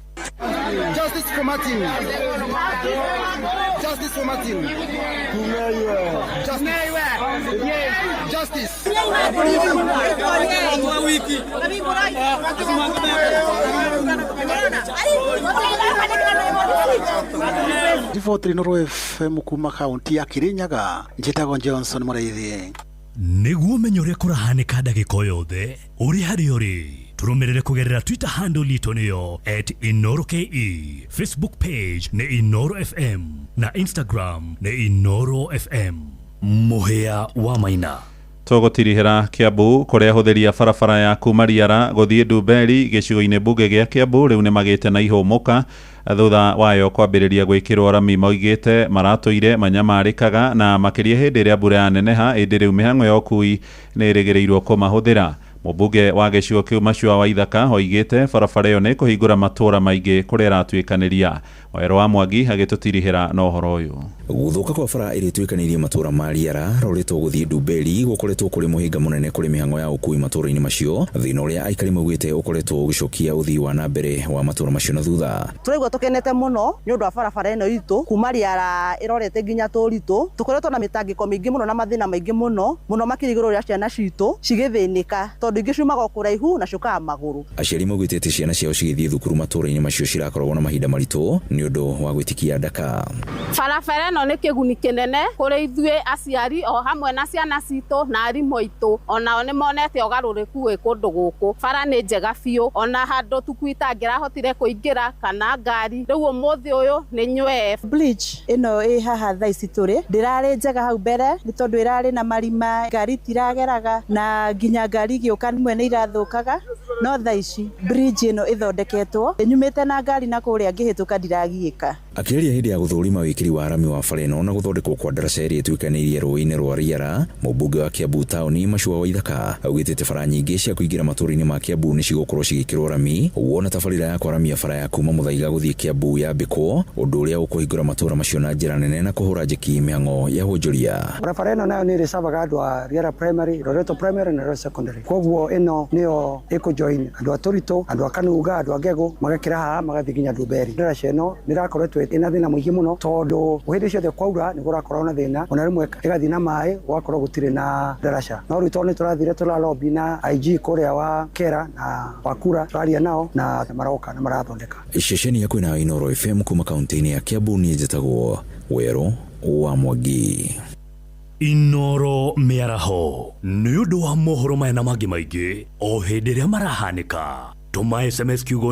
Justice for Martin. Justice for Martin. Justice. Riboti Inooro FM kuma kaunti ya Kirinyaga, njĩtagwo Johnson Mũrĩithi. Nĩguo ũmenye ũrĩa kũrahanĩka ndagĩka o yothe ũrĩ harĩa ũrĩ, tũrũmĩrĩre kũgerera Twitter handle itũ nĩyo @InooroKE, Facebook page nĩ Inooro FM na Instagram nĩ Inooro FM. Mũhĩa wa Maina. Tũgũtirihĩra Kiambu kũrĩa ahũthĩri a barabara ya kuma Riara gũthiĩ Ndumberi gĩcigo-inĩ mbunge gĩa Kiambu rĩu nĩmagĩte na ihũmũka thutha wayo kwambĩrĩria gwĩkĩrwo rami. Maugĩte maratũire manyamarĩkaga na makĩria hĩndĩ ĩrĩa mbura yaneneha, ĩndĩ rĩu mĩhang'o ya ũkui nĩ ĩrĩgĩrĩirwo kũmahũthĩra. Mũmbunge wa gĩcigo kĩu Macua wa Ithaka oigĩte barabara ĩyo nĩ kũhingũra matũũra maingĩ kũrĩa ĩratuĩkanĩria. Waero wa Mwangi agĩtũtirihĩra na ũhoro ũyũ. Gũthũka kwa bara ĩrĩa ĩtuĩkanĩirie matũũra ma Riara rorĩtwo gũthiĩ Ndumberi gũkoretwo kũrĩ mũhĩnga mũnene kũrĩ mĩhang'o ya ũkui matũũra-inĩ macio, thĩna ũrĩa aikari maugĩte ũkoretwo ũgĩcokia ũthii wa na mbere wa matũũra macio na thutha. Tũraigua tũkenete mũno nĩ ũndũ wa barabara ĩno itũ kuma Riara ĩrorete nginya Tũritũ. Tũkoretwo na mĩtangĩko mĩingĩ mũno na mathĩna maingĩ mũno mũno makĩria igũrũ rĩa ciana citũ cigĩthĩnĩka tondũ ingĩ ciumaga o kũraihu na ciũkaga magũrũ. Aciari maugĩte atĩ ciana ciao cigĩthiĩ thukuru matũũra-inĩ macio cirakoragwo na mahinda maritũ nĩ Nĩ ũndũ wa gwĩtikia ndaka. Barabara ĩno nĩ kĩguni kĩnene kũrĩ ithuĩ aciari o hamwe na ciana citũ na arimũ aitũ, onao nĩ monete ũgarũrũku wĩ kũndũ gũkũ. Bara nĩ njega biũ, ona handũ tukui itangĩrahotire kũingĩra kana ngari, rĩu ũmũthĩ ũyũ nĩ nywee. Bridge ĩno ĩ haha thaa ici tũrĩ ndĩrarĩ njega hau mbere nĩ tondũ ĩrarĩ na marima, ngari itirageraga na nginya ngari igĩũka imwe nĩ irathũkaga, no thaa ici bridge ĩno ĩthondeketwo nyumĩte na ngari na kũrĩa ngĩhĩtũka ndiragiĩka. Akĩaria hĩndĩ ya gũthũrima wĩkĩri wa rami wa bara ĩno na gũthondekwo kwa ndaraca ĩrĩa ĩtuĩkanĩirie rũĩ-inĩ rwa Riara, mũmbunge wa Kiambu taũni Machua Waithaka augĩte atĩ bara nyingĩ cia kũingĩra matũũra-inĩ ma Kiambu nĩ cigũkorwo cigĩkĩrwo rami, ũguo na tabarĩra ya kwaramia bara ya kuma Muthaiga gũthiĩ Kiambu yambĩkwo, ũndũ ũrĩa ũkũhingũra matũũra macio na njĩra nene na kũhũra njeki mĩhang'o ya wonjoria. Barabara ĩno nayo nĩ ĩrĩcavaga andũ a Riara Primary, Loreto Primary na Loreto Secondary. Koguo ĩno nĩyo ĩkũjoin andũ a Tũritũ, andũ a Kanunga, andũ a Ngegũ, magakĩra haha magathiĩ nginya Ndumberi. Ndaraca ĩno nĩ ĩrakoretwo ĩna thĩna mũingĩ mũno tondũ hĩndĩ ciothe kwaura nĩ kũrakorwo na thĩna, ona rĩmwe ĩgathiĩ na maĩ gũgakorwo gũtirĩ na ndaraca. No rĩu tondũ nĩ tũrathire tũralobby na IG kũrĩa wa Kera na wa Kura, tũraria nao na maroka na marathondeka. Ceceni ya kwĩna Inooro FM kuma kaunti-inĩ ya Kiambu, niĩ njĩtagwo Werũ wa Mwangi. Inooro mĩaraho nĩ ũndũ wa mohoro maya na mangĩ maingĩ o hĩndĩ ĩrĩa marahanĩka, tũma SMS kiugo.